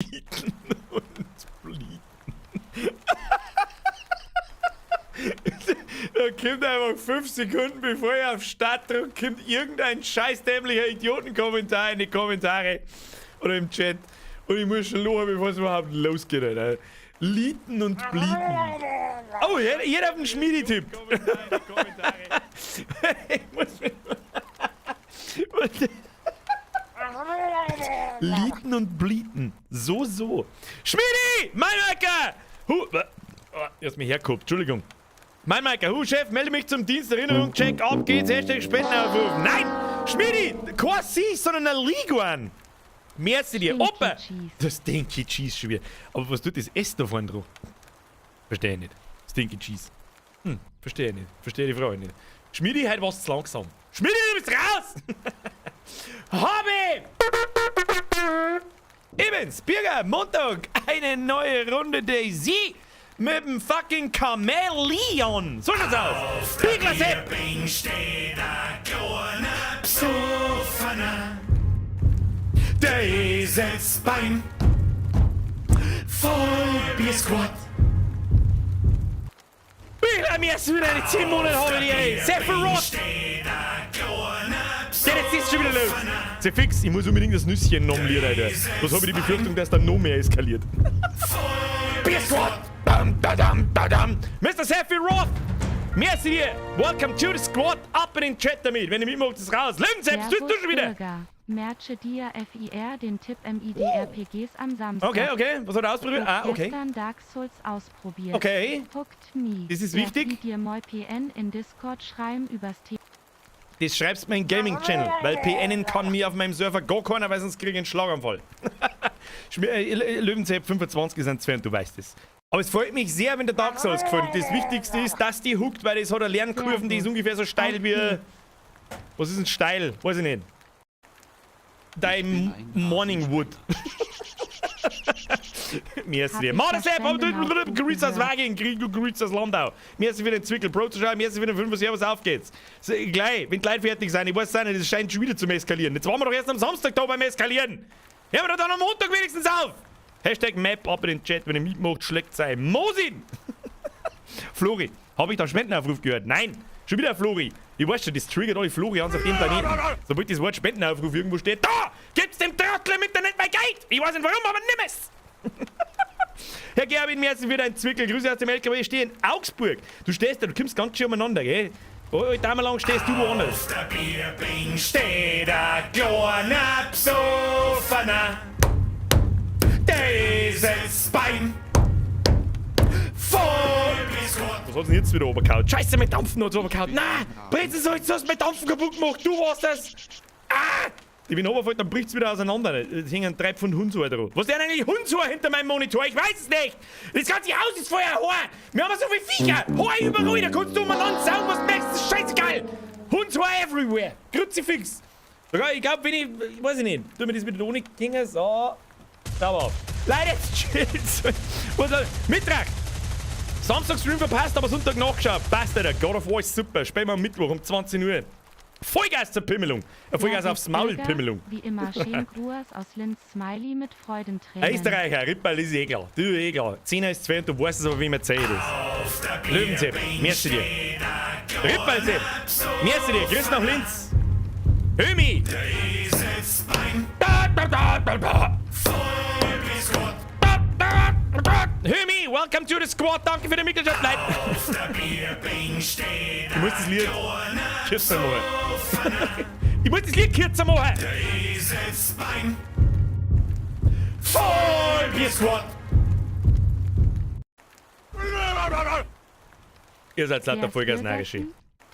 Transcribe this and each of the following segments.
Lieten und Blieten. Da kommt einfach 5 Sekunden, bevor ich auf Start drücke, kommt irgendein scheißdämlicher Idiotenkommentar in die Kommentare oder im Chat. Und ich muss schon lachen, bevor es überhaupt losgeht, Alter. Lieten und Blieten. Oh, jeder auf den Schmiedi tippt. Ich muss mir. Lieten und Blieten. So, so. Schmiedi! Mein Macker! Hu, oh, ich hab's mir hergeguckt, Entschuldigung. Mein Macker, hu, Chef, melde mich zum Dienst, Erinnerung, check, ab geht's, #Spendenaufruf. Nein! Schmiedi! Kein Sie, sondern ein Liguan! Merci dir. Opa! Das Stinky Cheese schon wieder. Aber was tut das S da vorne drauf? Verstehe ich nicht. Stinky Cheese. Verstehe ich nicht. Verstehe die Frage nicht. Schmiedi, heute warst du zu langsam. Schmiedi, du bist raus! Hobby! Ibens, Birger, Montag, eine neue Runde DayZ mit dem fucking Chameleon. So schaut's aus. Bigler Sepp! Der Eselsbein voll Biersquad. Bigler, mir ist wieder eine 10 Monate habe ich, ey. Sephiroth! Der, jetzt ist schon wieder los. Sehr fix, ich muss unbedingt das Nüsschen nomlieren, Alter. Was habe ich die Befürchtung, dass dann noch mehr eskaliert. Biersquad! Dam, da, dam, da, dam. Mr. Sephiroth! Merci dir! Welcome to the squad! Ab in den Chat damit! Wenn ihr mitmacht, ist raus! Löwensepp, tust du schon wieder! Bürger. Merche dir FIR den Tipp MIDRPGs am Samstag. Okay, okay. Was hat er ausprobiert? Ah, okay. Gestern Dark Souls ausprobiert. Okay. Huckt me. Das ist wichtig. Darf ich dir moi PN in Discord schreiben übers Thema? Das schreibst mir in Gaming Channel, weil PNen kann mir auf meinem Server gar keiner, weil sonst krieg ich einen Schlaganfall. Löwensepp 25 ist ein Zwern, du weißt es. Aber es freut mich sehr, wenn der Dark Souls gefällt. Das Wichtigste ist, dass die huckt, weil das hat eine Lernkurve, die ist ungefähr so steil wie. Was ist denn steil? Weiß ich nicht. Dein Morning Wood. Merci dir. Maudersepp, Grüß aus Wagen, Grüß aus Landau. Merci für den Zwickel, Bro zu schauen, merci für den 5 Servus, auf geht's. So, gleich, wenn die Leute fertig sind, ich weiß es nicht, es scheint schon wieder zum Eskalieren. Jetzt waren wir doch erst am Samstag da beim Eskalieren. Hören wir doch dann am Montag wenigstens auf. #Map ab in den Chat, wenn ihr mitmacht, schlägt sei Mosin. Flori, habe ich da Spendenaufruf gehört? Nein, schon wieder Flori. Ich weiß schon, das triggert alle Florians auf dem Planeten. Sobald das Wort Spendenaufruf irgendwo steht, da gibt's dem Trottel im Internet mein Geld. Ich weiß nicht warum, aber nimm es. Herr Gerwin, merci für deinen Zwickel. Grüße aus dem LKW. Ich stehe in Augsburg. Du stehst da, du kommst ganz schön umeinander, gell? Oh, oh, lang stehst du woanders. Auf der Bierbing steht ein kleiner Psoffener. Der Eselsbein voll Biersquad. Was hat's denn jetzt wieder runtergehauen? Scheiße, mit Dampfen hat's runtergehauen. Nein! Brezen, so, jetzt hast du mit Dampfen kaputt gemacht. Du warst das! Ah! Ich bin runtergefallen, dann bricht's wieder auseinander. Es hängen 3 Pfund Hundshaar dran. Was ist denn eigentlich Hundshaar hinter meinem Monitor? Ich weiß es nicht! Das ganze Haus ist voller Haar! Wir haben so viele Viecher! Haar überall, da kannst du umeinander saugen, was du möchtest. Das ist scheißegal! Hundshaar everywhere! Kruzifix! Sogar, ich glaub, wenn ich. Ich weiß ich nicht. Tu mir das wieder ohne Dinge. So. Sauber. Leute, jetzt chillt's. Was soll. Mittag! Samstag Stream verpasst, aber Sonntag nachgeschaut. Passt, Alter. God of War ist super. Spielen wir am Mittwoch um 20 Uhr. Vollgas zur Pimmelung. Vollgas aufs Maul, Pimmelung. Wie immer schön Gruß aus Linz, Smiley mit Freudentränen. Österreicher, Ripperl ist eh klar. Du eh klar. 10 ist 2 und du weißt es aber, wie man zählt ist. Löwensepp, merci dir. Ripperl Sepp, merci dir. Grüß nach Linz. Hömi! Da, da, da, da, da. Da, da, da. Hömi, welcome to the squad. Danke für die Mitgliedschaft. Nein. Ich muss das Lied kürzer machen. Ich muss das Lied kürzer machen. Voll Biersquad. Ihr seid lauter Vollgas Narische.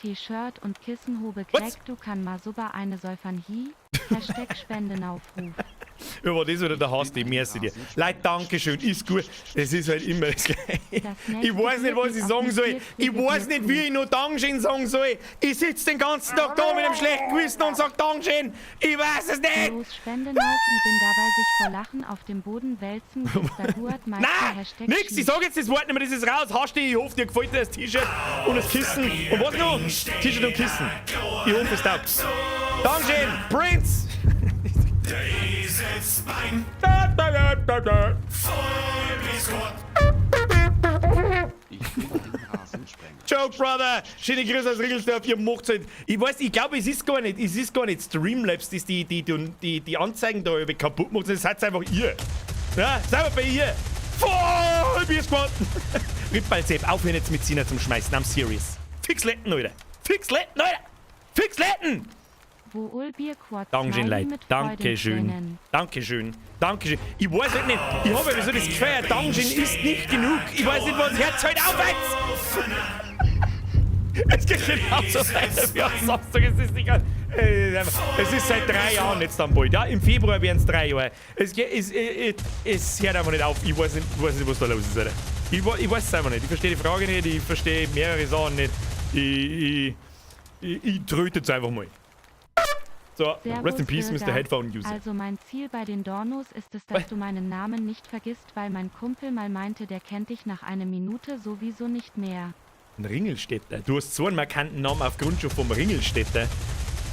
T-Shirt und Kissenhube Was? Greg, du kann mal super eine Säufern hi. #Spendenaufruf. Ja, war das wieder der Hass, die merci dir. Leute, Dankeschön, ist gut. Es ist halt immer das Gleiche. Das Ich weiß nicht, was ich sagen soll. Ich weiß nicht, wie ich noch Dankeschön sagen soll. Ich sitze den ganzen Tag da mit einem schlechten Gewissen und sag Dankeschön. Ich weiß es nicht. Los Spendenauf, ich bin dabei sich vor Lachen auf dem Boden wälzen, Nein, nix, ich sag jetzt das Wort nicht mehr, das ist raus. Hast du, ich hoffe, dir gefällt das T-Shirt und das Kissen. Und was noch? T-Shirt und Kissen. Ich hoffe, es taugt. Dankeschön, Prince. Der Eselsbein. Da, da, da, da, da. Voll bis Gott. Ich bin ein Rasensprenger. Joke, Brother! Schöne Grüße aus Riegelsdorf, ihr macht's halt. Ich weiß, ich glaube, es ist gar nicht Streamlabs, das die Anzeigen da irgendwie kaputt macht, das seid einfach ihr. Ja, seid bei ihr. Voll Biersquad! Rippalsepp, aufhören jetzt mit Sina zum Schmeißen, I'm serious. Fix Letten, Alter! Fix Letten, Alter! Fix Letten! Wo Ulbierquad Dankeschön, Smiley Leute. mit Dankeschön. Freudentränen. Dankeschön. Dankeschön. Ich weiß halt nicht. Ich habe ja so das Gefühl, ein Dankeschön ist nicht genug. Ich weiß nicht, was. Hört halt auf jetzt! Es geht genauso weiter wie am Samstag. Es ist nicht. Es ist seit 3 Jahren jetzt dann bald. Ja, im Februar werden es 3 Jahre. Es hört einfach nicht auf. Ich weiß nicht, was da los ist, Alter. Ich weiß es einfach nicht. Ich verstehe die Frage nicht. Ich verstehe mehrere Sachen nicht. Ich tröte jetzt einfach mal. So, Servus, rest in peace, Mr. Birger. Headphone User. Also mein Ziel bei den Dornos ist es, dass du meinen Namen nicht vergisst, weil mein Kumpel mal meinte, der kennt dich nach einer Minute sowieso nicht mehr. Ein Ringelstädter. Du hast so einen markanten Namen aufgrund schon vom Ringelstädter.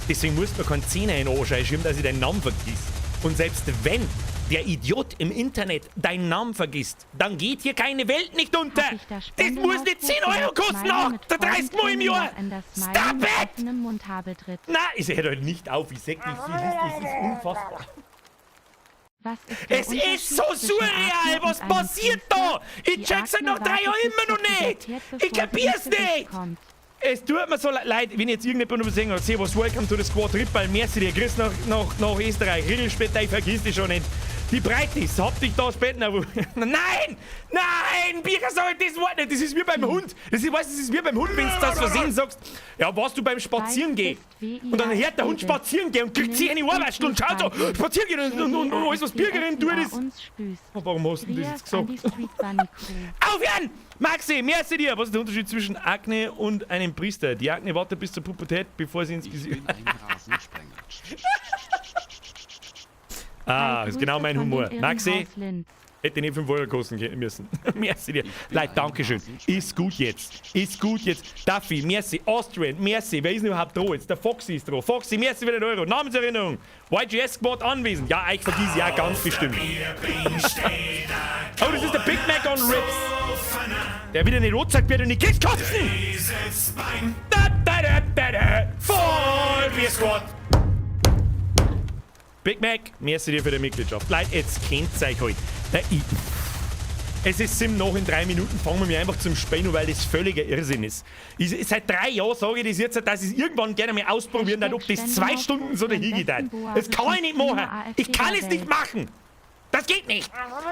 Deswegen musst du mir keinen Zehner in den Arsch einschieben, dass ich deinen Namen vergiss. Und selbst wenn der Idiot im Internet deinen Namen vergisst, dann geht hier keine Welt nicht unter. Hab ich da Das muss nicht 10 Euro kosten, Smiley auch mit der 30 Mal im Jahr. Freudentränen in das Smiley Stop mit it! offenem Mund habe tritt. Na, ich hör halt nicht auf. Ich sag nicht, es ist unfassbar. Was ist der Es Unterschied ist so zwischen surreal, Akne was und einem passiert Priester? da? Ich Die check's seit Akne noch 3 wartet Jahren bis immer noch zur nicht. Pubertät, Ich bevor sie ins kapier's Gesicht nicht. kommt. Es tut mir so leid, wenn jetzt irgendjemand übersehen hat, Servus, welcome to the squad, Rippal, merci dir, Chris nach Österreich, Riegelspäter, ich vergiss dich schon nicht. Die Breitis, hab dich da später. Nein! Nein! Birger, sag das Wort nicht, das ist wie beim Hund. Das ist, weißt, das ist wie beim Hund, wenn du das versehen sagst, ja, warst du beim Spazierengehen? Und dann hört der Hund spazieren gehen und kriegt sich eine Ohrwaschel und schaut so, spazieren gehen und alles, was Birgerin tut, ist. Uns spüßt. Oh, warum hast du denn das jetzt Grias an gesagt? die Street Bunny Crew. Aufhören! Maxi, merci dir! Was ist der Unterschied zwischen Akne und einem Priester? Die Akne wartet bis zur Pubertät, bevor sie ins Ich Gesicht. bin ein Rasensprenger. Ah, ist genau mein Grüße von Humor. dem Maxi, Irrenhaus Linz. hätte nicht 5 Euro kosten müssen. Merci dir. bin Leute, ein Dankeschön. Rasensprenger. Ist gut jetzt. Ist gut jetzt. Duffy, merci. Austrian, merci. Wer ist denn überhaupt dran jetzt? Der Foxy ist dran. Foxy, merci für den Euro. Namenserinnerung. YGS Squad anwesend. Ja, ich vergiss ja ganz bestimmt. Oh, das ist der Big Mac on Ribs. Der wieder nicht rot sagt, wird und nicht kriegst kotzen. Eselsbein. Da, da, da, da, da. Voll Biersquad. Big Mac, merci dir für die Mitgliedschaft. Leute, jetzt kennt's euch halt. Es ist sim noch in 3 Minuten fangen wir mich einfach zum Spielen, weil das völliger Irrsinn ist. Ich, seit 3 Jahren sage ich das jetzt, dass ich es irgendwann gerne mal ausprobieren darf, ob das 2 Stunden so dahin geht. Das kann ich nicht machen. Ich kann es nicht machen. Das geht nicht.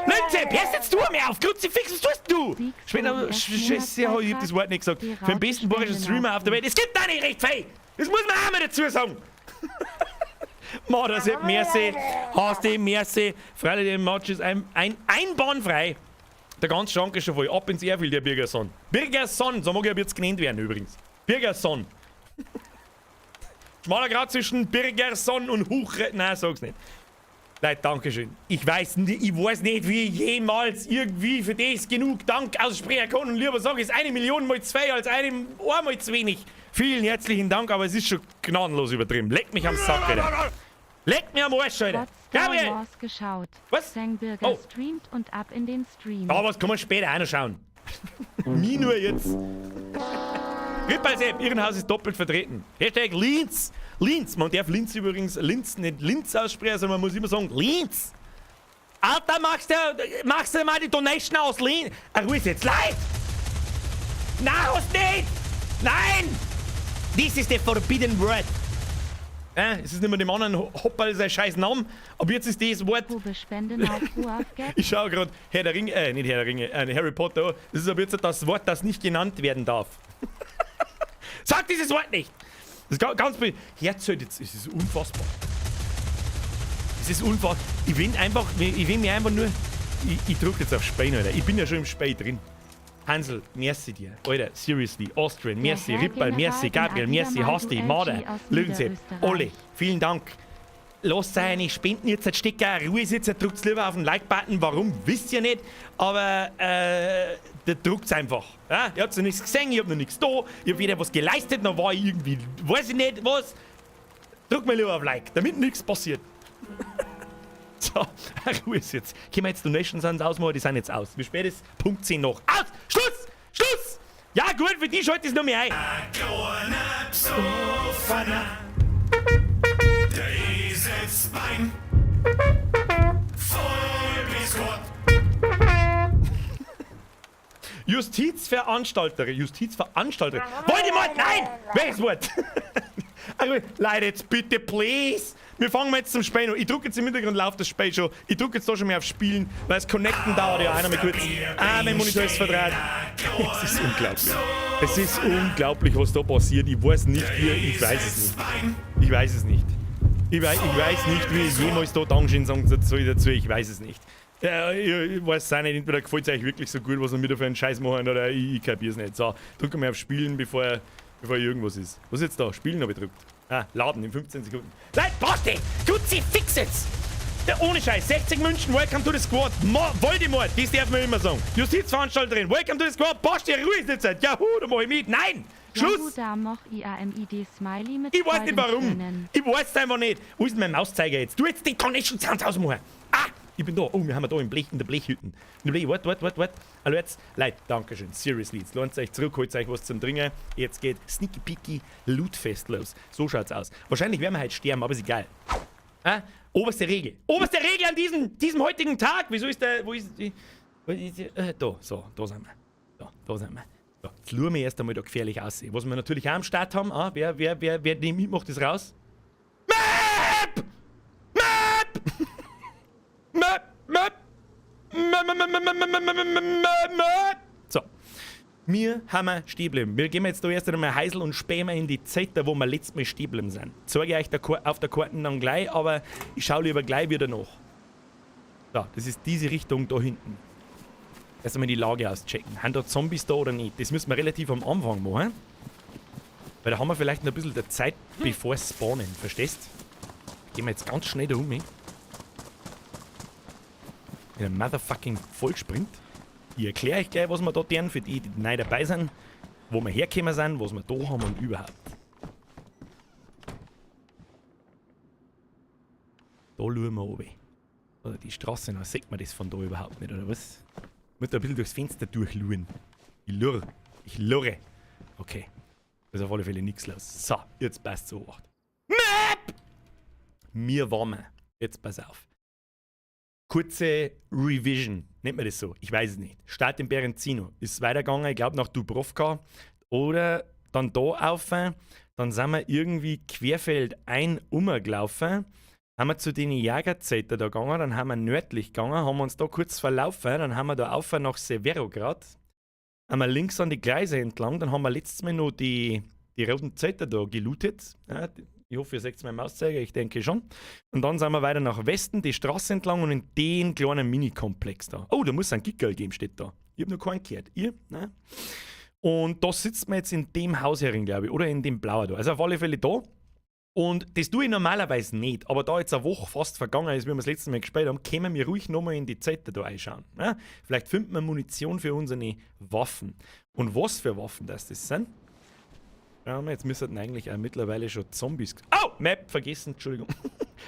Linze, hörst jetzt du mir auf. Kruzifix, was tust du? Später, Scheiße, ich hab das Wort nicht gesagt. Für den besten bayerischen Streamer auf der Welt. Es gibt da nicht recht viel. Das muss man auch mal dazu sagen. Mörder, merci. Hasti, merci. Freilich, der Match ist ein einbahnfrei. Der ganze Schrank ist schon voll. Ab ins Airfield, der Birgerson. Birgerson, so mag ich ab jetzt genannt werden übrigens. Birgerson. Schmaler Grat zwischen Birgerson und Huche. Nein, sag's nicht. Leute, Dankeschön. Ich weiß nicht, wie ich jemals irgendwie für das genug Dank aussprechen kann. Und lieber sage ich es 1 Million mal zwei als einem einmal zu wenig. Vielen herzlichen Dank, aber es ist schon gnadenlos übertrieben. Leck mich am Sack, Alter. Leck mir am Arsch, Alter. Trotz Star Gabriel! Wars geschaut. Was? Sengbürger Oh. streamt und ab in den Stream. Aber was kann man später auch noch schauen? Nie nur jetzt. Rippalsepp, Irrenhaus ist doppelt vertreten. #Linz. Linz. Man darf Linz übrigens Linz nicht Linz aussprechen, sondern man muss immer sagen Linz. Alter, machst du mal die Donation aus Linz? Ach, Ruhe jetzt, leid! Nein, hast nicht! Nein! This is the forbidden word. Es ist nicht mehr dem anderen Hopperl sein scheiß Name, aber jetzt ist das Wort. Probe Spenden auf Ruafget. Ich schaue gerade Herr der Ringe, nicht Herr der Ringe, Harry Potter. Das ist aber jetzt das Wort, das nicht genannt werden darf. Sag dieses Wort nicht! Das ist ganz, ganz Herzog, jetzt, es ist unfassbar. Es ist unfassbar. Ich will mir einfach nur. Ich drücke jetzt auf Spielen, Alter. Ich bin ja schon im Spiel drin. Hansel, merci dir. Alter, seriously. Austrian, merci. Herr Rippal, merci. General Gabriel, in merci. Adida Hasti, Maldu Marder, LG aus Löwensepp, Niederösterreich. Olli, vielen Dank. Lasst eure Spenden jetzt halt stecken, Ruhe ist jetzt, drückt lieber auf den Like-Button. Warum, wisst ihr nicht. Aber der drückt's einfach. Ja? Ihr habt noch nichts gesehen, ich hab noch nichts da, ich hab wieder was geleistet, noch war ich irgendwie, weiß ich nicht was. Drückt mal lieber auf Like, damit nichts passiert. So, Ruhe ist jetzt. Können wir jetzt Donation Sounds ausmachen? Die sind jetzt aus. Wie spät ist? Punkt 10 noch. Aus! Schluss! Schluss! Ja, gut, für die schalte ich es noch mehr ein. Kleiner Psoffener. Der Eselsbein. Voll bis Gott. Justizveranstalterin, Justizveranstalterin. Voldemort, nein! Welches Wort? Also, Leute, jetzt bitte, please. Wir fangen mal jetzt zum Spielen an. Ich drücke jetzt im Hintergrund, läuft das Spiel schon. Ich drücke jetzt da schon mehr auf Spielen, weil das Connecten dauert ja einer mal kurz. Ah, mein Monitor ist verdreht. Es ist unglaublich. Es ist unglaublich, was da passiert. Ich weiß nicht, wie, ich weiß es nicht. Ich weiß es nicht. Ich weiß nicht, wie ich jemals da Dankeschön sagen soll dazu. Ich weiß es nicht. Ja, ich weiß es auch nicht. Entweder gefällt es euch wirklich so gut, was wir wieder für einen Scheiß machen, oder ich kapier's nicht. So, drücken wir auf Spielen, bevor irgendwas ist. Was ist jetzt da? Spielen habe ich gedrückt. Ah, laden in 15 Sekunden. Leute, Basti! Kruzifix jetzt! Der ohne Scheiß, 60 München, welcome to the squad. Mo Voldemort, das darf man immer sagen. Justizveranstalterin, welcome to the squad. Basti, Ruhe ist jetzt Zeit. Juhu, da mach ich mit. Nein! Schluss! Da moch IAMID Smiley mit Ich weiß nicht warum. Freudentränen. Ich weiß es einfach nicht. Wo ist denn mein Mauszeiger jetzt? Du jetzt den Connection Sounds ausmachen. Ah! Ich bin da. Oh, wir haben da im Blech, in der Blechhütten. In der Blech, wart, wart, wart, wart. Also jetzt, Leute, Dankeschön. Seriously, jetzt lohnt euch zurück, holt euch was zum Trinken. Jetzt geht Sneaky Peaky Lootfest los. So schaut's aus. Wahrscheinlich werden wir heute sterben, aber ist egal. Ah? Oberste Regel. Oberste Regel an diesem heutigen Tag. Wieso ist der, wo ist die, wo ist die, da, so, da sind wir. Da, da sind wir. So, jetzt schauen wir erst einmal da gefährlich aussehen. Was wir natürlich auch am Start haben, ah, wer dem mitmacht, ist raus. Map! Map! Map! Map! Map, Map, Map, Map, Map, Map, Map, Map. So. Wir haben stehen geblieben. Wir gehen jetzt da erst einmal Heisel und spähen in die Zeit, wo wir letztes Mal stehen geblieben sind. Zeige ich euch auf der Karte dann gleich, aber ich schaue lieber gleich wieder nach. So, das ist diese Richtung da hinten. Erst einmal die Lage auschecken. Haben da Zombies da oder nicht? Das müssen wir relativ am Anfang machen. Weil da haben wir vielleicht noch ein bisschen der Zeit, bevor es spawnen. Verstehst? Gehen wir jetzt ganz schnell da um. In einem motherfucking Vollsprint. Ich erkläre euch gleich, was wir da tun, für die, die neu dabei sind, wo wir hergekommen sind, was wir da haben und überhaupt. Da schauen wir runter. Oder die Straße, da sieht man das von da überhaupt nicht, oder was? Ich muss da ein bisschen durchs Fenster durchluren. Ich lurre. Ich lurre. Okay. Da ist auf alle Fälle nichts los. So, jetzt passt so. Map! Mir warme. Jetzt pass auf. Kurze Revision, nennt man das so? Ich weiß es nicht. Start in Berenzino. Ist weitergegangen, ich glaube nach Dubrovka. Oder dann da auf. Dann sind wir irgendwie querfeldein umgelaufen. Haben wir zu den Jägerzelten da gegangen, dann haben wir nördlich gegangen, haben uns da kurz verlaufen, dann haben wir da auf nach Severograd. Haben wir links an die Gleise entlang, dann haben wir letztes Mal noch die roten Zelte da gelootet. Ja, ich hoffe, ihr seht meinen Mauszeiger, ich denke schon. Und dann sind wir weiter nach Westen, die Straße entlang und in den kleinen Mini-Komplex da. Oh, da muss es einen Gickerl geben, steht da. Ich hab noch keinen gehört. Ihr? Nein? Und da sitzt man jetzt in dem Haus herin, glaube ich, oder in dem blauen da. Also auf alle Fälle da. Und das tue ich normalerweise nicht, aber da jetzt eine Woche fast vergangen ist, wie wir das letzte Mal gespielt haben, können wir ruhig nochmal in die Zelte da einschauen. Ja? Vielleicht finden wir Munition für unsere Waffen. Und was für Waffen das sind? Ja, jetzt müssten eigentlich auch mittlerweile schon Zombies... Oh! Map vergessen, Entschuldigung.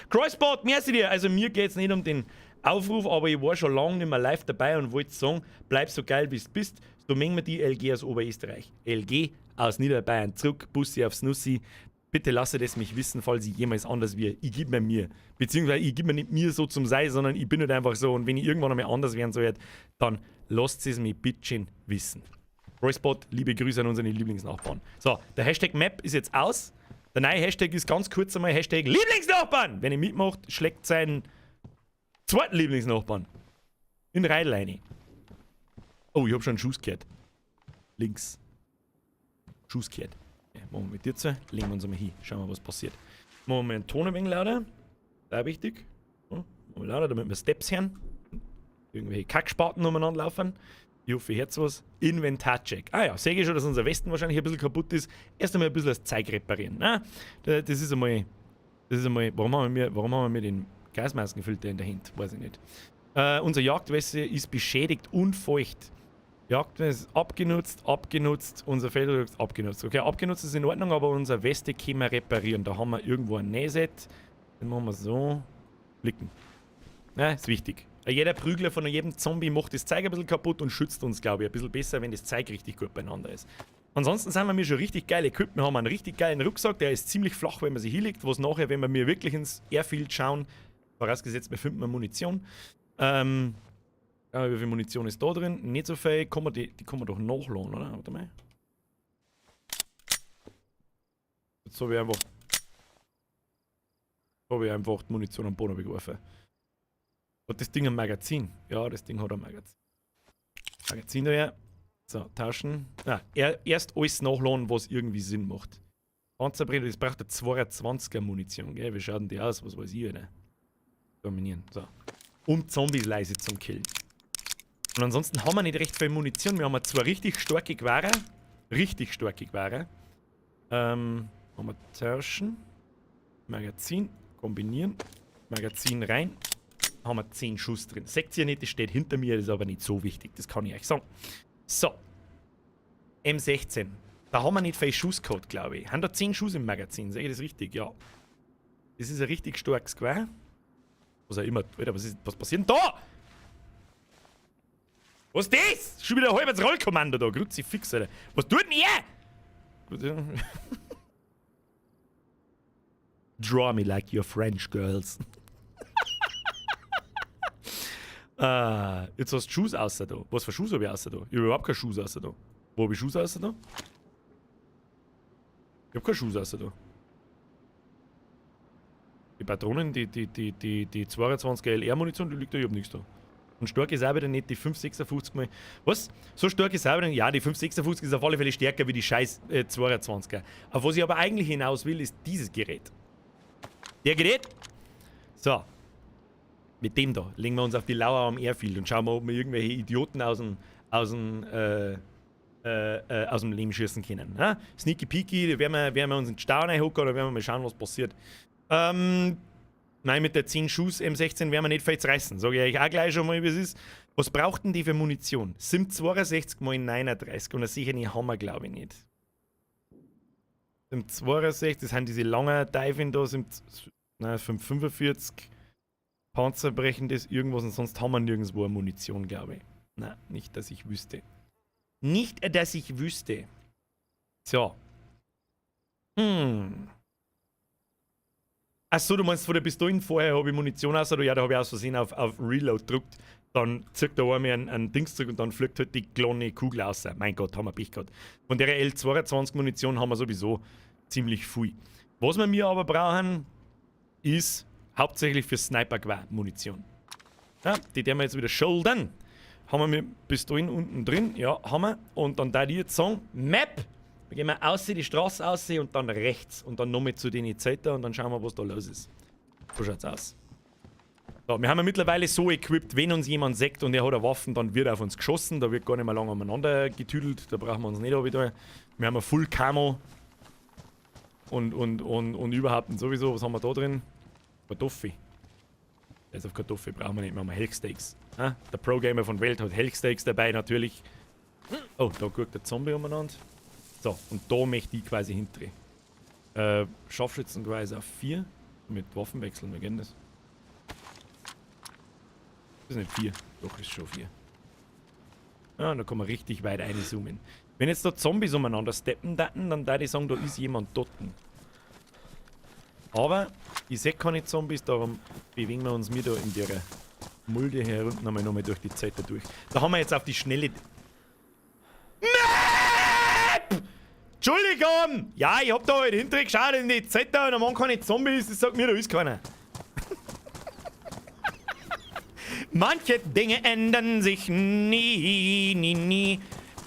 Crossbot, merci dir! Also mir geht's nicht um den Aufruf, aber ich war schon lange nicht mehr live dabei und wollte sagen, bleib so geil, wie du bist. So mengen wir die LG aus Oberösterreich. LG aus Niederbayern zurück, Bussi aufs Nussi. Bitte lasse das mich wissen, falls ich jemals anders wird. Ich gebe mir mir. Beziehungsweise ich gebe mir nicht mir so zum Sei, sondern ich bin nicht einfach so. Und wenn ich irgendwann einmal anders werden soll, dann lasst es mich bitteschön wissen. Royspot, liebe Grüße an unsere Lieblingsnachbarn. So, der Hashtag Map ist jetzt aus. Der neue Hashtag ist ganz kurz einmal Hashtag Lieblingsnachbarn. Wenn ihr mitmacht, schlägt seinen zweiten Lieblingsnachbarn in Reidleine. Oh, ich hab schon einen Schuss gehört. Links. Schuss gehört. Ja, machen wir mit dir zwei. Legen wir uns einmal hin. Schauen wir, was passiert. Machen wir mal den Ton ein wenig lauter. Da wichtig. Ja, machen wir lauter, damit wir Steps hören. Irgendwelche Kackspaten umeinander laufen. Ich hoffe, ihr hört was. Inventarcheck. Ah ja, sehe ich schon, dass unser Westen wahrscheinlich ein bisschen kaputt ist. Erst einmal ein bisschen das Zeug reparieren. Na, das ist einmal. Das ist einmal. Warum haben wir den Gasmaskenfilter in der Hand? Weiß ich nicht. Unser Jagdweste ist beschädigt und feucht. Jagdweste ist abgenutzt, abgenutzt, unser Feld ist abgenutzt. Okay, abgenutzt ist in Ordnung, aber unser Weste können wir reparieren. Da haben wir irgendwo ein Nähset. Den machen wir so. Blicken. Ja, ist wichtig. Jeder Prügler von jedem Zombie macht das Zeug ein bisschen kaputt und schützt uns, glaube ich, ein bisschen besser, wenn das Zeug richtig gut beieinander ist. Ansonsten sind wir mir schon richtig geil equipped. Wir haben einen richtig geilen Rucksack, der ist ziemlich flach, wenn man sich hinlegt, was nachher, wenn wir mir wirklich ins Airfield schauen, vorausgesetzt, wir finden Munition. Wie viel Munition ist da drin? Nicht so viel. Kann man die kann man doch nachladen, oder? Warte mal. Jetzt habe ich einfach. Habe ich einfach die Munition am Boden geworfen. Hat das Ding ein Magazin? Ja, das Ding hat ein Magazin. Magazin daher. So, tauschen. Ah, erst alles nachladen, was irgendwie Sinn macht. Panzerbrille, das braucht eine 22er Munition, gell? Wie schaut denn die aus? Was weiß ich, Alter? Dominieren. So. Um Zombies leise zum Killen. Und ansonsten haben wir nicht recht viel Munition. Wir haben zwar richtig starke Gewehre. Richtig starke Gewehre. Haben wir tauschen. Magazin. Kombinieren. Magazin rein. Haben wir 10 Schuss drin. Seht ihr nicht, das steht hinter mir, das ist aber nicht so wichtig. Das kann ich euch sagen. So. M16. Da haben wir nicht viel Schuss gehabt, glaube ich. Haben da 10 Schuss im Magazin, sehe ich das richtig? Ja. Das ist ein richtig starkes Gewehr. Was auch immer. Alter, was passiert denn da? Was ist das? Schon wieder ein halbes Rollkommando da. Kruzifix, Alter. Was tut denn er? Draw me like your French girls. Jetzt hast du Schuss außer da. Was für Schuss hab ich außer da? Ich hab überhaupt keine Schuss außer da. Wo hab ich Schuss außer da? Ich hab keine Schuss außer da. Die Patronen, die 22 LR-Munition, die liegt da, ich hab nichts da. Und stark ist auch wieder nicht die 5,56 mal. Was? So stark ist auch wieder nicht. Ja, die 5,56 ist auf alle Fälle stärker wie die scheiß 22er. Auf was ich aber eigentlich hinaus will, ist dieses Gerät. Der Gerät! So. Mit dem da legen wir uns auf die Lauer am Airfield und schauen mal, ob wir irgendwelche Idioten aus dem Leben schießen können. Ja? Sneaky Peaky, da werden wir uns in den Stau reinhocken oder werden wir mal schauen, was passiert. Nein, mit der 10 Schuss M16 werden wir nicht viel reißen. Sag ich euch auch gleich schon mal, wie es ist. Was braucht denn die für Munition? Sind 62 mal 39 und das sicher nicht haben wir, glaube ich, nicht. Sind 62, das sind diese langen Dive da, sind nein, 545. Panzerbrechendes irgendwas und sonst haben wir nirgendwo eine Munition, glaube ich. Nein, nicht, dass ich wüsste. Nicht, dass ich wüsste. So. Achso, du meinst, von der Pistolen vorher habe ich Munition aus, oder ja, da habe ich aus Versehen auf Reload gedrückt. Dann zirkt der Arme ein Dings zurück und dann fliegt halt die kleine Kugel raus. Mein Gott, haben wir Pech gehabt. Von der L22 Munition haben wir sowieso ziemlich viel. Was wir mir aber brauchen, ist hauptsächlich für Sniper-Munition. Ja, die werden wir jetzt wieder shouldern. Haben wir mit Pistolen unten drin? Ja, haben wir. Und dann da die jetzt sagen, Map! Da gehen wir aussehen, die Straße aussehen und dann rechts. Und dann nochmal zu den Zelten und dann schauen wir, was da los ist. So schaut's aus. So, wir haben ja mittlerweile so equipped, wenn uns jemand sagt und er hat eine Waffe, dann wird auf uns geschossen. Da wird gar nicht mehr lange umeinander getüdelt. Da brauchen wir uns nicht wieder. Wir haben ein Full Camo. Und überhaupt und sowieso, was haben wir da drin? Kartoffel. Also auf Kartoffel brauchen wir nicht mehr, wir haben Hellsteaks. Ah, der Pro-Gamer von Welt hat Hellsteaks dabei natürlich. Oh, da guckt der Zombie umeinander. So, und da möchte ich quasi hindrehen. Scharfschützengeweise auf 4. Mit Waffen wechseln, wir gehen das. Das ist nicht 4. Doch, ist schon 4. Ah, da kann man richtig weit reinzoomen. Wenn jetzt da Zombies umeinander steppen, dann würde ich sagen, da ist jemand dort. Aber ich sehe keine Zombies, darum bewegen wir uns mit da in der Mulde hier unten einmal nochmal durch die Zeit da durch. Da haben wir jetzt auf die schnelle... Map! Entschuldigung! Ja, ich hab da halt hinterher geschaut in die Zeit da und am Anfang keine Zombies, das sagt mir, da ist keiner. Manche Dinge ändern sich nie, nie, nie.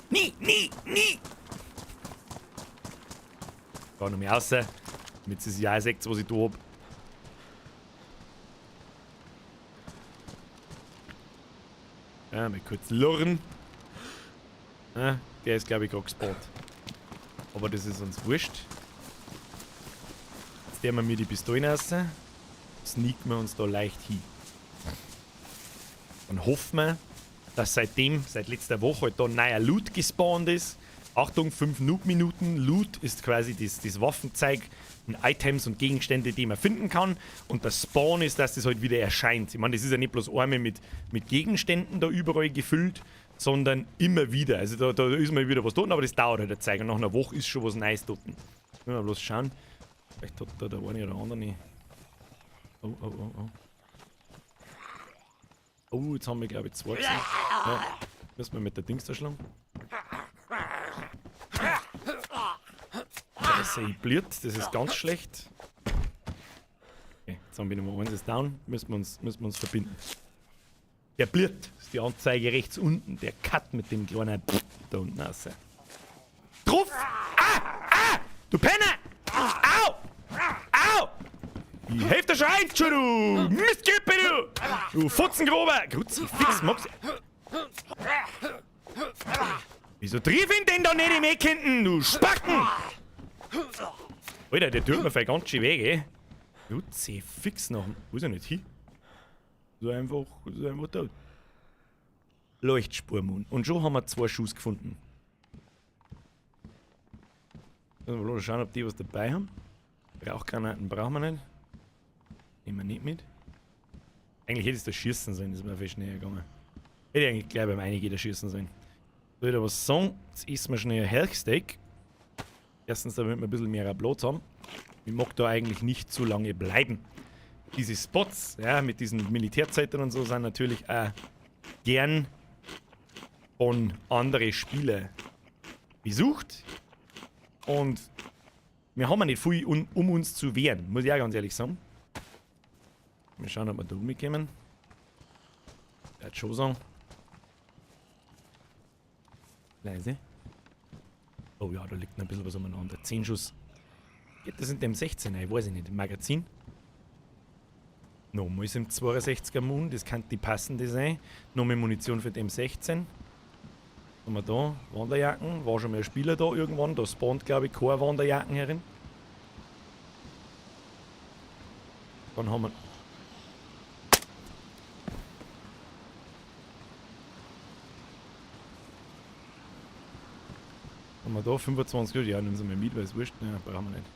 Nie, nie, nie! Da noch mehr raus. Damit es ja seht, was ich da hab. Ja, mal kurz lurren. Ja, der ist, glaube ich, gerade gespawnt. Aber das ist uns wurscht. Jetzt nehmen wir mir die Pistolen raus. Sneaken wir uns da leicht hin. Dann hoffen wir, dass seitdem, seit letzter Woche, halt da neuer Loot gespawnt ist. Achtung, 5 Noob-Minuten. Loot ist quasi das Waffenzeug und Items und Gegenstände, die man finden kann. Und der Spawn ist, dass das halt wieder erscheint. Ich meine, das ist ja nicht bloß einmal mit Gegenständen da überall gefüllt, sondern immer wieder. Also da ist mal wieder was dort, aber das dauert halt eine Zeit. Und nach einer Woche ist schon was Neues dort. Müssen wir bloß schauen. Vielleicht hat da der eine oder andere. Oh, oh, oh, oh. Oh, jetzt haben wir, glaube ich, 2 gesehen. Ja. Müssen wir mit der Dings da schlagen. Scheiße, ich bliert, das ist ganz schlecht. Okay, Zombie Nummer 1 ist down. Müssen wir uns verbinden. Der bliert, das ist die Anzeige rechts unten. Der Cut mit dem kleinen da unten raus. Drauf! Ah! Ah! Du Penner! Au! Au! Ich helf dir schon ein, du Mistgüppe, du! Du Fotzengrober! Kruzifix, magst. Wieso triff ihn denn da nicht im Eck hinten, du Spacken? Alter, der tut mir vielleicht ganz schön weg, ey. Kruzifix noch. Wo ist er nicht hin? So einfach tot. Leuchtspurmoon. Und schon haben wir 2 Schuss gefunden. Müssen wir bloß schauen, ob die was dabei haben. Rauchgranaten brauchen wir nicht. Nehmen wir nicht mit. Eigentlich hätte es da schießen sollen, das wäre viel schneller gegangen. Hätte ich eigentlich gleich beim Einigen da schießen sollen. Soll ich da was sagen? Jetzt essen wir schnell ein Health-Steak. Erstens, damit wir ein bisschen mehr Platz haben. Ich mag da eigentlich nicht zu lange bleiben. Diese Spots, ja, mit diesen Militärzeiten und so, sind natürlich auch gern von anderen Spielern besucht. Und wir haben ja nicht viel, um uns zu wehren, muss ich auch ganz ehrlich sagen. Wir schauen, ob wir da rumkommen. Ich würde schon sagen. Leise. Oh ja, da liegt noch ein bisschen was umeinander. 10 Schuss. Geht das in dem 16er? Ich weiß nicht. Im Magazin? Nochmal ist im 62er Moon, das kann die passende sein. Nochmal Munition für den M16. Was haben wir da? Wanderjacken. War schon mal ein Spieler da irgendwann. Da spawnt, glaube ich, keine Wanderjacken herin. Dann haben wir. Haben wir da 25 Uhr? Ja, nehmen sie mal mit, weil es wurscht. Ja, brauchen wir nicht.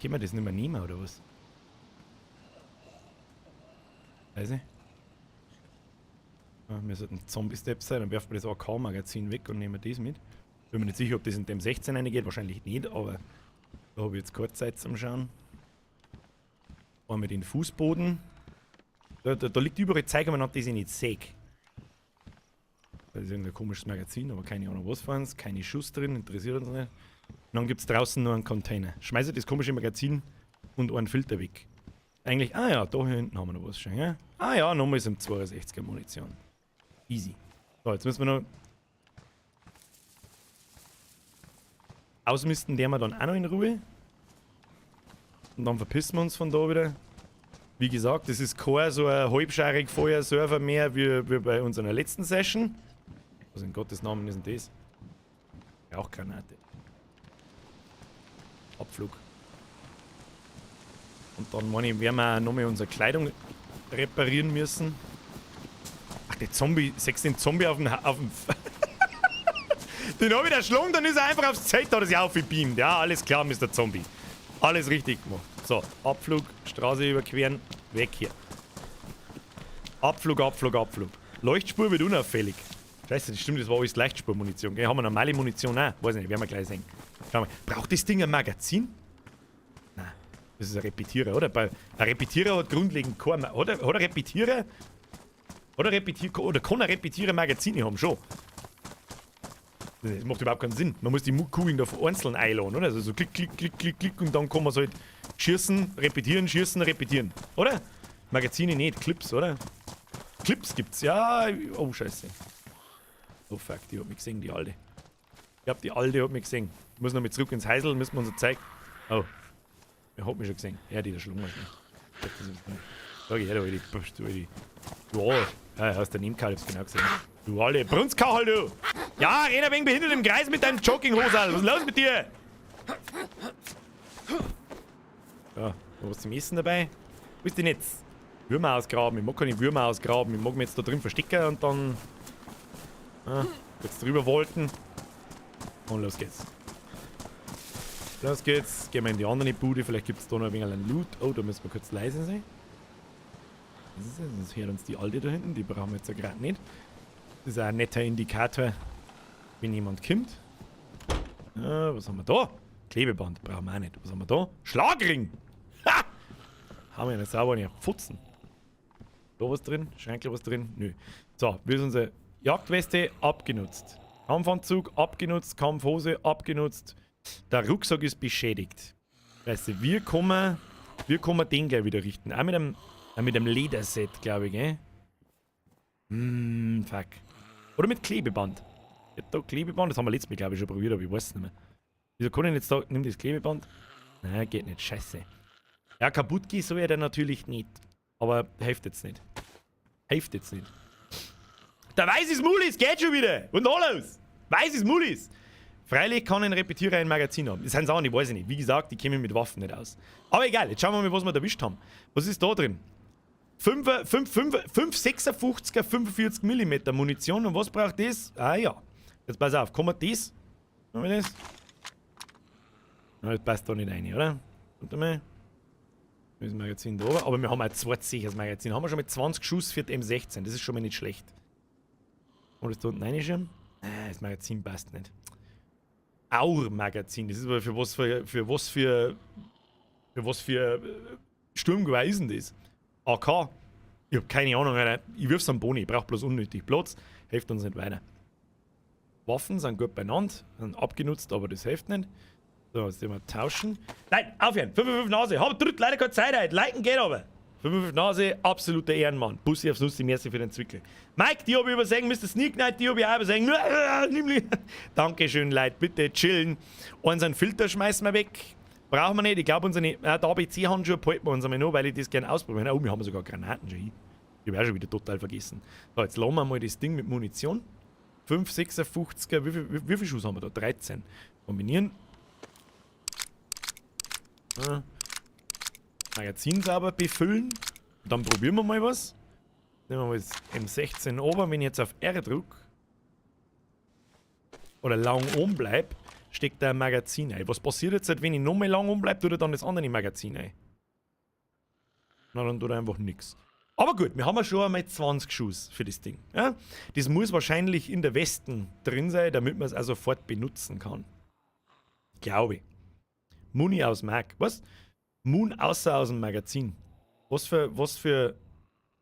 Können wir das nicht mehr nehmen, oder was? Weiß ich. Ja, wir sollten Zombie-Step sein, dann werfen wir das AK-Magazin weg und nehmen das mit. Bin mir nicht sicher, ob das in dem 16 reingeht, wahrscheinlich nicht, aber da habe ich jetzt keine Zeit zum Schauen. Einmal den Fußboden. Da liegt überall Zeug umeinander, das ich nicht sehe. Das ist irgendein komisches Magazin, aber keine Ahnung was für eins. Keine Schuss drin, interessiert uns nicht. Und dann gibt's draußen nur einen Container. Schmeiße das komische Magazin und einen Filter weg. Eigentlich, ah ja, da hinten haben wir noch was schon, ja? Ah ja, nochmal ist im 62er Munition. Easy. So, jetzt müssen wir noch ausmisten, der wir dann auch noch in Ruhe. Und dann verpissen wir uns von da wieder. Wie gesagt, das ist kein so ein halbscharig Feuerserver mehr wie bei unserer letzten Session. Was in Gottes Namen ist denn das? Rauchgranate. Abflug. Und dann meine ich, werden wir auch nochmal unsere Kleidung reparieren müssen. Ach, der Zombie, sechs den Zombie auf dem Den hab ich erschlagen, dann ist er einfach aufs Zelt, da hat er sich aufgebeamt. Ja, alles klar, Mister Zombie. Alles richtig gemacht. So, Abflug, Straße überqueren, weg hier. Abflug, Abflug, Abflug. Leuchtspur wird unauffällig. Scheiße, das stimmt, das war alles Leichtspurmunition. Gell? Haben wir normale Munition auch? Weiß nicht, werden wir gleich sehen. Schau mal. Braucht das Ding ein Magazin? Nein, das ist ein Repetierer, oder? Ein Repetierer hat grundlegend kein Ma-, oder? Hat ein Repetierer? Oder Repetier-, oder kann ein Repetierer Magazine haben? Schon. Das macht überhaupt keinen Sinn. Man muss die Kugeln da einzeln einladen, oder? Also so klick, klick, klick, klick, klick und dann kann man es halt schießen, repetieren, schießen, repetieren. Oder? Magazine nicht, Clips, oder? Clips gibt's, ja. Oh, scheiße. Oh fuck, die hat mich gesehen, die Alte. Ich glaub, die Alte hat mich gesehen. Ich muss noch mal zurück ins Häusl, müssen wir uns zeigen. Oh. Er hat mich schon gesehen. Ja, die da schlungen schon. Sag ich, ja, du alte, du alte. Du Alte. Ja, hast du Nebenkal, hab's genau gesehen. Du alte Brunzkachel, du! Ja, renn ein wenig behindert im Kreis mit deinem Jogginghosal. Was ist los mit dir? Ja, noch was zum Essen dabei? Wo ist die Netz? Würmer ausgraben. Ich mag keine Würmer ausgraben. Ich mag mich jetzt da drin verstecken und dann jetzt drüber wollten. Und los geht's. Los geht's. Gehen wir in die andere Bude. Vielleicht gibt es da noch ein wenig einen Loot. Oh, da müssen wir kurz leise sein. Was ist das? Das hört uns die Alte da hinten. Die brauchen wir jetzt ja gerade nicht. Das ist auch ein netter Indikator, wenn jemand kommt. Was haben wir da? Klebeband brauchen wir auch nicht. Was haben wir da? Schlagring! Ha! Haben wir eine saubere Pfutzen. Da was drin? Schränkle was drin? Nö. So, wir sind unsere Jagdweste abgenutzt. Kampfanzug abgenutzt, Kampfhose abgenutzt. Der Rucksack ist beschädigt. Weißt du, wir kommen den gleich wieder richten. Auch mit einem Lederset, glaube ich, gell? Fuck. Oder mit Klebeband. Ja, da Klebeband, das haben wir letztes Mal, glaube ich, schon probiert, aber ich weiß es nicht mehr. Wieso kann ich jetzt da. Nimm das Klebeband. Nein, geht nicht. Scheiße. Ja, kaputt gehen soll er dann natürlich nicht. Aber hilft jetzt nicht. Hilft jetzt nicht. Der weißes Mulis geht schon wieder. Und los! Weißes Mulis! Freilich kann ein Repetierer ein Magazin haben. Das sind Sachen, die weiß ich nicht. Wie gesagt, die kämen mit Waffen nicht aus. Aber egal, jetzt schauen wir mal, was wir da erwischt haben. Was ist da drin? 5, 5, 5, 5 56er 45 mm Munition. Und was braucht das? Ah ja. Jetzt pass auf, kann man das? Haben wir das? Na, das passt da nicht rein, oder? Warte mal. Das Magazin da oben. Aber wir haben ein 20 Magazin. Haben wir schon mit 20 Schuss für die M16. Das ist schon mal nicht schlecht. Und das da unten reinschieben? Ah, das Magazin passt nicht. Aur-Magazin. Das ist aber für was für Sturmgewehr ist denn das? AK? Ich hab keine Ahnung, Alter. Ich wirf's am Boni. Ich brauch bloß unnötig Platz. Hilft uns nicht weiter. Waffen sind gut beieinander, sind abgenutzt, aber das hilft nicht. So, jetzt wir tauschen. Nein, aufhören! 5 5 Nase. Hab drückt leider keine Zeit heute. Liken geht aber. 5 5 Nase, absoluter Ehrenmann. Bussi aufs Nussi, merci für den Zwickel. Mike, die hab ich übersehen. Mr. Sneak Knight, die hab ich auch übersehen. Dankeschön, Leute. Bitte chillen. Unseren Filter schmeißen wir weg. Brauchen wir nicht. Ich glaube, unsere ABC-Handschuhe behalten wir uns einmal noch, weil ich das gerne ausprobieren. Oh, wir haben sogar Granaten schon hier. Ich habe auch schon wieder total vergessen. So, jetzt laden wir mal das Ding mit Munition. 5, 56er, wie viel Schuss haben wir da? 13. Kombinieren. Ja. Magazin sauber befüllen. Dann probieren wir mal was. Nehmen wir mal das M16 oben. Wenn ich jetzt auf R drücke oder lang oben bleib, steckt da ein Magazin ein. Was passiert jetzt, wenn ich noch mehr lang oben bleibe, tut er dann das andere Magazin ein? Na, dann tut er einfach nichts. Aber gut, wir haben ja schon einmal 20 Schuss für das Ding. Ja? Das muss wahrscheinlich in der Westen drin sein, damit man es auch sofort benutzen kann. Glaube ich. Muni aus Mag. Was? Moon außer aus dem Magazin. Was für,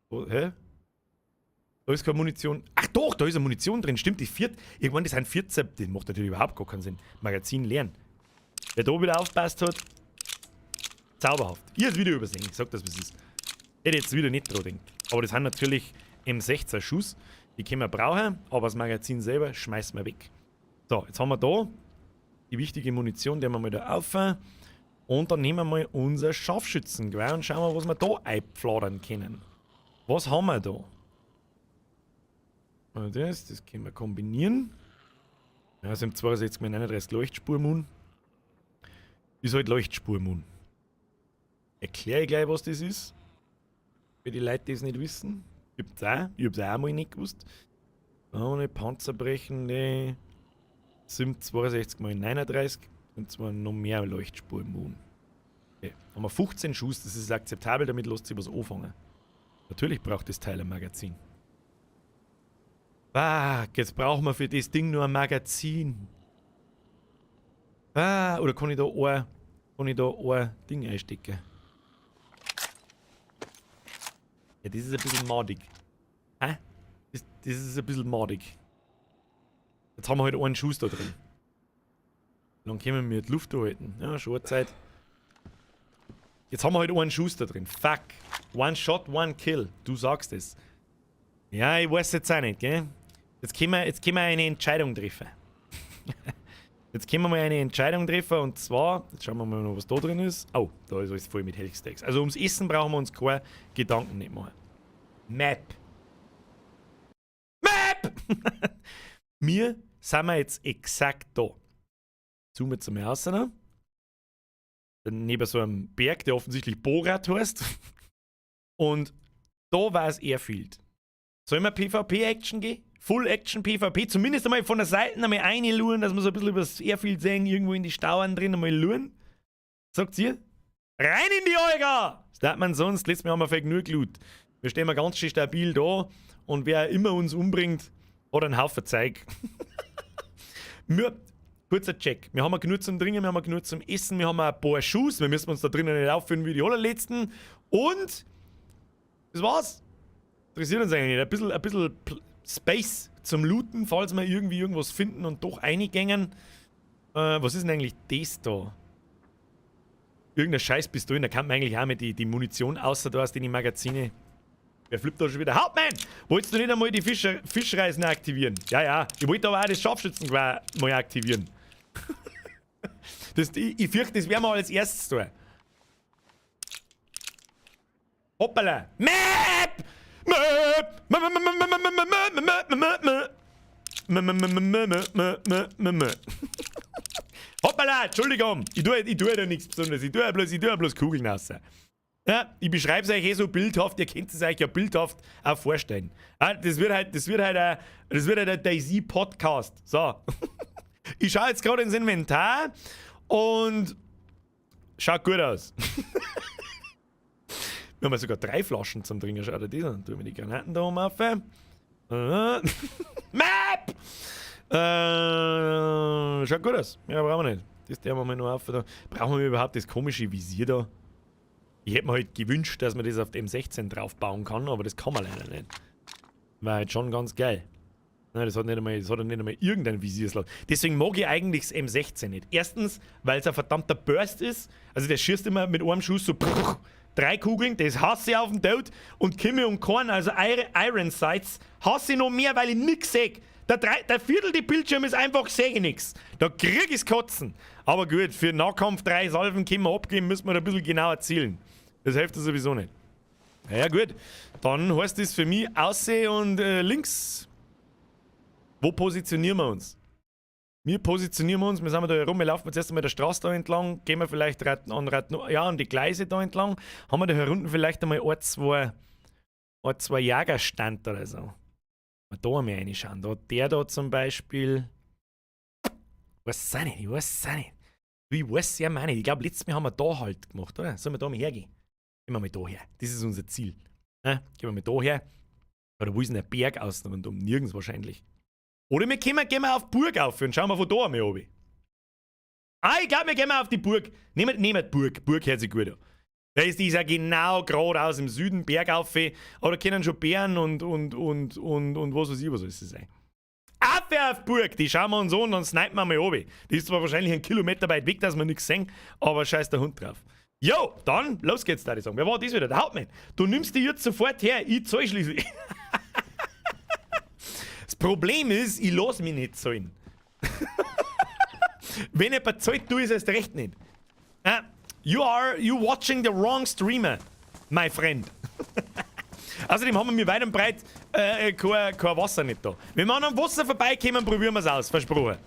oh, hä? Da ist keine Munition. Ach doch, da ist eine Munition drin. Stimmt, die viert. Irgendwann, das sind 14. Das macht natürlich überhaupt gar keinen Sinn. Magazin leeren. Wer da wieder aufpasst hat, zauberhaft. Ich hab's wieder übersehen. Ich sag das, was ist. Hätte jetzt wieder nicht dran gedacht. Aber das sind natürlich M16 Schuss. Die können wir brauchen, aber das Magazin selber schmeißen wir weg. So, jetzt haben wir da die wichtige Munition, die haben wir mal da auf. Und dann nehmen wir mal unser Scharfschützengewehr und schauen wir, was wir da einpfladern können. Was haben wir da? Das können wir kombinieren. Ja, sind 62 mal 39 Leuchtspurmun. Ist halt Leuchtspurmun. Erkläre ich gleich, was das ist. Für die Leute, die es nicht wissen. Gibt's auch. Ich hab's auch mal nicht gewusst. Ohne panzerbrechende sind 62 mal 39 und zwar noch mehr Leuchtspurmun. Okay. Haben wir 15 Schuss, das ist akzeptabel, damit lässt sich was anfangen. Natürlich braucht das Teil ein Magazin. Fuck, jetzt brauchen wir für das Ding nur ein Magazin. Ah, oder kann ich da ein Ding einstecken? Ja, das ist ein bisschen madig. Hä? Das ist ein bisschen madig. Jetzt haben wir halt einen Schuss da drin. Dann können wir die Luft halten. Ja, schon Zeit. Jetzt haben wir halt einen Schuss da drin. Fuck. One shot, one kill. Du sagst es. Ja, ich weiß jetzt auch nicht, gell? Jetzt können wir eine Entscheidung treffen. Jetzt können wir mal eine Entscheidung treffen und zwar, jetzt schauen wir mal noch, was da drin ist. Oh, da ist alles voll mit Health Stacks. Also ums Essen brauchen wir uns keine Gedanken nicht machen. Map. Map! Wir sind wir jetzt exakt da. Zoomen jetzt einmal raus. Dann neben so einem Berg, der offensichtlich Borat heißt. Und Da war es Airfield. Sollen wir PvP-Action gehen? Full Action PvP, zumindest einmal von der Seite einmal reinluren, dass wir so ein bisschen über das Airfield sehen, irgendwo in die Stauern drin einmal luren. Sagt ihr? Rein in die Olga! Das darf man sonst, letztes Mal haben wir vielleicht nur geloot. Wir stehen mal ganz schön stabil da und wer immer uns umbringt, hat einen Haufen Zeug. Wir, kurzer Check. Wir haben genug zum Trinken, wir haben genug zum Essen, wir haben ein paar Schuss, wir müssen uns da drinnen nicht aufführen wie die allerletzten. Und das war's. Interessiert uns eigentlich nicht. Ein bisschen Space zum Looten, falls wir irgendwie irgendwas finden und doch eingängen. Was ist denn eigentlich das da? Irgendeine Scheißpistole, da kann man eigentlich auch mit die Munition außer da aus den Magazine. Wer flippt da schon wieder? Hauptmann! Wolltest du nicht einmal die Fischreisen aktivieren? Ja. Ich wollte aber auch das Scharfschützengewehr mal aktivieren. Ich fürchte, das werden wir als erstes tun. Hoppala! Map! Map! Map, map, map, map, map, map, map, map. M, m, m, m, m, m, m, m, m. Hoppala, Entschuldigung, ich tue da nichts Besonderes, ich tue ja bloß Kugeln raus. Ja, ich beschreibe es euch eh so bildhaft, ihr könnt es euch ja bildhaft auch vorstellen. Ja, das wird halt ein DayZ Podcast. So. Ich schaue jetzt gerade ins Inventar und schaut gut aus. Wir haben ja sogar drei Flaschen zum Trinken. Schau dir das an. Tun wir die Granaten da oben auf. Map! Schaut gut aus. Ja, brauchen wir nicht. Das tun wir mal noch auf. Da. Brauchen wir überhaupt das komische Visier da? Ich hätte mir halt gewünscht, dass man das auf dem M16 draufbauen kann, aber das kann man leider nicht. War halt schon ganz geil. Nein, das hat nicht einmal irgendein Visierslot. Deswegen mag ich eigentlich das M16 nicht. Erstens, weil es ein verdammter Burst ist. Also der schießt immer mit einem Schuss so drei Kugeln, das hasse ich auf den Tod. Und Kimme und Korn, also Iron Sights, hasse ich noch mehr, weil ich nix seh. Der Viertel die Bildschirm ist einfach, seh ich nix. Da krieg ich's Kotzen. Aber gut, für Nahkampf drei Salven können wir abgeben, müssen wir da ein bisschen genauer zielen. Das hilft sowieso nicht. Ja gut, dann heißt das für mich aussehen und links. Wo positionieren wir uns? Wir positionieren uns, wir sind da herum, wir laufen jetzt erst einmal der Straße da entlang, gehen wir vielleicht ja, an die Gleise da entlang, haben wir da herunten vielleicht einmal ein, zwei Jägerstand oder so. Mal da einmal reinschauen. Da, der da zum Beispiel. Weiß auch nicht, ich weiß auch nicht. Ich weiß ja auch nicht. Ich glaube, letztes Mal haben wir da halt gemacht, oder? Sollen wir da mal hergehen? Gehen wir mal da her. Das ist unser Ziel. Ja, gehen wir mal da her. Oder wo ist denn der Berg außen rundum? Nirgends wahrscheinlich. Oder wir gehen wir auf die Burg auf und schauen wir von da einmal runter. Ah, ich glaube, wir gehen mal auf die Burg. Nehmen die Burg. Burg hört sich gut an. Da ist dieser genau gerade aus dem Süden, Berg auf. Aber da können schon Bären und was weiß ich, was alles sein. Auf auf Burg, die schauen wir uns an und dann snipen wir mal runter. Die ist zwar wahrscheinlich einen Kilometer weit weg, dass wir nichts sehen, aber scheiß der Hund drauf. Jo, dann los geht's, da ich sagen. Wer war das wieder? Der Hauptmann. Du nimmst die jetzt sofort her, ich zahl schließlich. Das Problem ist, ich lass mich nicht zahlen. Wenn jemand zahlt, tu ich es erst recht nicht. You are you watching the wrong streamer, my friend. Außerdem haben wir weit und breit kein Wasser nicht da. Wenn wir an einem Wasser vorbeikommen, probieren wir es aus, versprochen.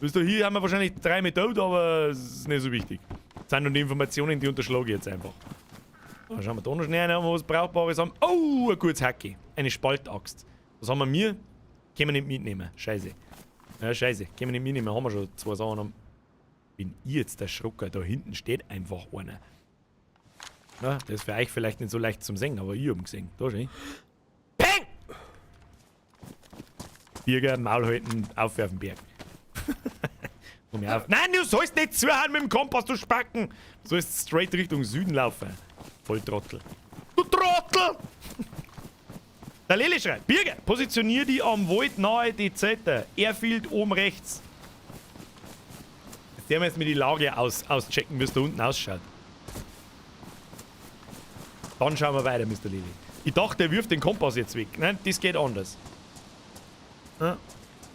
Weißt du, hier haben wir wahrscheinlich drei mit tot, aber es ist nicht so wichtig. Das sind nur die Informationen, die unterschlage ich jetzt einfach. Dann schauen wir da noch schnell rein, ob wir was Brauchbares haben. Oh, ein gutes Hacke. Eine Spaltaxt. Was haben wir mir? Können wir nicht mitnehmen. Scheiße. Ja, scheiße. Können wir nicht mitnehmen. Haben wir schon zwei Sachen. Bin ich jetzt der Schrocker? Da hinten steht einfach einer. Ja, der ist für euch vielleicht nicht so leicht zum Sehen, aber ich hab ihn gesehen. Da schön. Peng! Birger, Maul halten, auf auf den Berg. Komm auf. Nein, du sollst nicht zuhauen mit dem Kompass, du Spacken! Du sollst straight Richtung Süden laufen. Volltrottel. Du Trottel! Der Lele schreibt: Birger, positionier die am Wald nahe die Zelte. Airfield oben rechts. Jetzt werden wir jetzt mit die Lage auschecken, wie es da unten ausschaut. Dann schauen wir weiter, Mr. Lili. Ich dachte, er wirft den Kompass jetzt weg. Nein, das geht anders. Ja.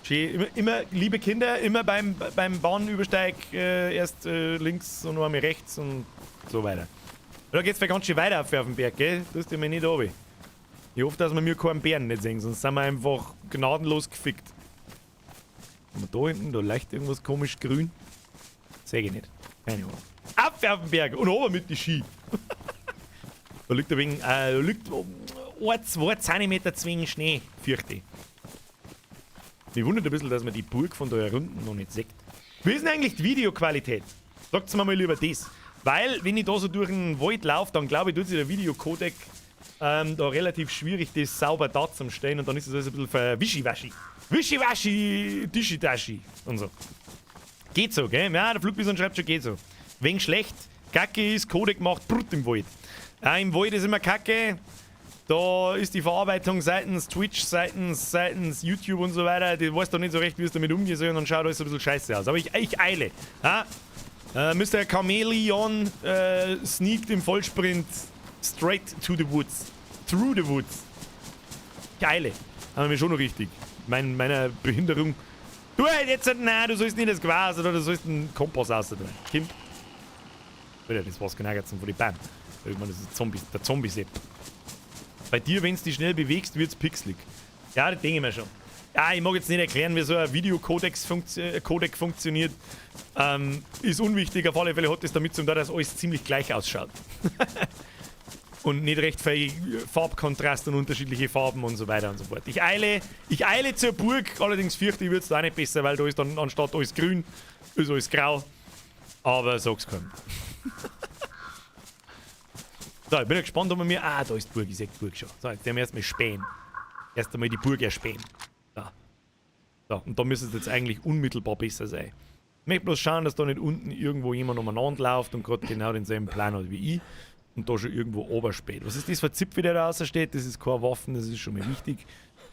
Schön. Immer, immer, liebe Kinder, immer beim Bahnübersteig erst links und einmal rechts und so weiter. Da geht's vielleicht ganz schön weiter auf den Berg, gell? Du hast ja mir nicht runter. Ich hoffe, dass wir mir keinen Bären nicht sehen, sonst sind wir einfach gnadenlos gefickt. Haben wir da hinten, da leicht irgendwas komisch grün? Seh ich nicht. Keine Ahnung. Auf auf den Berg und oben mit die Ski. Da liegt ein wenig, da liegt 1, 2 Zentimeter zu wenig Schnee, fürchte ich. Mich wundert ein bisschen, dass man die Burg von da herunten noch nicht sieht. Wie ist denn eigentlich die Videoqualität? Sagt's mir mal lieber das. Weil, wenn ich da so durch den Wald laufe, dann glaube ich, tut sich der Videocodec da relativ schwierig, das sauber darzustellen und dann ist das alles ein bisschen verwischiwaschi. Wischiwaschi, dischi-daschi und so. Geht so, gell? Ja, der Flugbison schreibt schon, geht so. Wegen schlecht, Kacke ist, Codec macht Brut im Wald. Ja, im Wald ist immer Kacke. Da ist die Verarbeitung seitens Twitch, seitens YouTube und so weiter, die weiß doch nicht so recht, wie es damit umgehen soll und dann schaut alles ein bisschen scheiße aus. Aber ich eile. Ja? Mr. Chameleon sneakt im Vollsprint straight to the woods. Through the woods. Geile. Haben wir schon noch richtig. Meiner Behinderung. Du jetzt, nein, du sollst nicht das Glas oder du sollst einen Kompass raus tun. Kim? Alter, das war's genau jetzt von den Bäumen. Ich meine, das ist Zombies, der Zombie-Sepp. Bei dir, wenn du dich schnell bewegst, wird's pixelig. Ja, das denke ich mir schon. Ja, ich mag jetzt nicht erklären, wie so ein Videocodec funktioniert. Ist unwichtig, auf alle Fälle hat das damit zu tun, dass alles ziemlich gleich ausschaut. Und nicht recht viel Farbkontrast und unterschiedliche Farben und so weiter und so fort. Ich eile zur Burg, allerdings fürchte ich, wird's da auch nicht besser, weil da ist dann anstatt alles grün, ist alles grau. Aber sag's keinem. So, ich bin ja gespannt, ob man mir... Ah, da ist die Burg, ich seh die Burg schon. So, jetzt werden wir erstmal spähen. Erst einmal die Burg erspähen. Da. So, und da müsste es jetzt eigentlich unmittelbar besser sein. Ich möchte bloß schauen, dass da nicht unten irgendwo jemand umeinander läuft und gerade genau denselben Plan hat wie ich. Und da schon irgendwo oberspäht. Was ist das für ein Zipfel, der da raussteht? Das ist keine Waffen, das ist schon mal wichtig.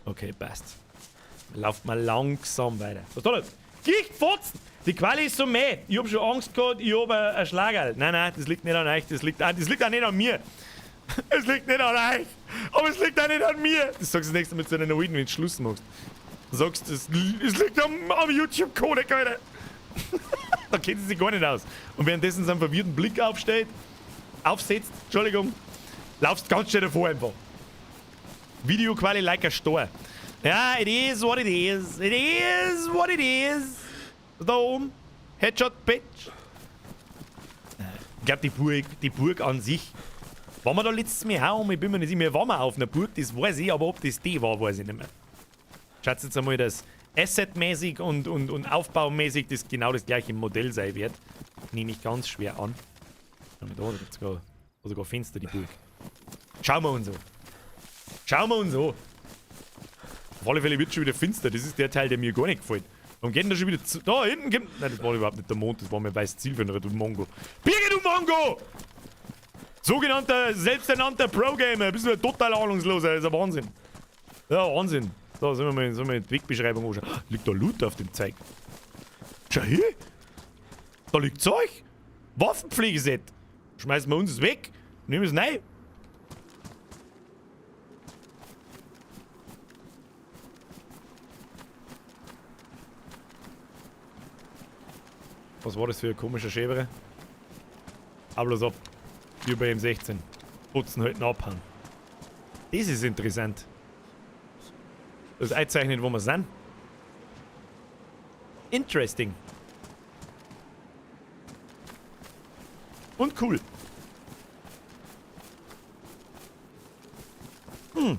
Okay, passt. Lauft mal langsam weiter. Was ist da los? Gichtfotzen! Die Quali ist so mäh. Ich hab schon Angst gehabt, ich hab ein Schlagerl. Nein, nein, das liegt nicht an euch, das liegt auch nicht an mir. Es liegt nicht an euch, aber es liegt auch nicht an mir. Das sagst du das nächste Mal zu deiner Alten, wenn du Schluss machst. Du sagst, es liegt am YouTube-Codec, Alter. Da kennt sie sich gar nicht aus. Und währenddessen so einen verwirrten Blick aufsetzt, Entschuldigung, laufst ganz schnell davor einfach. Videoquali like a Store. Ja, it is what it is. It is what it is. Da oben. Headshot, Bitch. Ich glaube, die Burg an sich. Waren wir da letztes Mal auch? Ich bin mir nicht sicher. Wir waren auf einer Burg, das weiß ich, aber ob das die war, weiß ich nicht mehr. Schaut jetzt einmal, dass assetmäßig und aufbaumäßig das genau das gleiche Modell sein wird. Nehme ich ganz schwer an. Da gibt es sogar Fenster, die Burg. Schauen wir uns an. Schauen wir uns an. Auf alle Fälle wird schon wieder finster. Das ist der Teil, der mir gar nicht gefällt. Warum geht denn da schon wieder zu? Da hinten kommt. Nein, das war überhaupt nicht der Mond, das war mein weißes Zielfernrohr, du Mongo. Birgit, du Mongo! Sogenannter, selbsternannter Pro-Gamer. Bist du ein total ahnungsloser, das ist ein Wahnsinn. Ja, Wahnsinn. So, sollen wir mal die Wegbeschreibung anschauen. Liegt da Loot auf dem Zeug? Schau hier! Da liegt Zeug! Waffenpflegeset! Schmeißen wir uns es weg? Nehmen wir es rein. Was war das für ein komischer Schäbere? Aber bloß ab. Über M16. Putzen halt abhauen. Das ist interessant. Das einzeichnet, wo wir sind. Interesting. Und cool. Hm.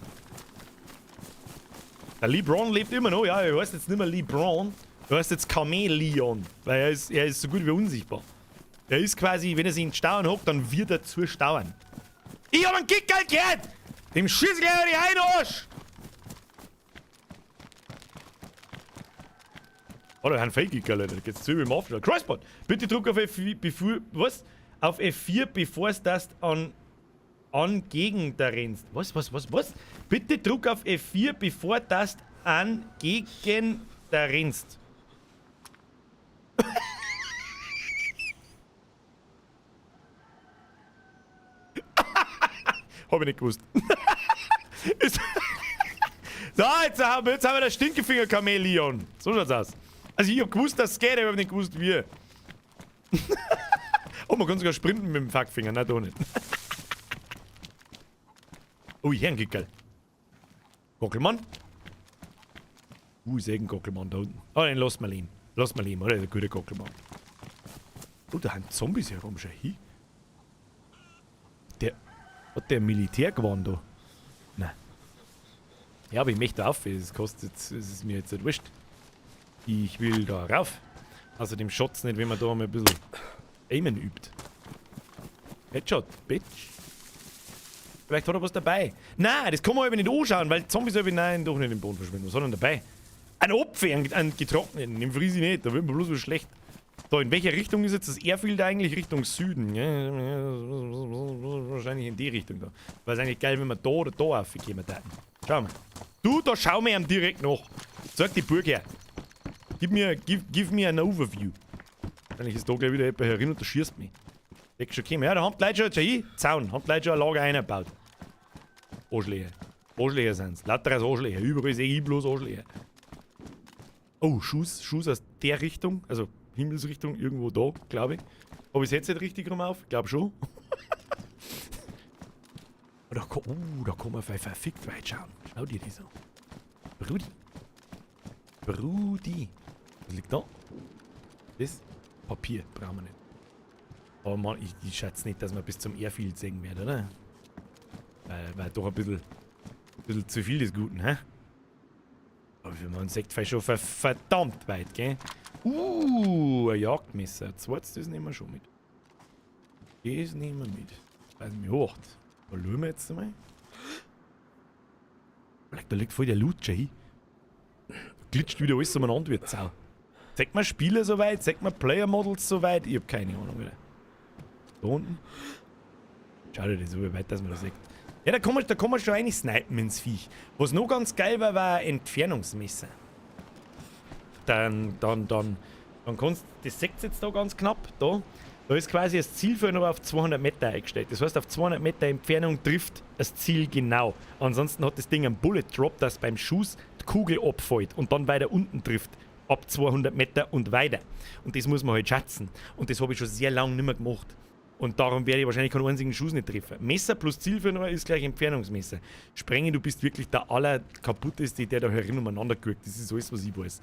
Der LeBron lebt immer noch. Ja, er heißt jetzt nicht mehr LeBron. Er heißt jetzt Chameleon. Weil er ist so gut wie unsichtbar. Er ist quasi, wenn er sich in den Stauern hockt, dann wird er zu Stauern. Ich hab einen Kickerl gehört! Dem schieß ich gleich die Arsch! Oh, da haben Fake-Kickerl, Alter. Da geht's zu mit dem Aufschlag. Crossbot! Bitte druck auf F4, bevor. Was? Auf F4, bevor es das an gegen da rennst. Was? Bitte druck auf F4, bevor das an gegen da rennst. Hab ich nicht gewusst. So, jetzt haben wir das Stinkefinger-Chamäleon. So schaut's aus. Also ich hab gewusst, dass es geht, aber ich hab nicht gewusst, wie. Oh, man kann sogar sprinten mit dem Fuckfinger. Nein, doch nicht. Oh, hier ein Gickerl. Gockelmann. Ich seh einen Gockelmann da unten. Oh, den lass mal leben. Lass mal leben, oder? Der gute Gockelmann. Oh, da haben Zombies herum. Schau hin. Der hat der Militär gewonnen da? Nein. Ja, aber ich möchte auf. Das kostet jetzt, das ist mir jetzt nicht wurscht. Ich will da rauf. Außerdem schaut's nicht, wenn man da mal ein bisschen aimen übt. Headshot, Bitch. Vielleicht hat er was dabei. Nein, das kann man aber nicht anschauen, weil Zombies aber nein, doch nicht im Boden verschwinden. Was hat er denn dabei? Ein Apfel, einen getrockneten, den friss ich nicht, da wird mir bloß so schlecht. So, in welcher Richtung ist jetzt das Airfield eigentlich? Richtung Süden. Ja, wahrscheinlich in die Richtung da. Wäre es eigentlich geil, wenn wir da oder da raufkommen würden. Schau mal. Du, da schau mir ihm direkt nach. Zeig die Burg her. Gib mir, give me an overview. Wahrscheinlich ist da gleich wieder jemand herin und der schießt mich. Deck schon kommen. Ja, da haben die Leute schon, schau hin, Zaun, haben die Leute schon ein Lager eingebaut. Arschlöcher. Arschlöcher sind's. Lauter als Arschlöcher. Überall sehe ich bloß Arschlöcher. Oh, Schuss aus der Richtung, also Himmelsrichtung, irgendwo da, glaube ich. Hab ich's jetzt nicht richtig rum auf? Glaub schon. Da kann man verfickt weit schauen. Schau dir das an. Brudi. Brudi. Was liegt da? Das Papier brauchen wir nicht. Aber Mann, ich schätze nicht, dass wir bis zum Airfield sehen werden, oder? Weil doch ein bisschen zu viel des Guten, hä? Aber man sieht vielleicht schon verdammt weit, gell? Ein Jagdmesser. Zweites, das nehmen wir schon mit. Das nehmen wir mit. Weiß nicht, hoch. Da schauen wir jetzt einmal. Da liegt voll der Loot schon hin. Da glitscht wieder alles umeinander wie Sau. Zeigt man Spieler soweit? Zeigt man Player Models soweit? Ich hab keine Ahnung wieder. Da unten. Schau dir das so, wie weit, dass man das sieht. Ja, da kann man schon eigentlich snipen ins Viech. Was noch ganz geil war, war ein Entfernungsmesser. Dann kannst du, das seht ihr jetzt da ganz knapp, da. Da ist quasi das Ziel noch auf 200 Meter eingestellt. Das heißt, auf 200 Meter Entfernung trifft das Ziel genau. Ansonsten hat das Ding einen Bullet Drop, dass beim Schuss die Kugel abfällt und dann weiter unten trifft. Ab 200 Meter und weiter. Und das muss man halt schätzen. Und das habe ich schon sehr lange nicht mehr gemacht. Und darum werde ich wahrscheinlich keinen einzigen Schuss nicht treffen. Messer plus Zielfernrohr ist gleich Entfernungsmesser. Sprenge, du bist wirklich der allerkaputteste, der da herin umeinander guckt. Das ist alles, was ich weiß.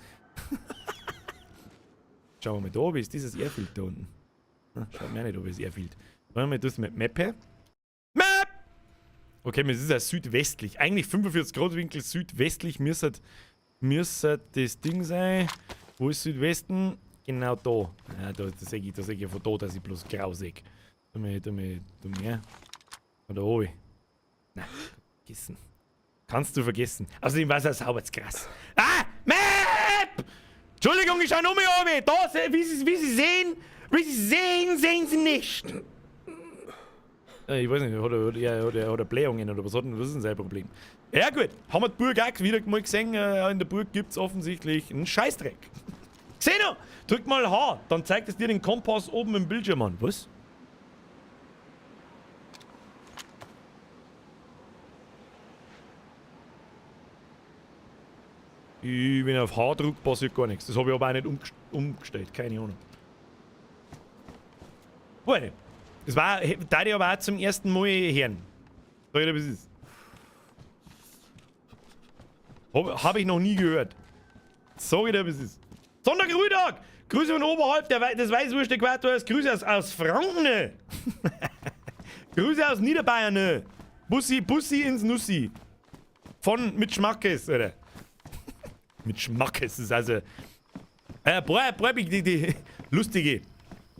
Schauen wir mal da, wie ist dieses Airfield da unten? Schaut mir auch nicht, ob es Airfield. Wollen wir das mit Map her? Map! Okay, es ist ja südwestlich. Eigentlich 45 Grad Winkel südwestlich müsste das Ding sein. Wo ist Südwesten? Genau da. Ja, da sehe ich, ja von da, dass ich bloß grau sehe. Da mehr. Da oben. Nein, vergessen. Kannst du vergessen. Außerdem war es auch sauber krass. Ah! Map! Entschuldigung, ich schau nur mehr oben. Da, wie Sie sehen, sehen Sie nicht. Ich weiß nicht, hat er Blähungen oder was hat denn, was ist denn sein Problem? Ja gut, haben wir die Burg auch wieder mal gesehen. In der Burg gibt es offensichtlich einen Scheißdreck. Xeno, drück mal H, dann zeigt es dir den Kompass oben im Bildschirm an. Was? Ich bin auf H drückt, passiert gar nichts. Das habe ich aber auch nicht umgestellt, keine Ahnung. Warte. Das war, da ich aber auch zum ersten Mal hören. Sag ich dir, wie es ist. Hab ich noch nie gehört. Sag ich dir, wie es ist. Sonntag, Grüße von oberhalb des Weißwurst-Äquators. Grüße aus Franken. Grüße aus Niederbayern. Bussi, Bussi ins Nussi. Von mit Schmackes, oder? Mit Schmackes ist also. Die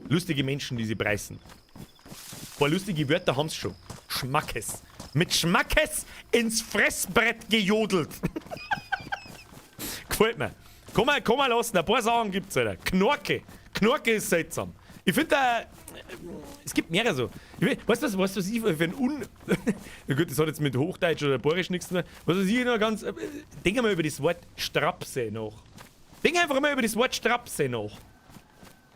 lustige Menschen, die sie preisen. Ein paar lustige Wörter haben's schon. Schmackes. Mit Schmackes ins Fressbrett gejodelt. Gefällt mir. Komm mal lassen, ein paar Sachen gibt's, Alter. Knorke. Knorke ist seltsam. Ich finde da. Es gibt mehrere so. Weißt du, was ich für ein Un. Ja gut, das hat jetzt mit Hochdeutsch oder Bayerisch nichts zu tun. Was weiß ich noch ganz. Denk mal über das Wort Strapse nach. Denk einfach mal über das Wort Strapse nach.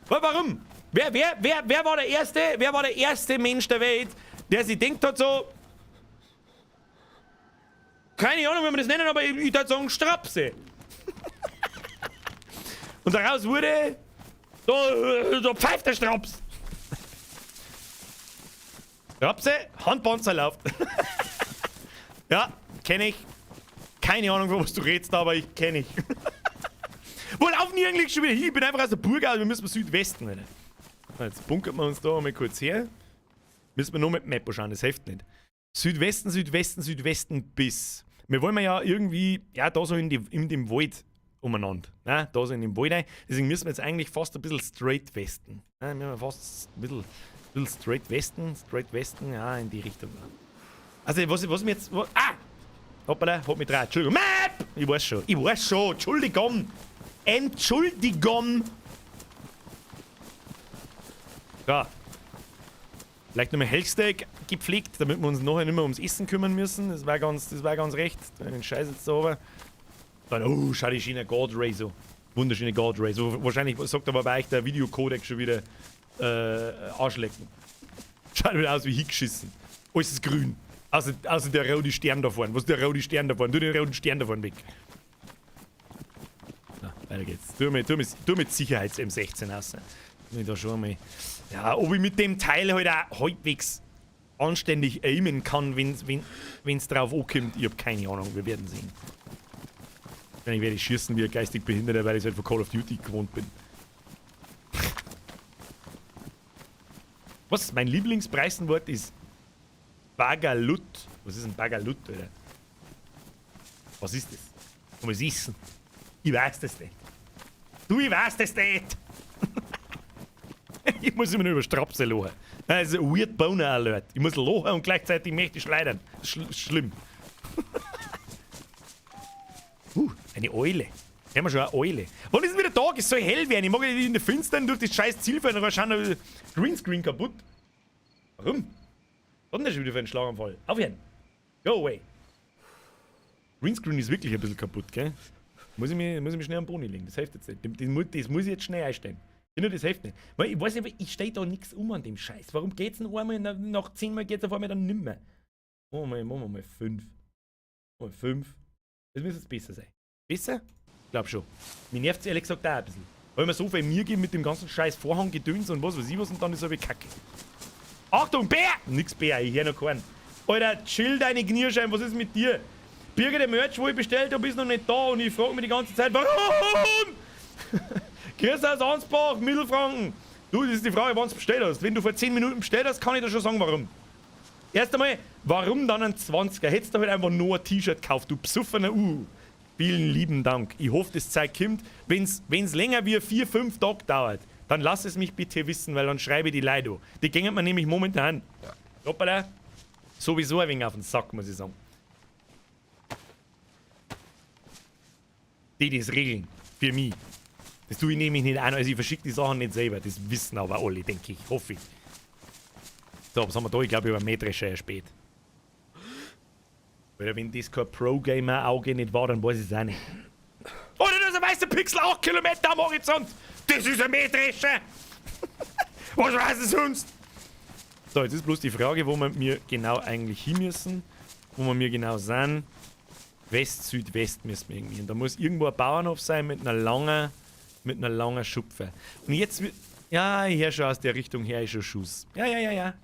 Warum? Wer war der erste? Wer war der erste Mensch der Welt, der sich denkt hat so. Keine Ahnung, wie man das nennen, aber ich würde sagen Strapse. Und daraus wurde. Da pfeift der Straps. Strapse, Handpanzer läuft. Ja, kenne ich. Keine Ahnung, von was du redest, aber ich kenne ich. Wo laufen die eigentlich schon wieder hin? Ich bin einfach aus der Burg aus, wir müssen Südwesten rein. Jetzt bunkert man uns da einmal kurz her. Müssen wir nur mit Map schauen, das hilft nicht. Südwesten, Südwesten, Südwesten bis. Wir wollen ja irgendwie, ja, da so in dem Wald umeinander. Ne? Da so in dem Wald rein. Deswegen müssen wir jetzt eigentlich fast ein bisschen straight westen. Ne? Müssen wir fast ein bisschen straight westen, ja, in die Richtung. Also, was mir jetzt. Was, ah! Hoppala, hat mich drei. Entschuldigung. Map! Ich weiß schon, Entschuldigung! Entschuldigung! Ja. Vielleicht nochmal Hellsteak gepflegt, damit wir uns nachher nicht mehr ums Essen kümmern müssen. Das war ganz recht. Den Scheiß jetzt da oben. Dann, oh, schau die schöne God Ray so. Wunderschöne God Ray. So, wahrscheinlich sagt aber bei euch der Videocodec schon wieder Arschlecken. Schaut wieder aus wie hingeschissen. Alles ist grün. Außer der rote Stern da vorne. Was ist der rote Stern da vorne? Tu den roten Stern da vorne weg. Na, weiter geht's. Tu mit Sicherheits-M16 aus. Ich da schon mal. Ja, ob ich mit dem Teil halt auch halbwegs anständig aimen kann, wenn's drauf ankommt, ich hab keine Ahnung, wir werden sehen. Ich werde schießen wie ein geistig Behinderter, weil ich halt von Call of Duty gewohnt bin. Was? Mein Lieblingspreisenwort ist Bagalut. Was ist ein Bagalut, Alter? Was ist das? Kann man es essen? Ich weiß das nicht. Du, ich weiß das nicht! Ich muss immer nur über Strapse lachen. Das ist ein Weird Boner Alert. Ich muss lachen und gleichzeitig möchte ich schleudern. Das ist schlimm. Eine Eule. Haben wir schon eine Eule. Wann ist denn wieder Tag? Es soll hell werden. Ich mag nicht in der Finstern durch das scheiß Zielfeld und schauen, Greenscreen kaputt. Warum? Was ist denn das schon wieder für ein Schlaganfall? Aufhören! Go away! Greenscreen ist wirklich ein bisschen kaputt, gell? Muss ich mich schnell am Boni legen. Das hilft jetzt nicht. Das muss ich jetzt schnell einstellen. Nur das hilft nicht. Weil ich weiß nicht, ich stehe da nichts um an dem Scheiß. Warum geht's denn einmal, nach 10 Mal geht's auf einmal dann nimmer? Machen wir mal 5. Machen wir 5. Das müsste jetzt besser sein. Besser? Ich glaub schon. Mir nervt's ehrlich gesagt auch ein bisschen. Weil mir so viel mir geben mit dem ganzen scheiß Vorhanggedöns und was weiß ich was und dann ist es aber Kacke. Achtung, Bär! Nix Bär, ich hör noch keinen. Alter, chill deine Knierschein, was ist mit dir? Birger, der Merch, wo ich bestellt habe, ist noch nicht da und ich frage mich die ganze Zeit, warum? Grüß aus Ansbach, Mittelfranken. Du, das ist die Frage, wann du bestellt hast. Wenn du vor 10 Minuten bestellt hast, kann ich dir schon sagen, warum. Erst einmal, warum dann ein 20er? Hättest du halt einfach nur ein T-Shirt gekauft, du besoffener U. Vielen lieben Dank. Ich hoffe, das Zeug kommt. Wenn's länger wie 4, 5 Tage dauert, dann lass es mich bitte wissen, weil dann schreibe ich die Leute an. Die gehen mir nämlich momentan, hoppala, sowieso ein wenig auf den Sack, muss ich sagen. Die das regeln. Für mich. Das tue ich nämlich nicht an, also ich verschicke die Sachen nicht selber. Das wissen aber alle, denke ich. Hoffe ich. So, was haben wir da? Ich glaube, ich habe einen Mähdrescher spät. Weil wenn das kein Pro-Gamer-Auge nicht war, dann weiß ich es auch nicht. Oh, da ist ein weißer Pixel, 8 Kilometer am Horizont! Das ist ein Mähdrescher! Was weiß ich sonst? So, jetzt ist bloß die Frage, wo wir mir genau eigentlich hin müssen. Wo wir mir genau sind. West, Südwest müssen wir irgendwie hin. Da muss irgendwo ein Bauernhof sein mit einer langen Schupfe. Und jetzt wird. Ja, ich höre schon aus der Richtung her, ich schon Schuss. Ja.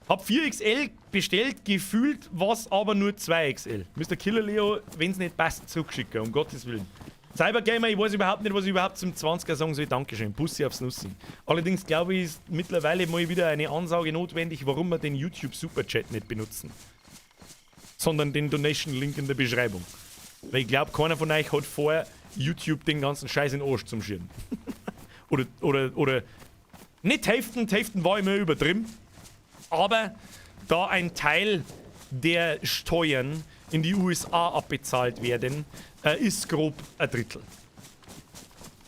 Hab 4XL bestellt, gefühlt war's aber nur 2XL. Mr. Killer Leo, wenn's nicht passt, zurückschicken, um Gottes Willen. Cybergamer, ich weiß überhaupt nicht, was ich überhaupt zum 20er sagen soll. Dankeschön, Bussi aufs Nussi. Allerdings glaube ich, ist mittlerweile mal wieder eine Ansage notwendig, warum wir den YouTube Superchat nicht benutzen. Sondern den Donation-Link in der Beschreibung. Weil ich glaube, keiner von euch hat vor, YouTube den ganzen Scheiß in den Arsch zum Schirm. Oder nicht Hälften, Hälften war immer übertrieben. Aber da ein Teil der Steuern in die USA abbezahlt werden, ist grob ein Drittel.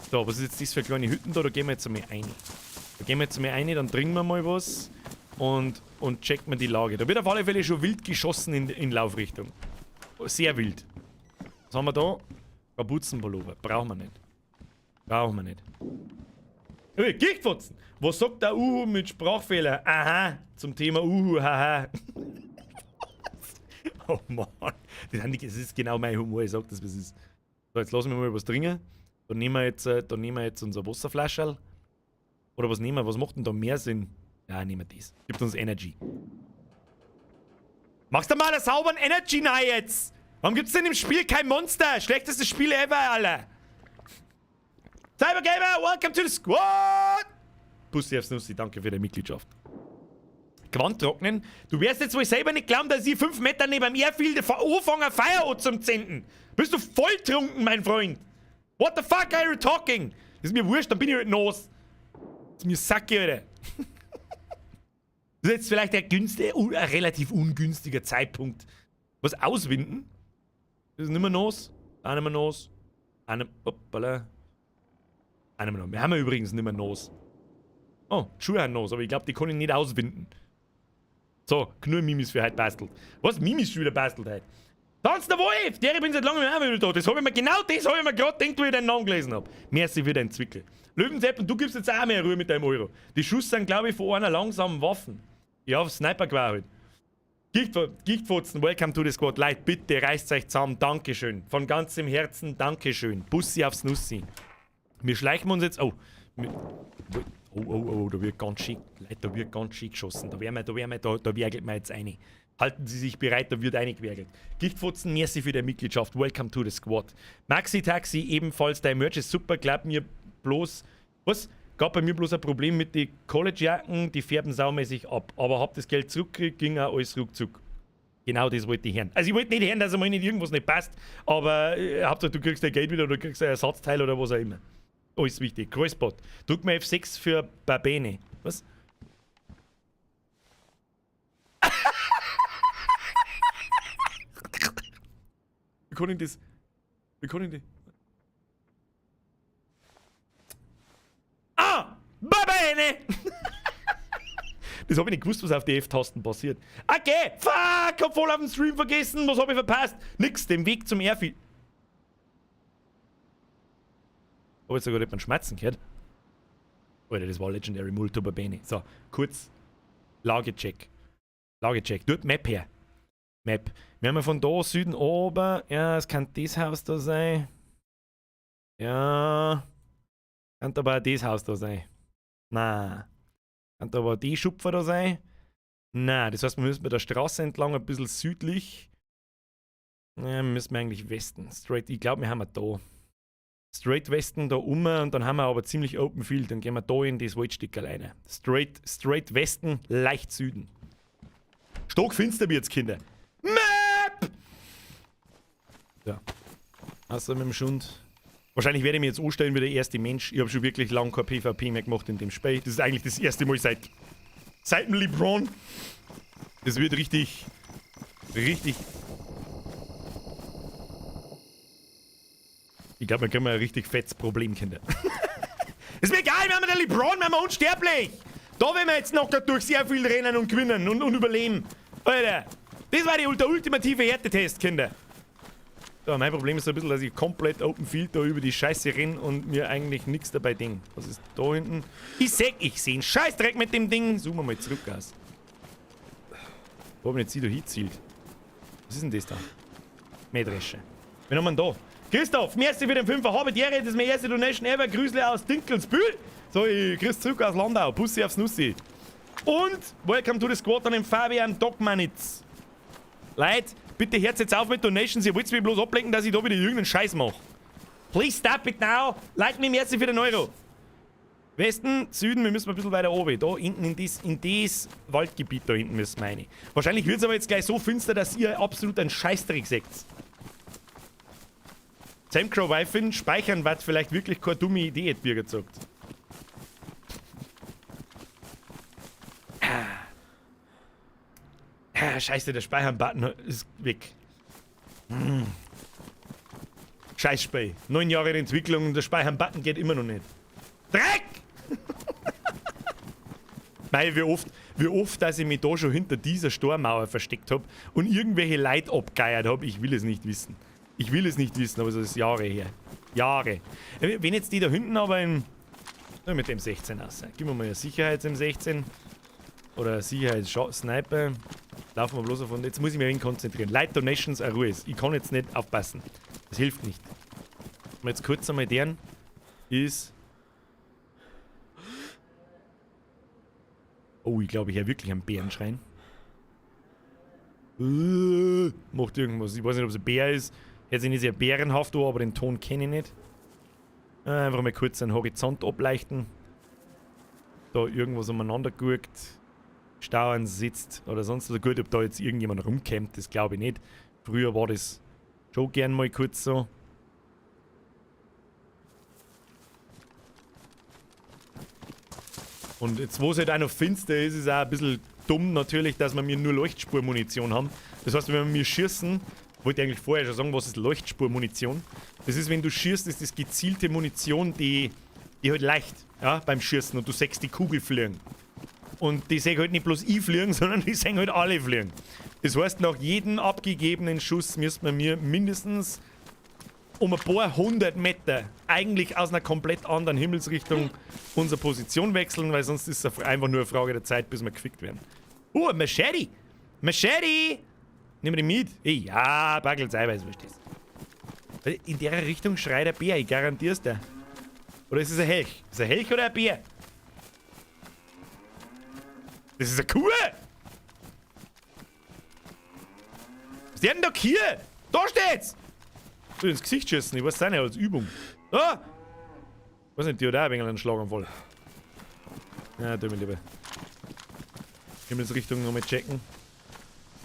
So, was ist jetzt das für kleine Hütten da? Da gehen wir jetzt einmal rein. Da gehen wir jetzt einmal rein, dann trinken wir mal was und checken wir die Lage. Da wird auf alle Fälle schon wild geschossen in Laufrichtung. Sehr wild. Was haben wir da? Kapuzenpullover. Brauchen wir nicht. Brauchen wir nicht. Hey, Gichtfotzen! Was sagt der Uhu mit Sprachfehler? Aha, zum Thema Uhu, haha. Oh Mann, das ist genau mein Humor, ich sag das, was ist. So, jetzt lassen wir mal was trinken. Da nehmen wir jetzt unser Wasserflascherl. Oder was nehmen wir? Was macht denn da mehr Sinn? Ja, nehmen wir das. Gibt uns Energy. Machst du mal einen sauberen Energy rein jetzt? Warum gibt's denn im Spiel kein Monster? Schlechtestes Spiel ever, Alter. Cybergamer, welcome to the squad! Bussi aufs Nussi, danke für die Mitgliedschaft. Gewand trocknen. Du wirst jetzt wohl selber nicht glauben, dass ich 5 Meter neben dem Airfield anfange, ein Feuer anzuzünden. Bist du volltrunken, mein Freund? What the fuck are you talking? Ist mir wurscht, dann bin ich halt nass. Ist mir Sacke, Alter. Das ist jetzt vielleicht ein relativ ungünstiger Zeitpunkt. Was auswinden? Das ist nicht mehr nass. Auch nicht mehr nass. Auch nicht, hoppala. Auch nicht mehr nass. Wir haben ja übrigens nicht mehr nass. Oh, die Schuhe haben nass, aber ich glaube, die kann ich nicht auswinden. So, genug Mimis für heute bastelt. Was? Mimis schon wieder bastelt heute? Tanz der Wolf! Der, ich bin seit langem auch wieder da. Das hab ich mir, genau das habe ich mir gerade gedacht, wo ich deinen Namen gelesen hab. Merci für deinen Zwickel. Löwensepp, und du gibst jetzt auch mehr Ruhe mit deinem Euro. Die Schuss sind, glaube ich, von einer langsamen Waffen. Ja, auf Sniper-Gewehr halt. Gichtfotzen, welcome to the squad. Leute, bitte reißt euch zusammen. Dankeschön. Von ganzem Herzen, Dankeschön. Bussi aufs Nussi. Wir schleichen uns jetzt. Oh. Oh, oh, oh, da wird ganz schick. Leute, da wird ganz schick geschossen. Da werden wir, da werden wir, da, da werkelt man jetzt eine. Halten Sie sich bereit, da wird eingewerkelt. Gichtfotzen, merci für deine Mitgliedschaft. Welcome to the squad. Maxi Taxi, ebenfalls, dein Merch ist super. Glaub mir bloß. Was? Gab bei mir bloß ein Problem mit den College-Jacken, die färben saumäßig ab. Aber hab das Geld zurückgekriegt, ging auch alles ruckzuck. Genau das wollte ich hören. Also ich wollte nicht hören, dass einmal nicht irgendwas nicht passt, aber Hauptsache du kriegst dein Geld wieder oder du kriegst ein Ersatzteil oder was auch immer. Alles wichtig. Kreuzbot. Drück mal F6 für Babene. Was? Wie kann ich das? Wie kann ich das? Ah! Babene! Das hab ich nicht gewusst, was auf die F-Tasten passiert. Okay! Fuck! Hab voll auf den Stream vergessen. Was hab ich verpasst? Nix, den Weg zum Airfield. Hab jetzt sogar nicht mal Schmerzen gehört. Alter, das war Legendary Molto Babene. So, kurz Lagecheck. Lagecheck. Dort Map her. Map. Wir haben ja von da Süden oben. Ja, es kann das Haus da sein. Ja. Kann aber auch das Haus da sein. Na. Kann aber auch die Schupfer da sein. Na, das heißt, wir müssen bei der Straße entlang ein bisschen südlich. Ja, wir müssen eigentlich Westen. Straight, ich glaub, wir haben da. Straight Westen da um und dann haben wir aber ziemlich Open Field. Dann gehen wir da in das Waldstück alleine. Straight Westen, leicht Süden. Stockfinster wird's, Kinder. Map! Ja. Außer mit dem Schund. Wahrscheinlich werde ich mich jetzt anstellen wie der erste Mensch. Ich habe schon wirklich lange kein PvP mehr gemacht in dem Spiel. Das ist eigentlich das erste Mal seit dem LeBron. Das wird richtig, richtig. Ich glaub, wir kriegen ein richtig fettes Problem, Kinder. Ist mir egal, wir haben den LeBron, wir haben unsterblich. Da werden wir jetzt noch durch sehr viel rennen und gewinnen und überleben. Alter, das war der ultimative Härtetest, Kinder. So, mein Problem ist so ein bisschen, dass ich komplett Open Field da über die Scheiße renne und mir eigentlich nichts dabei denk. Was ist da hinten? Ich seh einen Scheißdreck mit dem Ding. Zoomen wir mal zurück aus. Wo hab ich jetzt da hingezielt? Was ist denn das da? Mähdrescher. Wen haben wir denn da? Christoph, merci für den 5er. Habe die Ehre, das ist meine erste Donation ever. Grüßle aus Dinkelsbühl. So, ich grüß zurück aus Landau. Bussi aufs Nussi. Und welcome to the squad an den Fabian Dogmanitz. Leute, bitte hört jetzt auf mit Donations. Ihr wollt mich bloß ablenken, dass ich da wieder irgendeinen Scheiß mach. Please stop it now. Like me, merci für den Euro. Westen, Süden, wir müssen ein bisschen weiter oben. Da hinten in das Waldgebiet da hinten müssen wir rein. Wahrscheinlich wird's aber jetzt gleich so finster, dass ihr absolut einen Scheißdreck seht. Samcrow Wifin, speichern wird vielleicht wirklich keine dumme Idee, hat Birger gesagt. Ah, scheiße, der Speichern-Button ist weg. Scheißspiel. 9 Jahre in Entwicklung und der Speichern-Button geht immer noch nicht. Dreck! Mei, wie oft, dass ich mich da schon hinter dieser Stormauer versteckt hab und irgendwelche Leute abgeiert hab, ich will es nicht wissen. Ich will es nicht wissen, aber es ist Jahre her. Jahre. Wenn jetzt die da hinten aber in, na, mit dem 16 aus. Gib mir mal eine Sicherheits M16. Oder Sicherheits-Sniper. Laufen wir bloß davon. Jetzt muss ich mich ein wenig konzentrieren. Light Donations, eine Ruhe ist. Ich kann jetzt nicht aufpassen. Das hilft nicht. Mal jetzt kurz einmal deren ist. Oh, ich glaube, ich höre wirklich einen Bären schreien. Macht irgendwas. Ich weiß nicht, ob es ein Bär ist. Hört sich nicht sehr bärenhaft an, aber den Ton kenne ich nicht. Einfach mal kurz den Horizont ableichten. Da irgendwas umeinander geguckt. Stauern sitzt oder sonst was. Gut, ob da jetzt irgendjemand rumkämpft, das glaube ich nicht. Früher war das schon gern mal kurz so. Und jetzt, wo es halt auch noch finster ist, ist auch ein bisschen dumm natürlich, dass wir nur Leuchtspurmunition haben. Das heißt, wenn wir schießen, wollte ich eigentlich vorher schon sagen, was ist Leuchtspurmunition? Das ist, wenn du schießt, ist das gezielte Munition, die halt leicht, ja, beim Schießen und du siehst die Kugel fliegen. Und die sehen halt nicht bloß ich fliegen, sondern die sehen halt alle fliegen. Das heißt, nach jedem abgegebenen Schuss müsste man mir mindestens um ein paar hundert Meter eigentlich aus einer komplett anderen Himmelsrichtung unsere Position wechseln, weil sonst ist es einfach nur eine Frage der Zeit, bis wir gefickt werden. Oh, ein Machete! Machete! Nehmen wir die mit? Ey, ja, Backels Eiweiß, verstehst du? In der Richtung schreit der Bär, ich garantier's dir. Oder ist es ein Elch? Ist es ein Elch oder ein Bär? Das ist eine Kuh! Was ist der denn da hier? Da steht's! Ich will ins Gesicht schießen, ich weiß es auch nicht, als Übung. Ah! Ich weiß nicht, die hat auch ein wenig einen Schlaganfall. Ja, tu mir lieber. Himmelsrichtung nochmal checken.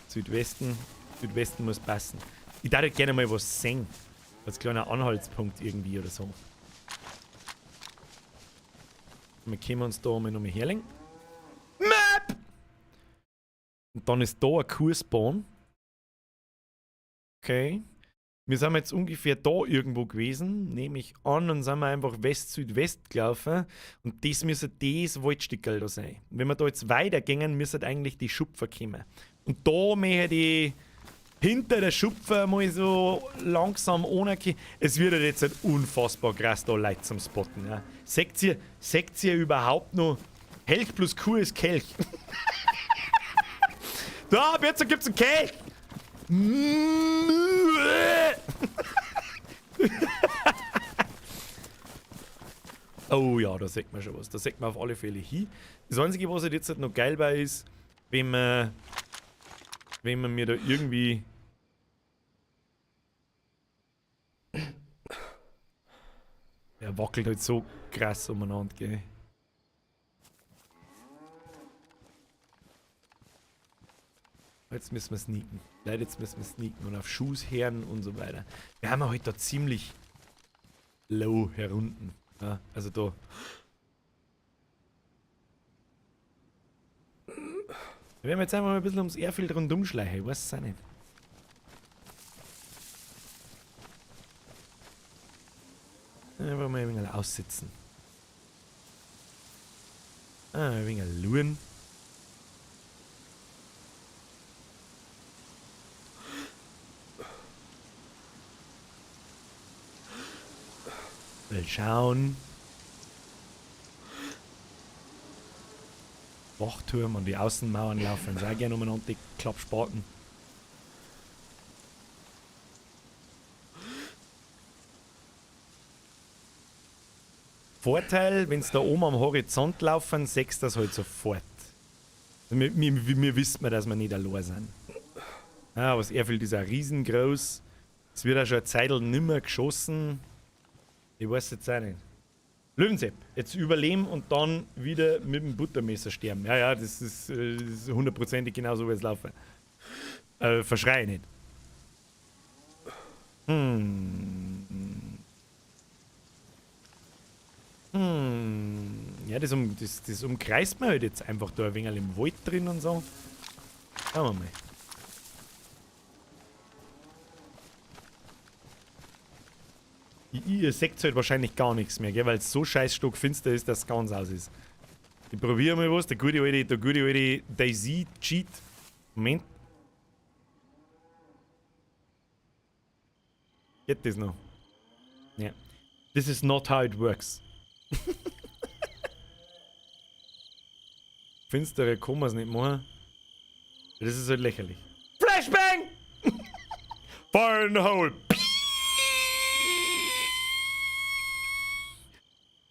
Südwesten. Südwesten muss passen. Ich darf halt gerne mal was sehen. Als kleiner Anhaltspunkt irgendwie oder so. Wir können uns da mal nochmal herlegen. Map! Und dann ist da ein Kuh-Spawn. Okay. Wir sind jetzt ungefähr da irgendwo gewesen, nehme ich an, und sind wir einfach West-Südwest gelaufen. Und das müsste das Waldstückel da sein. Und wenn wir da jetzt weitergehen, müsste eigentlich die Schupfer kommen. Und da möchte ich hinter der Schupfer mal so langsam ohne. Es wird halt jetzt halt unfassbar krass, da Leute zum Spotten. Ja. Seht ihr überhaupt noch? Helch plus Kuh ist Kelch. Da, ab jetzt gibt's einen Kelch! Oh ja, da sieht man schon was. Da sieht man auf alle Fälle hin. Das Einzige, was halt jetzt halt noch geil bei ist, wenn man mir da irgendwie... Er wackelt halt so krass umeinander, gell. Jetzt müssen wir sneaken. Leider, jetzt müssen wir sneaken und auf Schuss hören und so weiter. Wir haben halt da ziemlich low herunten. Ja, also da. Wir werden jetzt einfach mal ein bisschen ums Airfield rundum schleichen. Ich weiß es auch nicht. Einfach mal ein wenig aussitzen. Ah, ein wenig luren. Will schauen. Wachturm und die Außenmauern laufen sehr gerne umeinander, die Klappspaten. Vorteil, wenn's da oben am Horizont laufen, siehst du das halt sofort. Mir wissen wir, dass wir nicht allein sind. Ja, aber das Airfield ist auch riesengroß. Es wird auch schon eine Zeit nimmer geschossen. Ich weiß jetzt auch nicht. Löwensepp, jetzt überleben und dann wieder mit dem Buttermesser sterben. Ja, ja, das ist hundertprozentig genauso, wie es laufen. Verschrei ich nicht. Ja, das umkreist man halt jetzt einfach da ein wenig im Wald drin und so. Schauen wir mal. Ihr seht halt wahrscheinlich gar nichts mehr, gell? Weil es so scheiß stockfinster ist, dass es ganz aus ist. Ich probiere mal was. Der gute alte DayZ Cheat. Moment. Geht das noch? Ja. This is not how it works. Finstere kann man's nicht machen. Das ist halt lächerlich. Flashbang! Fire in the hole!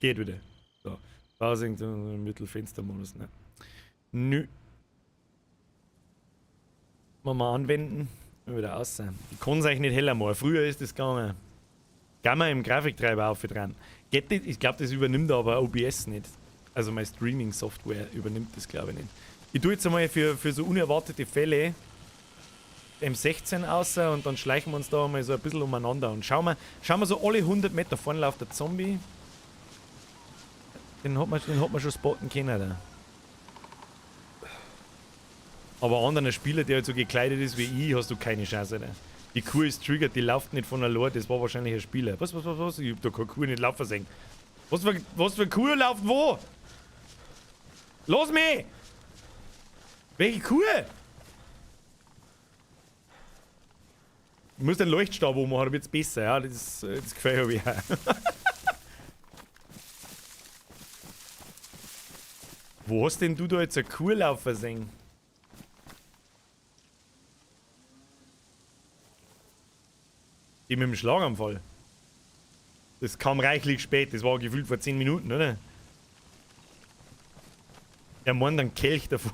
Geht wieder. So. Pause, Mittelfenstermodus, ne? Nö. Mal anwenden. Wieder aus sein. Ich kann es eigentlich nicht heller machen. Früher ist das gegangen. Gamma im Grafiktreiber auf dran. Geht das? Ich glaube, das übernimmt aber OBS nicht. Also meine Streaming-Software übernimmt das, glaube ich, nicht. Ich tue jetzt einmal für so unerwartete Fälle M16 außer und dann schleichen wir uns da mal so ein bisschen umeinander und schauen wir so alle 100 Meter vorne läuft der Zombie. Den hat man schon spotten können da. Aber anderen Spieler, der halt so gekleidet ist wie ich, hast du keine Chance. Ne? Die Kuh ist triggert, die läuft nicht von allein, das war wahrscheinlich ein Spieler. Was? Ich hab da keine Kuh nicht laufen sehen. Was für Kuh läuft wo? Los mich! Welche Kuh? Ich muss den Leuchtstab ummachen, dann wird's besser. Ja, das gefällt mir auch. Wo hast denn du da jetzt eine Kuh laufen sehen? Die mit dem Schlaganfall. Das kam reichlich spät, das war gefühlt vor 10 Minuten, oder? Der meint einen Kelch davor.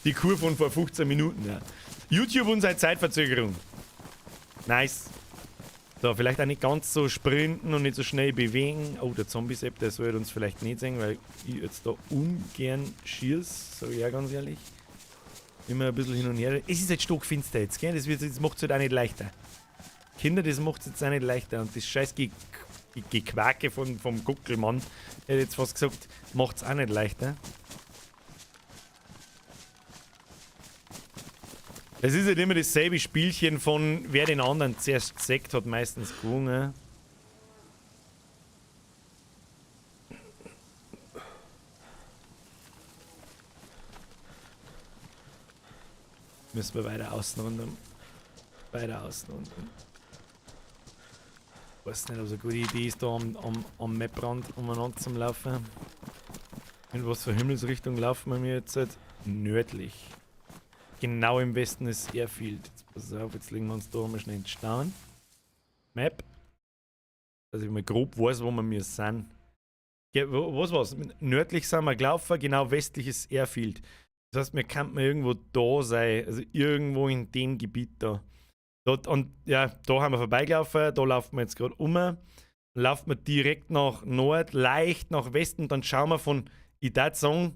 Die Kuh von vor 15 Minuten, ja. YouTube und seine Zeitverzögerung. Nice. So, vielleicht auch nicht ganz so sprinten und nicht so schnell bewegen. Oh, der Zombie-Sepp, der sollte uns vielleicht nicht sehen, weil ich jetzt da ungern schieß, sag ich auch ganz ehrlich. Immer ein bisschen hin und her. Es ist jetzt stockfinster jetzt, gell? Das macht es halt auch nicht leichter. Kinder, das macht es jetzt auch nicht leichter. Und das scheiß Gequake vom Guckelmann, hätte ich jetzt fast gesagt, macht es auch nicht leichter. Es ist halt immer dasselbe Spielchen von wer den anderen zuerst gesackt hat, meistens gewonnen. Müssen wir weiter außen rundum. Weiter außen rundum. Ich weiß nicht, ob es eine gute Idee ist, da am Maprand umeinander zu laufen. In was für Himmelsrichtung laufen wir jetzt? Halt? Nördlich. Genau im Westen ist Airfield. Jetzt pass auf, jetzt legen wir uns da mal schnell in den Staunen. Map. Dass ich mal grob weiß, wo wir sind. Ja, was war's? Nördlich sind wir gelaufen, genau westlich ist Airfield. Das heißt, wir könnten irgendwo da sein, also irgendwo in dem Gebiet da. Dort, und ja, da haben wir vorbeigelaufen, da laufen wir jetzt gerade um. Laufen wir direkt nach Nord, leicht nach Westen, dann schauen wir von, ich würde sagen,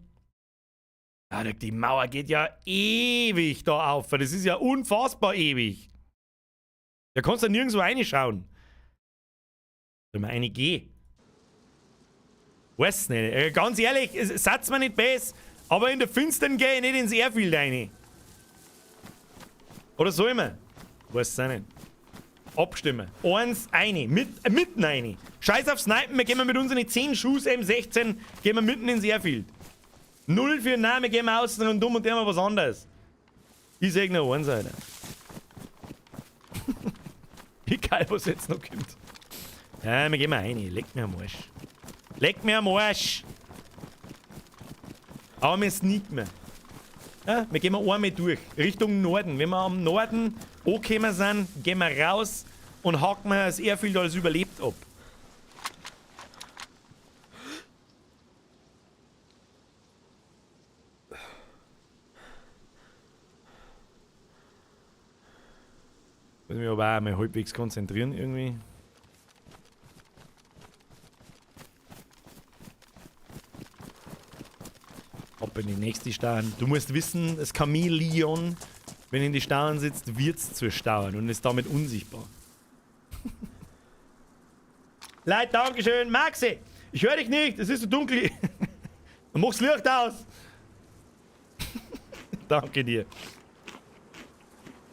ah, die Mauer geht ja ewig da auf, das ist ja unfassbar ewig. Da kannst du nirgendwo reinschauen. Soll man eine gehen? Weiß nicht. Ganz ehrlich, seid's mir nicht besser, aber in der Finstern gehe ich nicht ins Airfield rein. Oder soll man? Weiß es nicht. Abstimmen. Eins, eine. Mitten eine. Scheiß auf Snipen, wir gehen mit unseren 10 Schuss M16, gehen wir mitten ins Airfield. 0 für Name, gehen wir außen rundum und wir was anderes. Ich sag nur eins, Alter. Egal, was jetzt noch kommt. Ja, wir gehen mal rein. Leck mir am Arsch. Leck mir am Arsch! Aber wir sneaken mehr. Ja, wir gehen einmal durch. Richtung Norden. Wenn wir am Norden angekommen sind, gehen wir raus und hacken wir das Airfield alles überlebt ab. Muss mich aber auch mal halbwegs konzentrieren irgendwie. Ab in die nächste Stauen. Du musst wissen, das Chamäleon, wenn in die Stauen sitzt, wird's zur Stauen und ist damit unsichtbar. Leute, Dankeschön. Maxi, ich höre dich nicht, es ist so dunkel. Mach's Licht aus. Danke dir.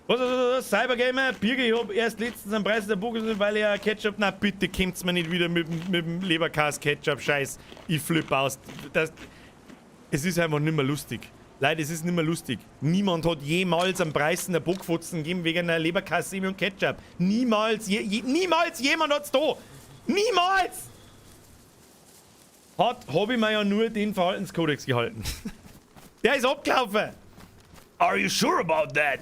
Was? Cybergamer? Birger, ich hab erst letztens am Preis der Buch gesehen, weil ich ja Ketchup. Na bitte, kommt's mir nicht wieder mit dem Leberkäse-Ketchup-Scheiß. Ich flipp aus. Es ist einfach nicht mehr lustig. Leute, es ist nicht mehr lustig. Niemand hat jemals am Preis der Bockfotzen gegeben wegen einer Leberkäse und Ketchup. Niemals, niemals jemand hat's da. Niemals! Hab ich mir ja nur den Verhaltenskodex gehalten. Der ist abgelaufen. Are you sure about that?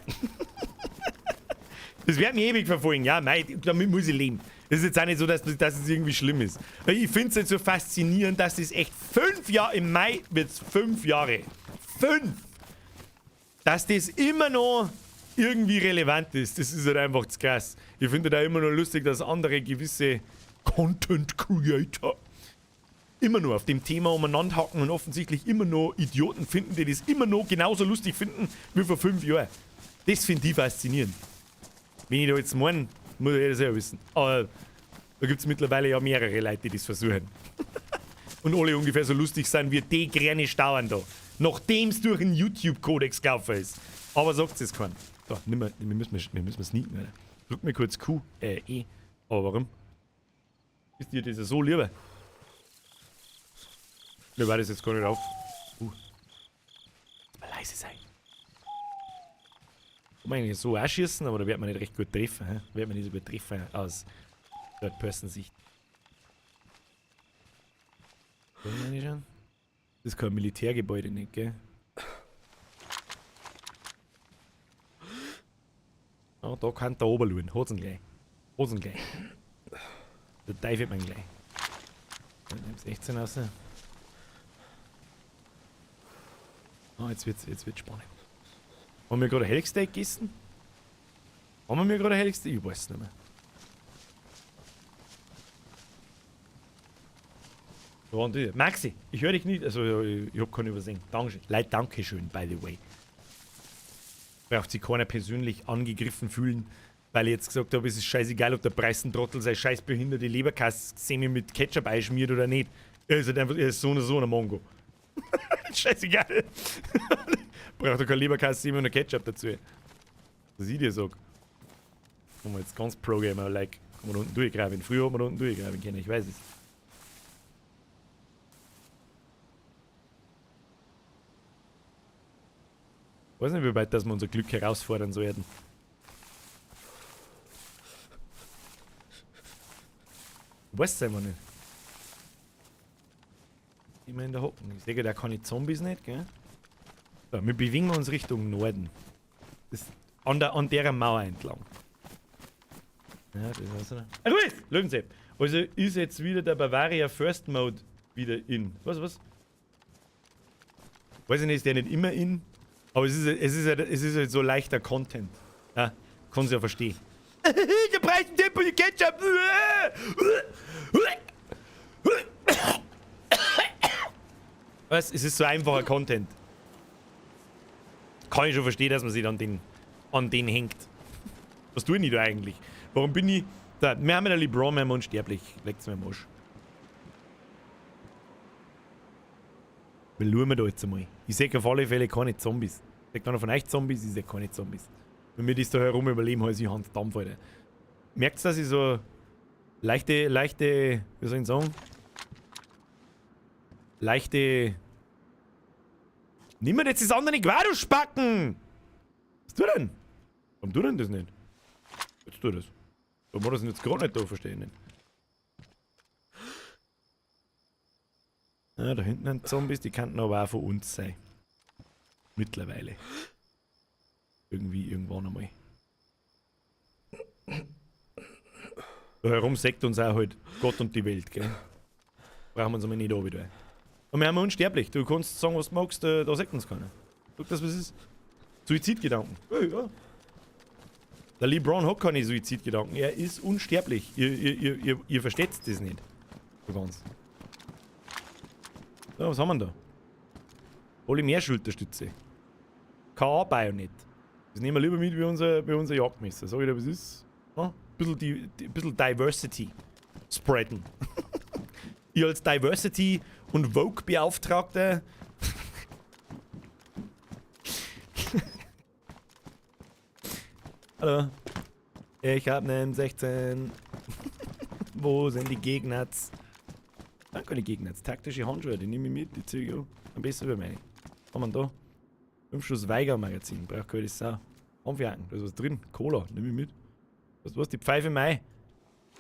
Das wird mich ewig verfolgen. Ja, mei, damit muss ich leben. Das ist jetzt auch nicht so, dass es irgendwie schlimm ist. Ich finde es jetzt so faszinierend, dass das echt 5 Jahre, im Mai wird es 5 Jahre. 5! Dass das immer noch irgendwie relevant ist, das ist halt einfach zu krass. Ich finde da immer noch lustig, dass andere gewisse Content Creator immer nur auf dem Thema umeinander hacken und offensichtlich immer noch Idioten finden, die das immer noch genauso lustig finden wie vor 5 Jahren. Das finde ich faszinierend. Wenn ich da jetzt meine, muss ich das ja wissen. Aber da gibt's mittlerweile ja mehrere Leute, die das versuchen. Und alle ungefähr so lustig sind wie die grüne Stauern da. Nachdem's durch den YouTube-Kodex gelaufen ist. Aber sagt es keinem. Da, nimm mal, wir müssen sneaken, Alter. Drück mir kurz Q, E. Aber warum? Ist dir das so lieber? Mir war das jetzt gar nicht auf. Jetzt mal leise sein. Kann man eigentlich so auch schießen, aber da wird man nicht recht gut treffen. Hä? Da wird man nicht so gut treffen aus Third-Person-Sicht. Das ist kein Militärgebäude nicht, gell? Oh, da kann der oben schauen. Hat's ihn gleich. Hat's ihn gleich. Der Teufel man gleich. Dann nimmt's 16 raus. Oh, jetzt wird's spannend. Haben wir gerade Helgsteak gegessen? Haben wir gerade Helgsteak? Ich weiß es nicht mehr. Wo waren die? Maxi, ich höre dich nicht. Also, ich hab keinen übersehen. Dankeschön. Leute, Dankeschön, by the way. Braucht sich keiner persönlich angegriffen fühlen, weil ich jetzt gesagt habe, es ist scheißegal, ob der Preisentrottel seine scheiß behinderte Leberkass-Semmel mit Ketchup einschmiert oder nicht. Er ist halt einfach, er ist so oder so ein Mongo. Scheißegal. Braucht doch kein Leberkass-Semmel und Ketchup dazu. Was ich dir sag. Kommen wir jetzt ganz Pro-Gamer-like. Kann man da unten durchgraben. Früher hat man da unten durchgraben können, ich weiß es. Ich weiß nicht, wie weit dass wir unser Glück herausfordern sollten. Ich weiß es einfach nicht. Immer in der Hocken. Ich sehe, der kann die Zombies nicht, gell? So, wir bewegen uns Richtung Norden. Das ist an der Mauer entlang. Ja, das war's noch. Ah, gut! Löwensepp. Also ist jetzt wieder der Bavaria First Mode wieder in. Was, was? Weiß ich nicht, ist der nicht immer in? Aber es ist halt so leichter Content. Ja, kann's ja verstehen. Der Preis Tempo, die Ketchup! Was? Es ist so einfacher Content. Kann ich schon verstehen, dass man sich an den hängt. Was tue ich da eigentlich? Warum bin ich da? Wir haben ja LeBron, wir haben unsterblich. Leckt's mir am Arsch. Wir schauen da jetzt einmal. Ich sehe auf alle Fälle keine Zombies. Seht einer von euch Zombies? Ich sehe keine Zombies. Wenn wir das da herum überleben, heißt ich Hans Dampf, Alter. Merkt's, dass ich so leichte, wie soll ich sagen? Leichte. Nimm mir jetzt das andere Quadospacken! Was tut denn? Warum tut denn das nicht? Jetzt tut das. Warum war das denn jetzt gerade nicht da? Verstehe ich nicht. Ja, da hinten sind Zombies, die könnten aber auch von uns sein. Mittlerweile. Irgendwie, irgendwann einmal. Da herum sägt uns auch halt Gott und die Welt, gell? Brauchen wir uns einmal nicht da wieder. Und wir haben unsterblich. Du kannst sagen, was du magst, da sagt uns keiner. Guck das, was ist. Suizidgedanken. Ja, ja. Der LeBron hat keine Suizidgedanken. Er ist unsterblich. Ihr versteht das nicht. So ganz. So, was haben wir denn da? Polymerschulterstütze. KA-Bajonett. Das nehmen wir lieber mit wie unser Jagdmesser. Sag ich dir, was ist? Ja? Ein bisschen, die, bisschen Diversity spreaden. Ich als Diversity- und Vogue-Beauftragter. Hallo. Ich hab nen 16. Wo sind die Gegner? Danke, die Gegner. Taktische Handschuhe, die nehme ich mit, die zieh ich an. Am besten über meine. Was haben wir da? 5 Schuss Weiger-Magazin. Braucht keine Sau. Hanfjacken, da ist was drin. Cola, nehme ich mit. Weißt du was? Die Pfeife mei.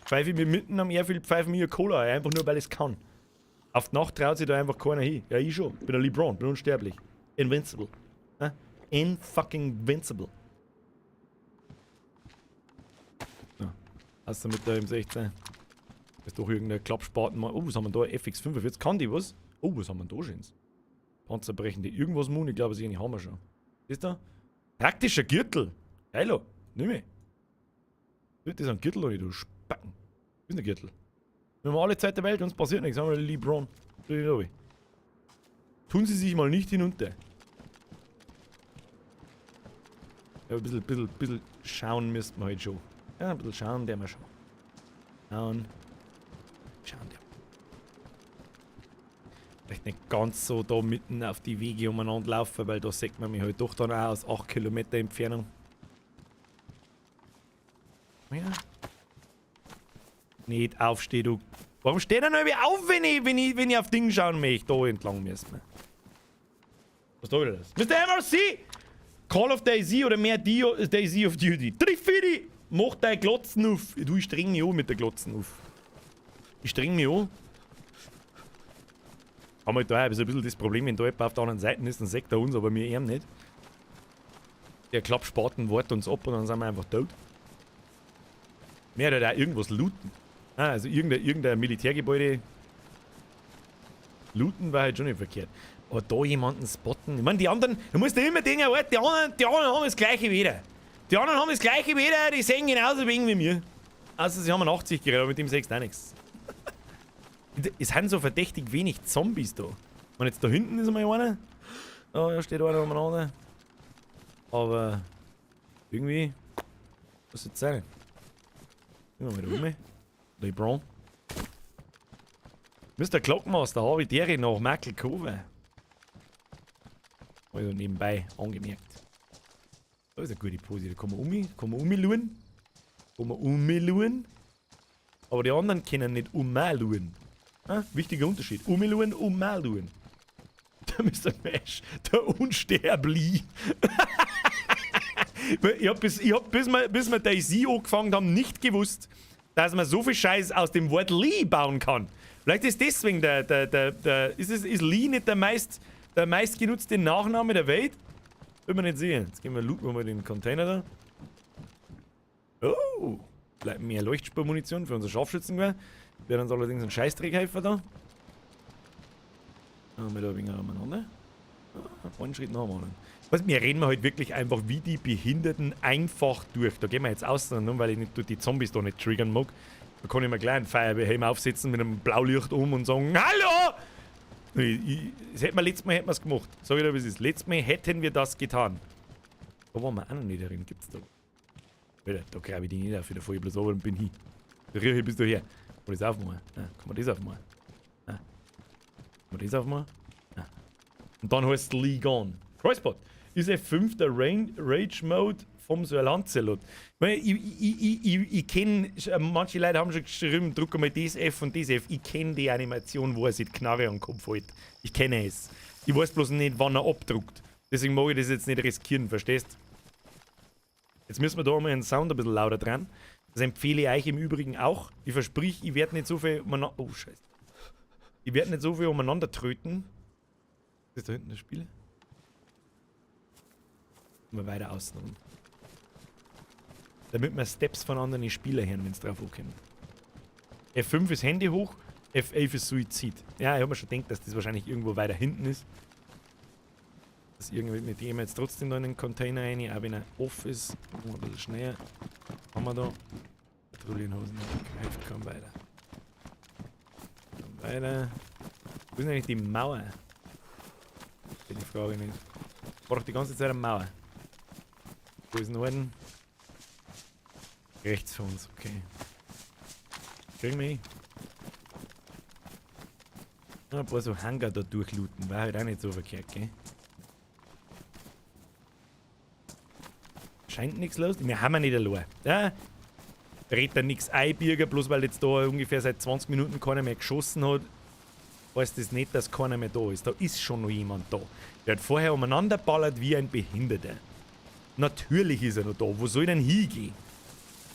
Pfeife mir mitten am Airfield, pfeife mir Cola, einfach nur weil ich's kann. Auf die Nacht traut sich da einfach keiner hin. Ja, ich schon. Bin der LeBron, bin unsterblich. Invincible. Hä? In-fucking-vincible. Ja. Hast du mit der M16? Ist doch irgendein Klappspaten mal. Oh, was haben wir da? FX45. Kann die was? Oh, was haben wir da schönes? Panzerbrechende. Irgendwas Moon, ich glaube, sie haben wir schon. Ist da? Praktischer Gürtel. Geilo. Nimm ich. Das ist ein Gürtel, oder du Spacken. Was ist ein Gürtel? Wir haben alle Zeit der Welt, uns passiert nichts. Haben wir LeBron. Tun Sie sich mal nicht hinunter. Ja, ein bisschen schauen müssten wir halt schon. Ja, ein bisschen schauen, der wir schon. Schauen. Schauen, der. Vielleicht nicht ganz so da mitten auf die Wege umeinander laufen, weil da sieht man mich halt doch dann auch aus 8 Kilometer Entfernung. Ja. Nicht aufsteh, du. Warum steht er noch auf, wenn ich auf Ding schauen möchte? Da entlang müssen wir. Was da wieder das? Mr. MRC! Call of DayZ oder mehr DayZ of Duty. Triff dich! Mach dein Glotzen auf! Du, ich streng mich an mit der Glotzen auf. Ich streng mich an. Haben wir halt da auch so ein bisschen das Problem, wenn da jemand auf der anderen Seite ist, dann sagt er uns, aber wir ihm nicht. Der Klappspaten wartet uns ab und dann sind wir einfach tot. Mehr halt auch irgendwas looten. Ah, also irgendein Militärgebäude looten war halt schon nicht verkehrt. Aber da jemanden spotten. Ich meine, die anderen, du musst ja immer denken, Alter, die anderen haben das gleiche wieder. Die anderen haben das gleiche wieder, die sehen genauso wenig wie mir. Also sie haben einen 80 Gerät, aber mit dem sechst auch nichts. Es sind so verdächtig wenig Zombies da. Und jetzt da hinten ist einmal einer. Da steht einer umeinander. Aber irgendwie. Was soll das sein? Gehen wir mal da rum. LeBron. Mr. Clockmaster, habe ich dere nach Michael Cover. Also nebenbei angemerkt. Da ist eine gute Pose. Da kann man umschauen. Kann man umschauen. Aber die anderen können nicht umschauen. Ah, wichtiger Unterschied. Umschauen, umschauen. Der Mr. Mesh, der Unsterbli. Ich hab, bis wir DayZ angefangen haben, nicht gewusst, dass man so viel Scheiß aus dem Wort Lee bauen kann. Vielleicht ist deswegen ist Lee nicht der meistgenutzte Nachname der Welt? Will man nicht sehen. Jetzt gehen wir, looten wir mal den Container da. Oh! Bleibt mehr Leuchtspurmunition für unser Scharfschützengewehr. Wäre uns allerdings ein Scheißdreck helfen da. Haben wir da ein wenig umeinander. Ah, einen Schritt nach dem anderen. Was, wir reden halt wirklich einfach wie die Behinderten einfach durch. Da gehen wir jetzt aus, nur weil ich nicht die Zombies da nicht triggern mag. Da kann ich mir gleich einen Feuerwehrhelm aufsetzen mit einem Blaulicht um und sagen: Hallo! Das hätten wir letztes Mal hätten wir's gemacht. Sag ich dir, wie es ist. Letztes Mal hätten wir das getan. Da waren wir auch noch nicht drin. Gibt's da? Alter, da grabe ich die nicht auf. Da fahr ich bloß runter und bin hin. Da riech ich bis daher. Kann man das aufmachen? Ja, kann man das aufmachen? Ja. Kann man das aufmachen? Ja. Und dann heißt es Lee Gone. Crossbot. Ist F5 der Rage Mode vom Sir Lancelot? Ich kenne, manche Leute haben schon geschrieben, drück mal das F und das F. Ich kenne die Animation, wo er sich die Knarre am Kopf hält. Ich kenne es. Ich weiß bloß nicht, wann er abdruckt. Deswegen mag ich das jetzt nicht riskieren, verstehst? Jetzt müssen wir da mal den Sound ein bisschen lauter dran. Das empfehle ich euch im Übrigen auch. Ich versprich, ich werde nicht so viel umeinander. Oh, Scheiße. Ich werde nicht so viel umeinander tröten. Ist da hinten das Spiel? Mal weiter außen rum. Damit wir Steps von anderen Spielern hören, wenn es drauf ankommt. F5 ist Handy hoch, F11 ist Suizid. Ja, ich hab mir schon gedacht, dass das wahrscheinlich irgendwo weiter hinten ist. Dass irgendwie mit dem jetzt trotzdem da in den Container rein, auch wenn er off ist. Machen wir ein bisschen schneller. Haben wir da. Patrouillenhosen. Hilft kaum weiter. Komm weiter. Wo ist denn eigentlich die Mauer? Die Frage nicht. War doch die ganze Zeit eine Mauer. Wo ist Norden? Rechts von uns, okay. Kriegen wir hin. Ein paar so Hangar da durchlooten, war halt auch nicht so verkehrt, gell? Scheint nichts los. Wir haben ja nicht allein. Ja? Dreht da nichts ein, Birger, bloß weil jetzt da ungefähr seit 20 Minuten keiner mehr geschossen hat, heißt das nicht, dass keiner mehr da ist. Da ist schon noch jemand da. Der hat vorher umeinander ballert wie ein Behinderter. Natürlich ist er noch da. Wo soll ich denn hingehen?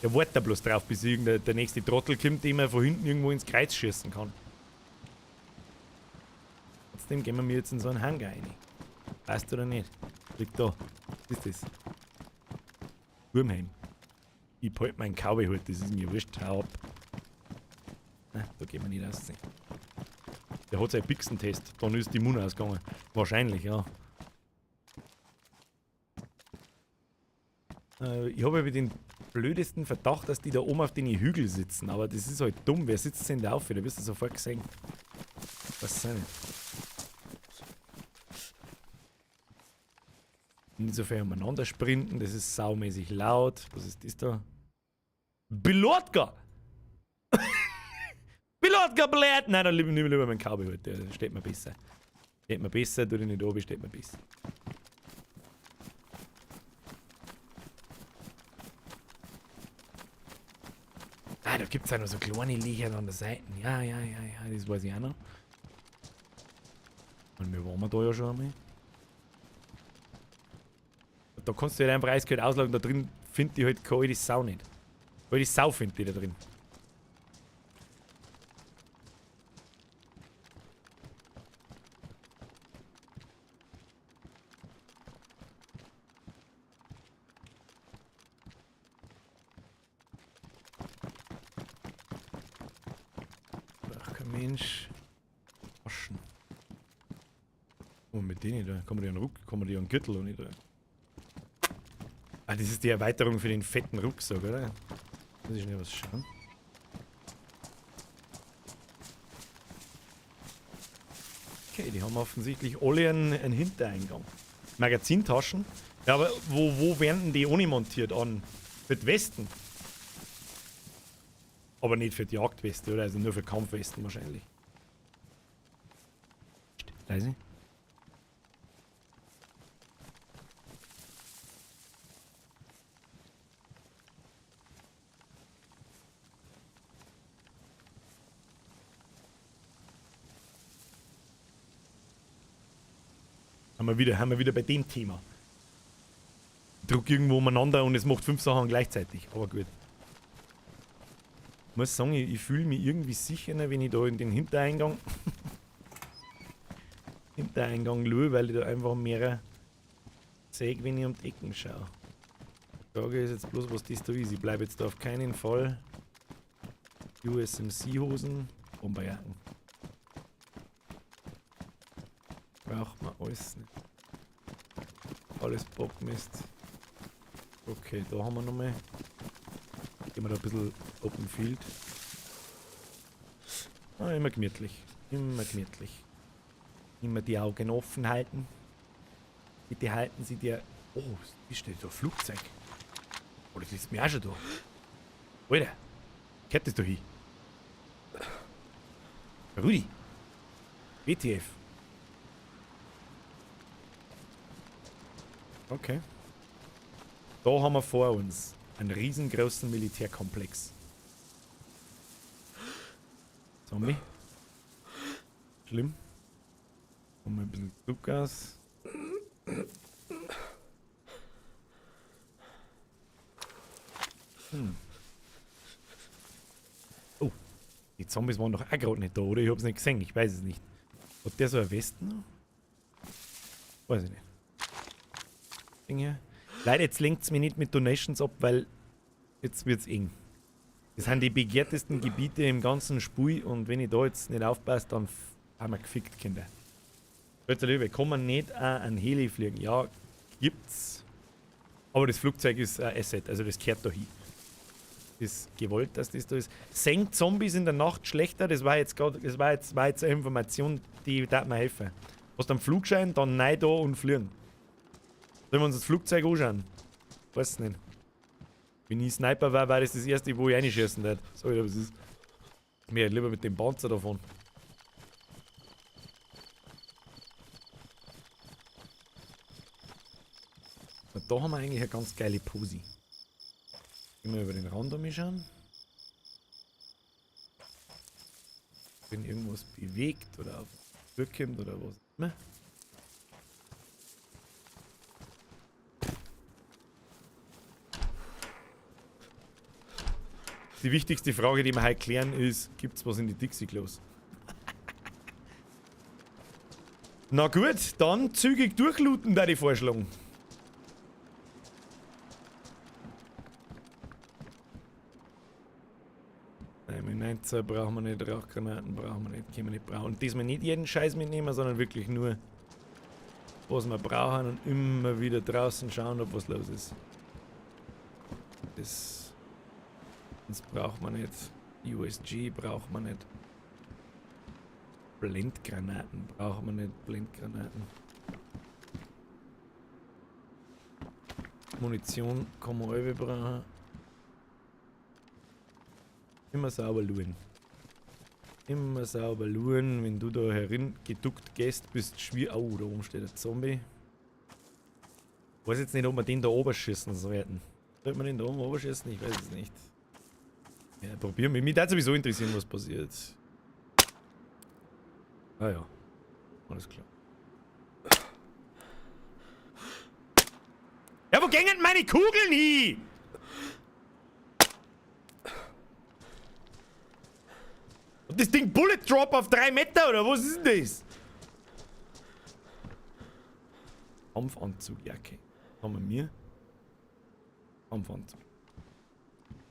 Der wartet da bloß drauf, bis irgendein, der nächste Trottel kommt, den man von hinten irgendwo ins Kreuz schießen kann. Trotzdem gehen wir jetzt in so einen Hangar rein. Weißt du oder nicht? Liegt da. Was ist das? Wurmheim. Ich behalte meinen Cowboy-Hut, das ist mir wurscht. Hau ab. Nein, da gehen wir nicht raus. Der hat seinen Pixentest. Dann ist die Mune ausgegangen. Wahrscheinlich, ja. Ich habe ja den blödesten Verdacht, dass die da oben auf den Hügel sitzen. Aber das ist halt dumm. Wer sitzt denn da auf? Da wirst du sofort gesehen. Was ist nicht. Nicht so viel umeinander sprinten, das ist saumäßig laut. Was ist das da? Pilotka! Pilotka, blöd! Nein, dann nimm lieber meinen Cowboy halt. Der steht mir besser. Steht mir besser, tu dich nicht oben, steht mir besser. Ah, da gibt's auch noch so kleine Löcher an der Seite. Ja, ja, ja, ja, das weiß ich auch noch. Und wir waren da ja schon einmal. Da kannst du halt einfach eiskalt ausloggen, da drin finde ich halt keine alte Sau nicht. Alte Sau finde ich da drin. Ach, kein Mensch. Waschen. Oh, mit denen da. Kann man die an den Ruck, kann man die an den Gürtel oder nicht? Ah, das ist die Erweiterung für den fetten Rucksack, oder? Muss ich schnell was schauen. Okay, die haben offensichtlich alle einen Hintereingang. Magazintaschen. Ja, aber wo werden denn die ohne montiert an? Für die Westen? Aber nicht für die Jagdweste, oder? Also nur für Kampfwesten wahrscheinlich. Psst, leise. Haben wir wieder bei dem Thema. Druck irgendwo umeinander und es macht 5 Sachen gleichzeitig. Aber gut. Ich muss sagen, ich fühle mich irgendwie sicher, wenn ich da in den Hintereingang schaue, weil ich da einfach mehr sehe, wenn ich um die Ecken schaue. Die Frage ist jetzt bloß, was das da ist. Ich bleibe jetzt da auf keinen Fall. USMC-Hosen, Bomberjacken. Braucht man alles nicht. Alles Bockmist. Okay, da haben wir nochmal. Gehen wir da ein bisschen Open Field. Ah, immer gemütlich. Immer gemütlich. Immer die Augen offen halten. Bitte halten Sie dir. Oh, was ist denn da? Flugzeug. Oh, das ist mir auch schon da. Alter, gehört das da hin? Rudi. WTF. Okay. Da haben wir vor uns einen riesengroßen Militärkomplex. Zombie. Schlimm. Haben wir ein bisschen Druckgas. Oh. Die Zombies waren doch auch gerade nicht da, oder? Ich hab's nicht gesehen, ich weiß es nicht. Hat der so eine Westen noch? Weiß ich nicht. Ding hier. Leider, jetzt lenkt's mich nicht mit Donations ab, weil jetzt wird's eng. Das sind die begehrtesten Gebiete im ganzen Spiel und wenn ich da jetzt nicht aufpasse, dann haben wir gefickt, Kinder. Leute, Liebe, kann man nicht auch einen Heli fliegen? Ja, gibt's. Aber das Flugzeug ist ein Asset, also das gehört da hin. Ist gewollt, dass das da ist. Senkt Zombies in der Nacht schlechter? Das war jetzt grad, das war jetzt, war jetzt eine Information, die darf mir helfen. Hast du einen Flugschein, dann rein da und fliegen. Sollen wir uns das Flugzeug anschauen? Weiß nicht. Wenn ich Sniper war, war das das erste, wo ich reinschießen würde. Sag ich dir, was ist. Mir halt lieber mit dem Panzer davon. Na, da haben wir eigentlich eine ganz geile Posi. Immer über den Rand schauen. Wenn irgendwas bewegt oder auf die Tür kommt oder was auch immer. Die wichtigste Frage, die wir heute klären, ist, gibt's was in die Dixie-Klos? Na gut, dann zügig durchlooten, da die vorschlagen. Nein, mit 19 brauchen wir nicht, Rauchgranaten brauchen wir nicht, können wir nicht brauchen. Und diesmal nicht jeden Scheiß mitnehmen, sondern wirklich nur, was wir brauchen und immer wieder draußen schauen, ob was los ist. Das braucht man nicht. USG braucht man nicht. Blendgranaten. Brauchen wir nicht Blendgranaten. Munition kann man alle brauchen. Immer sauber luren. Immer sauber luren. Wenn du da herin geduckt gehst, bist du schwierig. Oh, da oben steht ein Zombie. Ich weiß jetzt nicht, ob wir den da oben schießen sollten. Sollte man den da oben oben schießen? Ich weiß es nicht. Ja, probieren wir. Mich würde sowieso interessieren, was passiert. Ah ja. Alles klar. Ja, wo gängen meine Kugeln hin? Und das Ding Bullet Drop auf 3 Meter, oder was ist denn das? Kampfanzugjacke. Haben wir mir? Kampfanzug.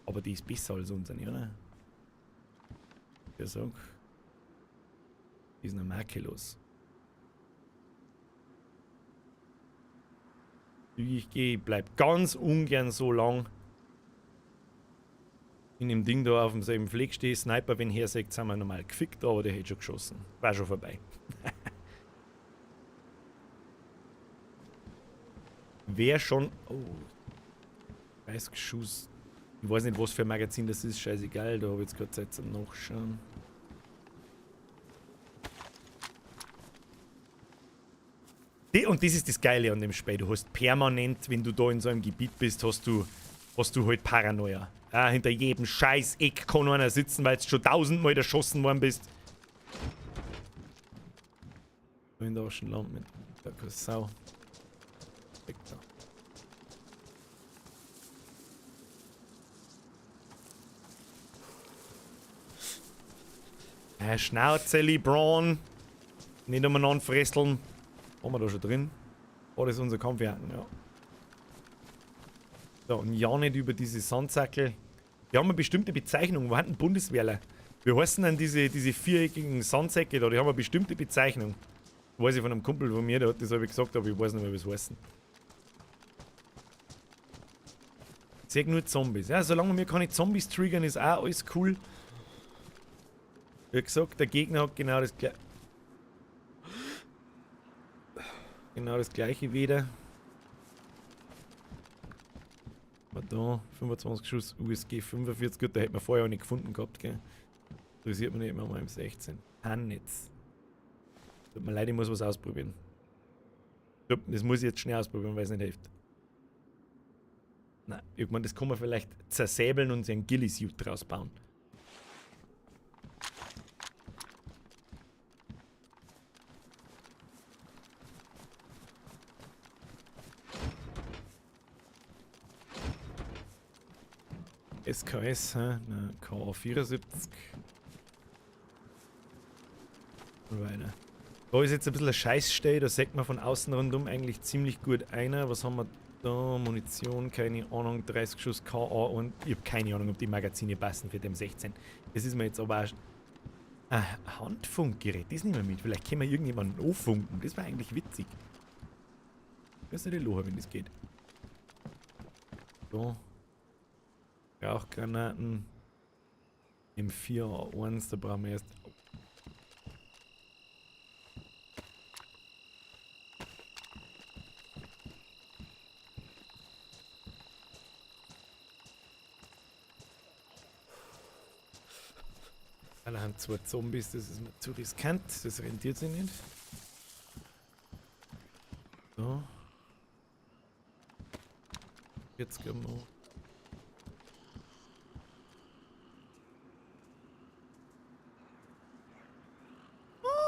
Aber die ist besser als unsere, oder? Ich sag. Die ist noch makellos. Ich gehe, bleib ganz ungern so lang in dem Ding da auf demselben Fleck stehen. Sniper, wenn her sagt, sind wir normal gefickt, aber der hätte schon geschossen. War schon vorbei. Wer schon. Oh. 30 Schuss. Ich weiß nicht, was für ein Magazin das ist, scheißegal, da habe ich jetzt gerade Zeit zum Nachschauen. Und das ist das Geile an dem Spiel. Du hast permanent, wenn du da in so einem Gebiet bist, hast du halt Paranoia. Ja, hinter jedem scheiß Eck kann einer sitzen, weil du schon 1000-mal erschossen worden bist. In der Aschenland mit der Sau. Weg da. Schnauze, LeBron. Nicht umeinander fresseln. Haben wir da schon drin? Oh, das ist unser Kampfjacken, ja. So, und ja nicht über diese Sandsäckel. Die haben eine bestimmte Bezeichnung. Wo haben denn Bundeswehrler? Wie heißen denn diese viereckigen Sandsäcke da? Die haben eine bestimmte Bezeichnung. Weiß ich von einem Kumpel von mir, der hat das hab ich gesagt, aber ich weiß nicht mehr, wie es heißen. Ich seh nur Zombies. Ja, solange wir keine Zombies triggern, ist auch alles cool. Wie gesagt, der Gegner hat genau das gleiche. Genau das gleiche wieder. Aber da, 25 Schuss, USG 45, gut, da hätten wir vorher auch nicht gefunden gehabt, gell. Interessiert mich nicht mehr mal im 16. Hannitz. Tut mir leid, ich muss was ausprobieren. Das muss ich jetzt schnell ausprobieren, weil es nicht hilft. Nein, irgendwann, das kann man vielleicht zersäbeln und sich einen Ghillie-Suit draus bauen. SKS, hä? Na, KA74. Und weiter. Da ist jetzt ein bisschen ein Scheißstell, da sieht man von außen rundum eigentlich ziemlich gut einer. Was haben wir da? Munition, keine Ahnung, 30 Schuss KA und ich hab keine Ahnung, ob die Magazine passen für dem 16. Das ist mir jetzt aber auch ein Handfunkgerät, das nehmen wir mit. Vielleicht können wir irgendjemanden anfunken, das war eigentlich witzig. Das ist nicht die Lohe, wenn das geht. So. Rauchgranaten. M4A1, da brauchen wir erst. Alle haben 2 Zombies, das ist mir zu riskant, das rentiert sich nicht. So. Jetzt gehen wir.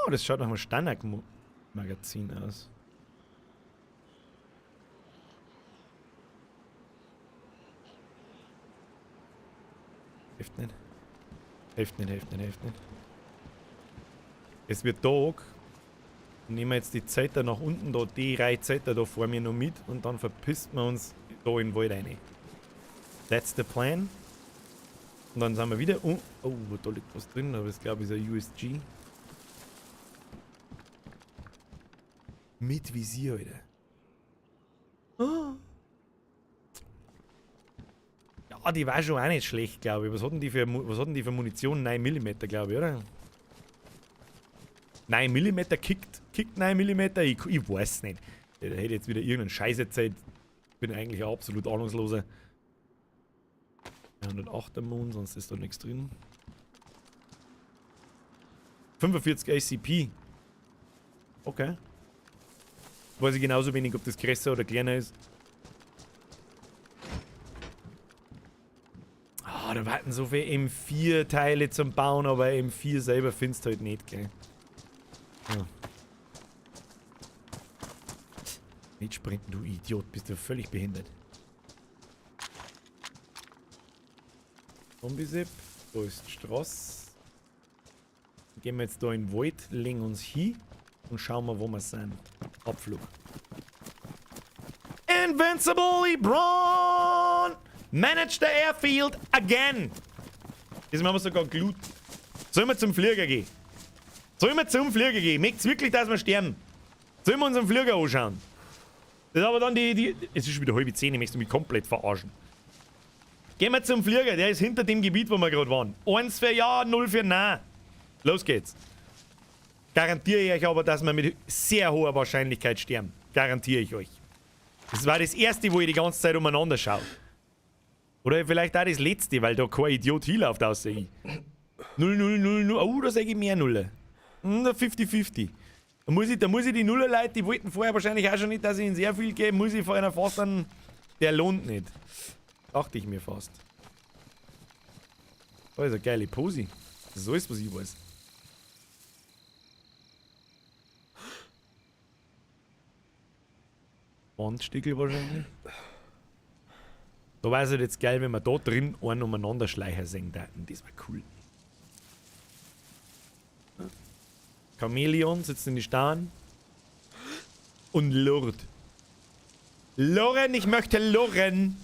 Oh, das schaut nach einem Standardmagazin aus. Hilft nicht. Hilft nicht, hilft nicht, hilft nicht. Es wird Tag. Nehmen wir jetzt die Zeiter nach unten da, die Reihe Zeiter da vor mir noch mit und dann verpisst wir uns da in den Wald rein. That's the plan. Und dann sind wir wieder. Oh, oh, da liegt was drin, aber das glaube ich ist ein USG. Mit Visier, Alter. Oh. Ja, die war schon auch nicht schlecht, glaube ich. Was hatten die für, was hatten die für Munition? 9 mm, glaube ich, oder? 9 mm kickt 9 mm? Ich weiß nicht. Da hätte ich jetzt wieder irgendeinen Scheiß erzählt. Bin eigentlich ein absolut ahnungsloser. 108er Moon, sonst ist da nichts drin. 45 ACP. Okay. Weiß ich genauso wenig, ob das größer oder kleiner ist. Ah, da warten so viele M4-Teile zum Bauen, aber M4 selber findest du halt nicht, gell? Ja. Nicht sprinten, du Idiot, bist du völlig behindert. Zombie-Zip, da ist die Straße. Gehen wir jetzt da in den Wald, legen uns hin und schauen mal, wo wir sind. Abflug. Invincible Ebron! Manage the airfield again! Diesmal haben wir sogar Glut. Sollen wir zum Flieger gehen? Sollen wir zum Flieger gehen? Möcht's wirklich, dass wir sterben? Sollen wir uns einen Flieger anschauen? Das ist aber dann die. Es ist schon wieder 9:30, ich möchte mich komplett verarschen. Gehen wir zum Flieger, der ist hinter dem Gebiet, wo wir gerade waren. 1 für Ja, 0 für Nein. Los geht's. Garantiere ich euch aber, dass wir mit sehr hoher Wahrscheinlichkeit sterben. Garantiere ich euch. Das war das erste, wo ich die ganze Zeit umeinander schaue. Oder vielleicht auch das letzte, weil da kein Idiot hinläuft, außer ich. 0, 0, 0, 0. Oh, da sage ich mehr Nuller. 50-50. Da muss ich die Nuller-Leute, die wollten vorher wahrscheinlich auch schon nicht, dass ich ihnen sehr viel gebe, muss ich vorher fast dann. Der lohnt nicht. Dachte ich mir fast. Da ist eine geile Posi. Das ist alles, was ich weiß. Wandstickel wahrscheinlich. Da war es halt jetzt geil, wenn wir da drin einen umeinander Schleicher sehen täten. Das war cool. Chamäleon sitzt in die Starren. Und lurrt. Lurren, ich möchte lurren.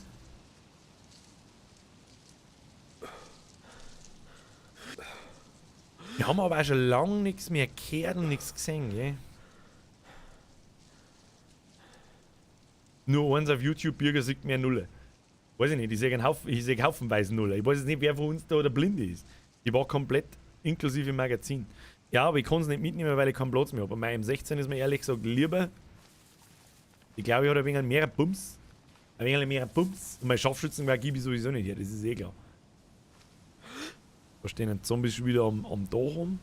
Wir haben aber auch schon lange nichts mehr gehört und nichts gesehen, gell? Nur eins auf YouTube, Bürger sieht mehr Nulle. Weiß ich nicht, ich sehe haufenweise Nulle. Ich weiß jetzt nicht, wer von uns da der Blinde ist. Ich war komplett inklusive Magazin. Ja, aber ich kann es nicht mitnehmen, weil ich keinen Platz mehr habe. Aber mein M16 ist mir ehrlich gesagt lieber. Ich glaube, ich habe ein wenig mehr Bums. Ein wenig mehr Bums. Und mein Scharfschützengewehr gebe ich sowieso nicht her, das ist eh klar. Da stehen ein Zombies schon wieder am Dach rum.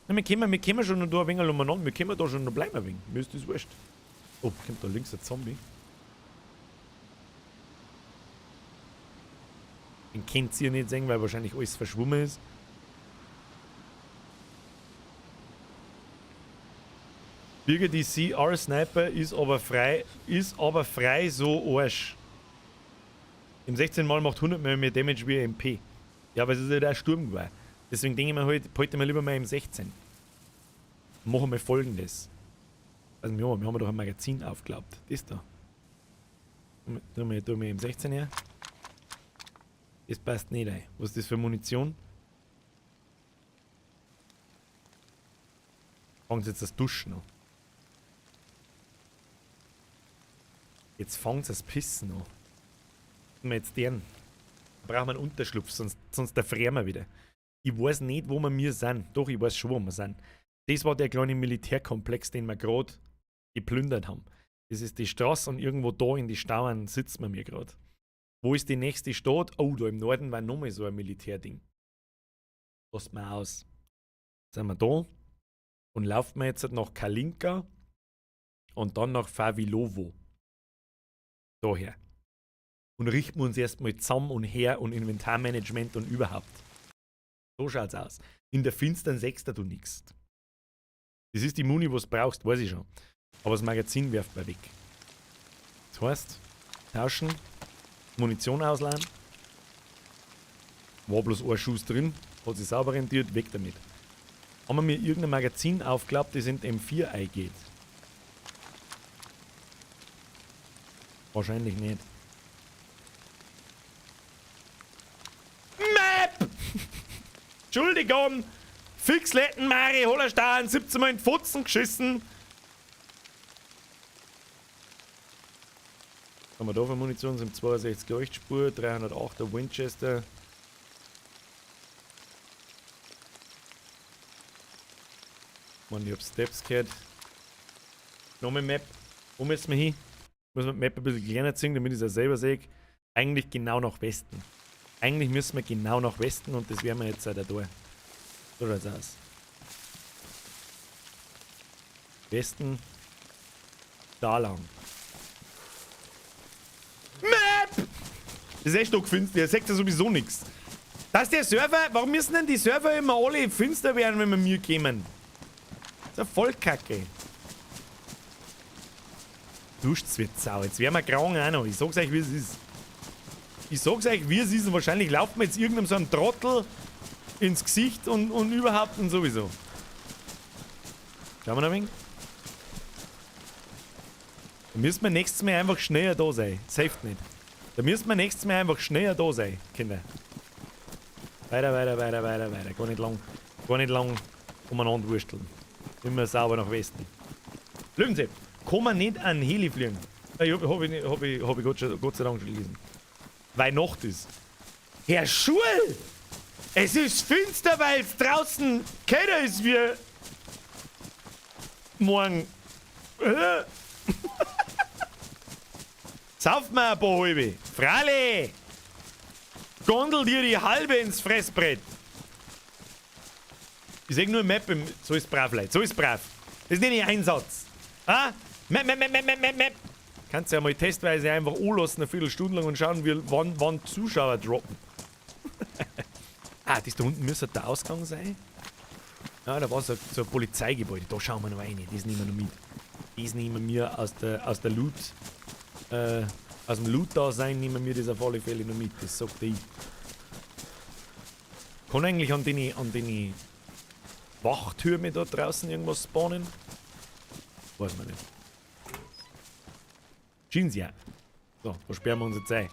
Na, wir kommen schon noch da ein wenig umeinander. Wir kommen da schon noch bleiben ein wenig. Mir ist das wurscht. Oh, kommt da links ein Zombie. Den könnt ihr nicht sehen, weil wahrscheinlich alles verschwommen ist. Birger, die CR Sniper ist aber frei so Arsch. Im 16 Mal macht 100 Mal mehr Damage wie MP. Ja, aber es ist halt auch Sturmgewehr. Deswegen denke ich mir halt, behalte mir lieber mal M16. Machen wir Folgendes. Also wir haben doch ein Magazin aufgeklappt. Das da. Tun wir M16 her. Das passt nicht ein. Was ist das für Munition? Fangen sie jetzt das Duschen an. Jetzt fangen sie das Pissen an. Machen wir jetzt den. Da brauchen wir einen Unterschlupf, sonst erfrieren wir wieder. Ich weiß nicht, wo wir mir sind. Doch, ich weiß schon, wo wir sind. Das war der kleine Militärkomplex, den wir gerade geplündert haben. Das ist die Straße und irgendwo da in die Stauern sitzen wir mir gerade. Wo ist die nächste Stadt? Oh, da im Norden war nochmal so ein Militärding. Lass mal aus. Jetzt sind wir da und laufen wir jetzt nach Kalinka und dann nach Favilovo. Daher. Und richten wir uns erstmal zusammen und her und Inventarmanagement und überhaupt. So schaut's aus. In der finstern Sechster du nix. Das ist die Muni, was du brauchst, weiß ich schon. Aber das Magazin werft man weg. Das heißt, tauschen, Munition ausleihen. War bloß ein Schuss drin, hat sich sauber rentiert, weg damit. Haben wir mir irgendein Magazin aufgeklappt, das in M4 eingeht? Wahrscheinlich nicht. Map! Entschuldigung! Fixletten, Mari, Hollerstein, 17 Mal in Fotzen geschissen! Was haben wir da für Munition? Sind 62 Leuchtspur, 308er Winchester. Mann, ich hab Steps gehört. Nochmal Map. Wo müssen wir hin? Muss man die Map ein bisschen kleiner ziehen, damit ich es auch selber sehe. Eigentlich genau nach Westen. Eigentlich müssen wir genau nach Westen und das werden wir jetzt auch da tun. So schaut's aus. Westen. Da lang. Map! Das ist echt noch finster. Ihr seht ja sowieso nichts. Das ist der Server. Warum müssen denn die Server immer alle finster werden, wenn wir mir kommen? Das ist ja voll kacke. Duscht's wird sau. Jetzt werden wir krank auch noch. Ich sag's euch, wie es ist. Ich sag's euch, wie es ist. Und wahrscheinlich laufen wir jetzt irgendeinem so einem Trottel ins Gesicht und überhaupt und sowieso. Schauen wir noch ein wenig. Da müssen wir nächstes Mal einfach schneller da sein. Safe nicht. Da müssen wir nächstes Mal einfach schneller da sein, Kinder. Weiter, weiter, weiter, weiter, weiter. Gar nicht lang umeinander wursteln. Immer sauber nach Westen. Löwenzäh. Kann man nicht an Heli fliegen? Ich hab ich Gott sei Dank schon gelesen. Weil Nacht ist. Herr Schul! Es ist finster, weil es draußen kälter ist wie morgen. Sauf mal ein paar halbe. Fralle! Gondel dir die halbe ins Fressbrett. Ich seh nur Map im. So ist brav, Leute. So ist brav. Das nenne ich Einsatz. Ah? Map, Map, Map, Map, Map, Map. Kannst ja mal testweise einfach anlassen, eine Viertelstunde lang und schauen, wie, wann Zuschauer droppen. Ah, das da unten müsste der Ausgang sein. Ja, da war so ein Polizeigebäude. Da schauen wir noch rein. Das nehmen wir noch mit. Das nehmen wir aus der Loot. Aus dem Loot da sein, nehmen wir das auf alle Fälle noch mit. Das sagt ich. Kann eigentlich an den Wachtürme da draußen irgendwas spawnen? Weiß man nicht. Jeans ja. So, da sperren wir uns jetzt ein.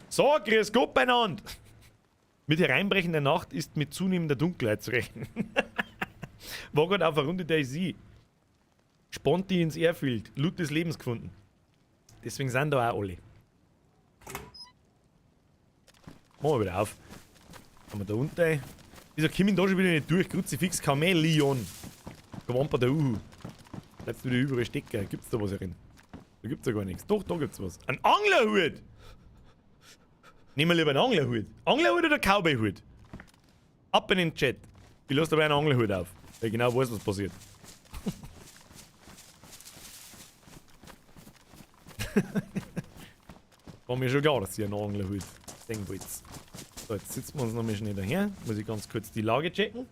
So, grüß Gott beieinander! Mit hereinbrechender Nacht ist mit zunehmender Dunkelheit zu rechnen. War gerade auf eine Runde DayZ. Sponti ins Airfield. Loot des Lebens gefunden. Deswegen sind da auch alle. Machen wir wieder auf. Haben wir da unten. Wieso komme ich da schon wieder nicht durch? Kruzifix Chameleon. Gewamper der Uhu. Bleibst du wieder überall stecken? Gibt's da was herin? Da gibt's ja gar nichts. Doch, da gibt's was. Ein Anglerhut! Nehmen wir lieber einen Anglerhut. Anglerhut oder Cowboyhut? Ab in den Chat. Ich lasse dabei einen Anglerhut auf. Weil ich genau weiß, was passiert. War mir schon klar, dass ihr einen Anglerhut sehen wollt. So, jetzt sitzen wir uns nochmal schnell daher. Muss ich ganz kurz die Lage checken.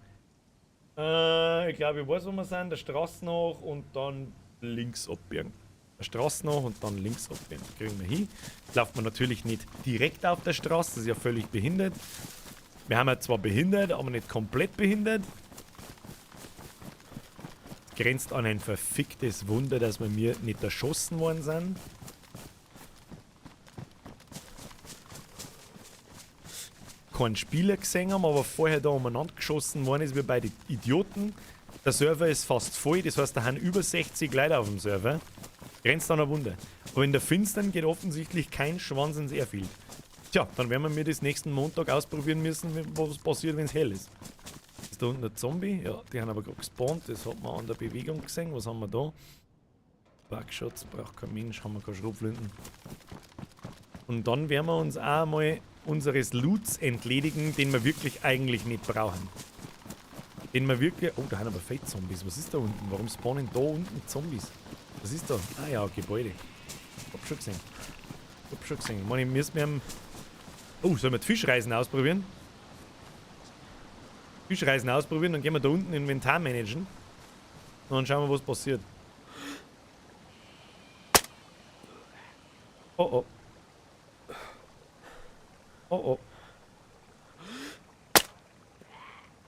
Ich glaube, ich weiß, wo wir sind. Der Straße nach und dann links abbiegen. Der Straße nach und dann links abbiegen. Kriegen wir hin. Lauft man natürlich nicht direkt auf der Straße, das ist ja völlig behindert. Wir haben ja zwar behindert, aber nicht komplett behindert. Grenzt an ein verficktes Wunder, dass wir mir nicht erschossen worden sind. Keinen Spieler gesehen haben, aber vorher da umeinander geschossen worden ist, wie bei den Idioten. Der Server ist fast voll, das heißt, da haben über 60 Leute auf dem Server. Grenzt an ein Wunder. Aber in der Finstern geht offensichtlich kein Schwanz ins Airfield. Tja, dann werden wir das nächsten Montag ausprobieren müssen, was passiert, wenn es hell ist. Ist da unten ein Zombie? Ja, die haben aber gerade gespawnt, das hat man an der Bewegung gesehen. Was haben wir da? Backshots, braucht kein Mensch, haben wir keine Schrotflinten. Und dann werden wir uns auch mal unseres Loots entledigen, den wir wirklich eigentlich nicht brauchen. Den wir wirklich... Oh, da haben aber Fate-Zombies. Was ist da unten? Warum spawnen da unten Zombies? Was ist da? Ah ja, Gebäude. Hab schon gesehen. Hab schon gesehen. Ich meine, müssen wir... Oh, sollen wir die Fischreisen ausprobieren? Fischreisen ausprobieren, dann gehen wir da unten Inventar managen. Und dann schauen wir, was passiert. Oh oh. Oh oh.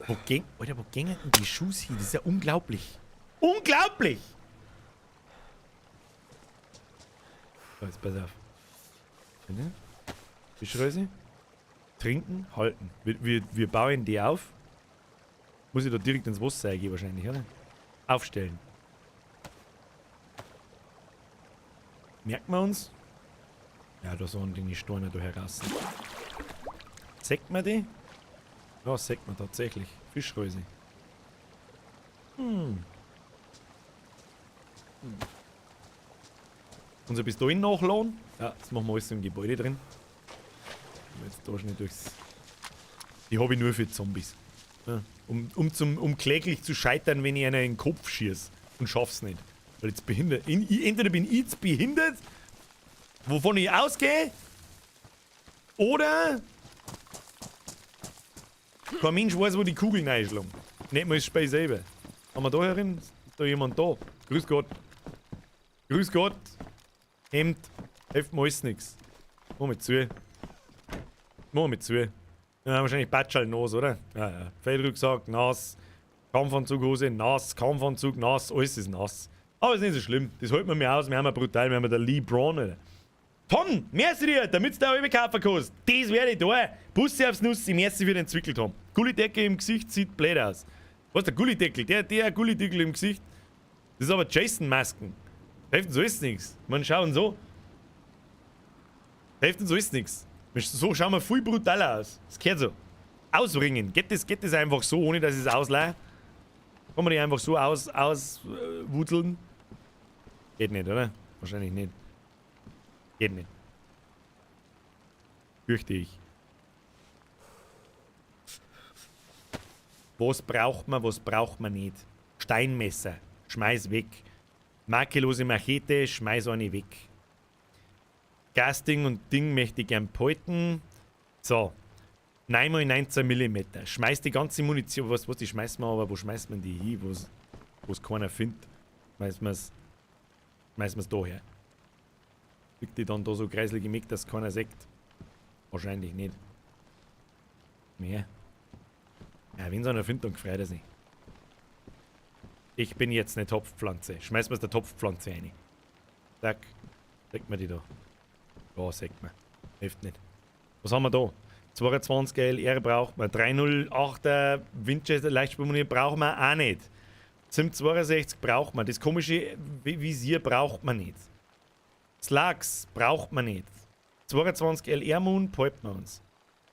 Wo gehen, Alter, wo gehen denn die Schuhe hin? Das ist ja unglaublich. Unglaublich! So, jetzt pass auf. Bitte? Fischreise. Trinken, halten. Wir bauen die auf. Muss ich da direkt ins Wasser gehen wahrscheinlich, oder? Aufstellen. Merken wir uns? Ja, da sind die Steine da heraus. Sägt man die? Ja, sägt man tatsächlich. Fischreuse. Hm. Unser Pistolen nachladen. Ja, das machen wir alles im Gebäude drin. Jetzt da schnell durchs. Die habe ich nur für Zombies. Ja, um kläglich zu scheitern, wenn ich einer in den Kopf schieße. Und schaff's nicht. Weil jetzt behindert. Entweder bin ich jetzt behindert, wovon ich ausgehe, oder kein Mensch weiß, wo die Kugeln einschlagen. Nicht mal das Spiel selber. Haben wir da herin? Ist da jemand da? Grüß Gott. Grüß Gott. Hemd. Hilft mir alles nix. Mach mal zu. Mach mal zu. Ja, wahrscheinlich Batschal nass, oder? Ja, ja. Feldrucksack, nass. Kampfanzughose, nass. Kampfanzug, nass. Alles ist nass. Aber ist nicht so schlimm. Das hält man mir aus. Wir haben ja brutal. Wir haben ja der Lee Braun, Alter. Tom, merci dir, damit du da alle kaufen kannst. Das werde ich da. Bussi aufs Nuss, im ersten wieder entwickelt haben. Gullideckel im Gesicht sieht blöd aus. Was, der Gullideckel? Der Gullideckel im Gesicht. Das ist aber Jason-Masken. Hilft uns alles nix. Man schauen so. Hilft uns alles nix. So schauen wir viel brutaler aus. Das gehört so. Ausringen. Geht das einfach so, ohne dass ich es ausleihe? Kann man die einfach so auswuzeln? Geht nicht, oder? Wahrscheinlich nicht. Geht nicht. Fürchte ich. Was braucht man, was braucht man nicht? Steinmesser. Schmeiß weg. Makellose Machete, schmeiß eine weg. Gasding und Ding möchte ich gern behalten. So. 9x19 mm. Schmeiß die ganze Munition. Was, die schmeißt man aber, wo schmeißt man die hin? Wo's keiner findet. Schmeißt man's da her. Liegt die dann da so kreislig im Eck, dass keiner sieht? Wahrscheinlich nicht. Mehr. Ja, wenn's einer findet, dann freut er sich. Ich bin jetzt eine Topfpflanze. Schmeiß mir's der Topfpflanze rein. Zack. Sieht man die da? Ja, sieht man. Hilft nicht. Was haben wir da? 22 LR braucht man. 308er Winchester Leichtspulmunier braucht man auch nicht. SIM 62 braucht man. Das komische Visier braucht man nicht. Slugs braucht man nicht. 22 LR Moon behalten wir uns.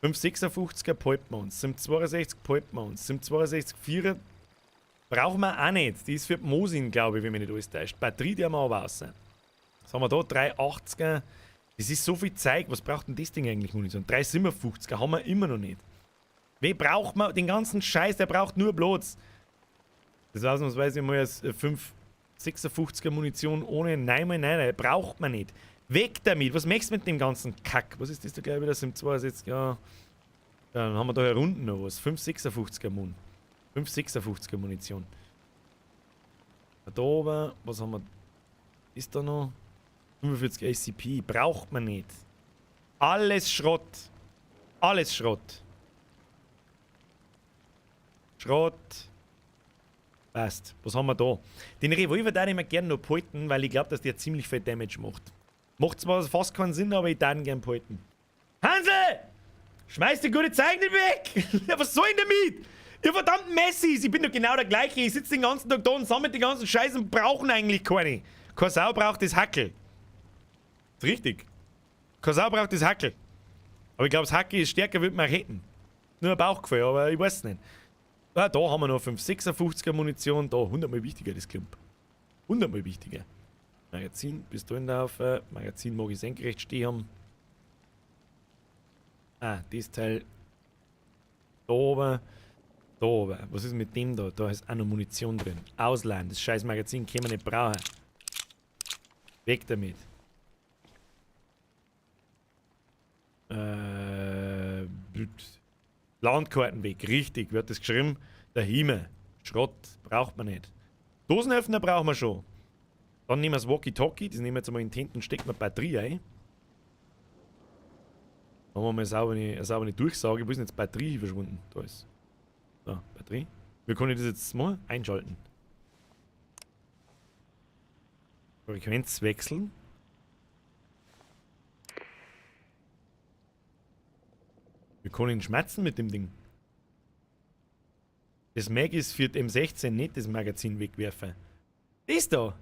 556er behalten wir uns. SIM 62 behalten wir uns. SIM 62 4 brauchen wir auch nicht. Die ist für die Mosin, glaube ich, wenn mich nicht alles täuscht. Batterie, die haben wir aber raus. Was haben wir da? 380er. Das ist so viel Zeug. Was braucht denn das Ding eigentlich, Munition? 357er haben wir immer noch nicht. Wie braucht man den ganzen Scheiß? Der braucht nur Platz. Das ausnahmsweise mal als 556er Munition ohne. Nein, nein, nein, braucht man nicht. Weg damit! Was möchtest du mit dem ganzen Kack? Was ist das da gleich wieder? Das sind 62, ja. Dann haben wir da hier unten noch was. 556er Mun. 556er Munition. Da oben, was haben wir? Ist da noch? 45 ACP. Braucht man nicht. Alles Schrott. Alles Schrott. Schrott. Passt. Was haben wir da? Den Revolver darf ich mir gerne noch behalten, weil ich glaube, dass der ziemlich viel Damage macht. Macht zwar fast keinen Sinn, aber ich darf ihn gerne behalten. Hansel! Schmeiß die gute Zeug nicht weg! Ja, was soll ich damit? Ihr verdammten Messis! Ich bin doch genau der gleiche. Ich sitze den ganzen Tag da und sammle die ganzen Scheiße und brauchen eigentlich keine. Keine Sau braucht das Hackel. Ist richtig. Keine Sau braucht das Hackel. Aber ich glaube, das Hackel ist stärker, würde man retten. Nur ein Bauchgefühl, aber ich weiß es nicht. Ah, da haben wir noch 556er Munition. Da, 100-mal wichtiger, das Klump. 100-mal wichtiger. Magazin, Pistolenlaufer. Magazin mag ich senkrecht stehen haben. Ah, das Teil. Da oben. Da oben. Was ist mit dem da? Da ist auch noch Munition drin. Ausleihen. Das scheiß Magazin können wir nicht brauchen. Weg damit. Landkartenweg. Richtig. Wird das geschrieben? Der Himmel. Schrott. Braucht man nicht. Dosenöffner brauchen wir schon. Dann nehmen wir das Walkie-Talkie. Das nehmen wir jetzt mal in den Händen und stecken wir Batterie ein. Dann haben wir mal eine saubere Durchsage. Wo ist denn jetzt Batterie verschwunden? Da ist. Da, Batterie. Wie kann ich das jetzt machen? Einschalten. Frequenz wechseln. Wir können ihn schmerzen mit dem Ding. Das Mag ist für die M16 nicht das Magazin wegwerfen. Das da!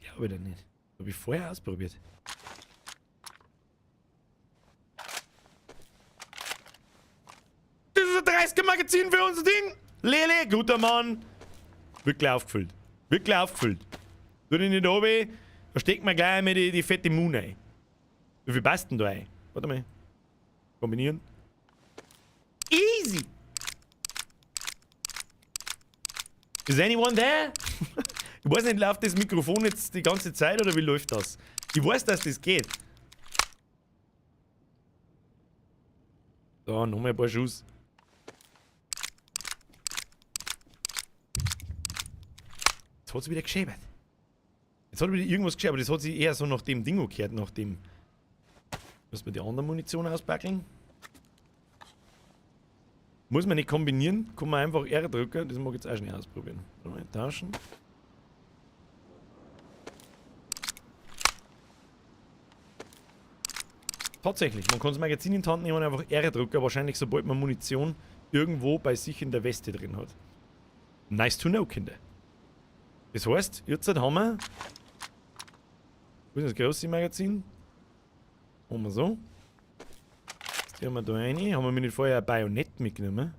Glaube ich doch nicht. Hab ich vorher ausprobiert. Das ist ein 30er Magazin für unser Ding! Lele, guter Mann! Wirklich aufgefüllt. Wirklich aufgefüllt. Tu dich nicht runter, da steckt man gleich einmal die fette Moon ein. Wie viel passt denn da ein? Warte mal. Kombinieren. Easy! Is anyone there? Ich weiß nicht, läuft das Mikrofon jetzt die ganze Zeit oder wie läuft das? Ich weiß, dass das geht. So, nochmal ein paar Schuss. Jetzt hat's wieder geschäbert. Jetzt hat wieder irgendwas geschäbert, aber das hat sich eher so nach dem Ding umgekehrt, nach dem. Muss man die andere Munition auspackeln? Muss man nicht kombinieren, kann man einfach R drücken. Das mag ich jetzt auch schnell ausprobieren. Mal, tauschen. Tatsächlich, man kann das Magazin in die Hand nehmen und einfach R drücken, wahrscheinlich sobald man Munition irgendwo bei sich in der Weste drin hat. Nice to know, Kinder. Das heißt, jetzt haben wir... Wo ist das große Magazin? Machen wir so. Jetzt haben wir da rein. Haben wir mir nicht vorher ein Bajonett mitgenommen?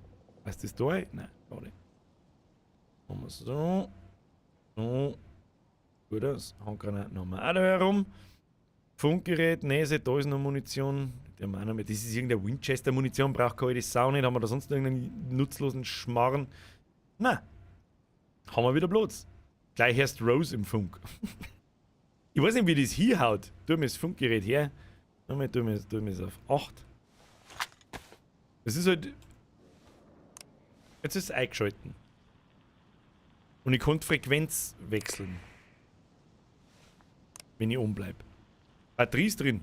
Weißt du das da? Nein, warte. Machen wir so. So. Gut aus. Handgranaten haben wir auch da herum. Funkgerät, Näse, da ist noch Munition. Die haben wir auch noch mit. Das ist irgendeine Winchester-Munition, braucht keine Sau nicht. Haben wir da sonst irgendeinen nutzlosen Schmarrn? Na, haben wir wieder Platz. Gleich erst Rose im Funk. Ich weiß nicht, wie das hier haut. Tu mir das Funkgerät her. Tu mir es auf 8. Das ist halt. Jetzt ist es eingeschalten. Und ich konnte Frequenz wechseln. Wenn ich oben bleib. Batterie ist drin.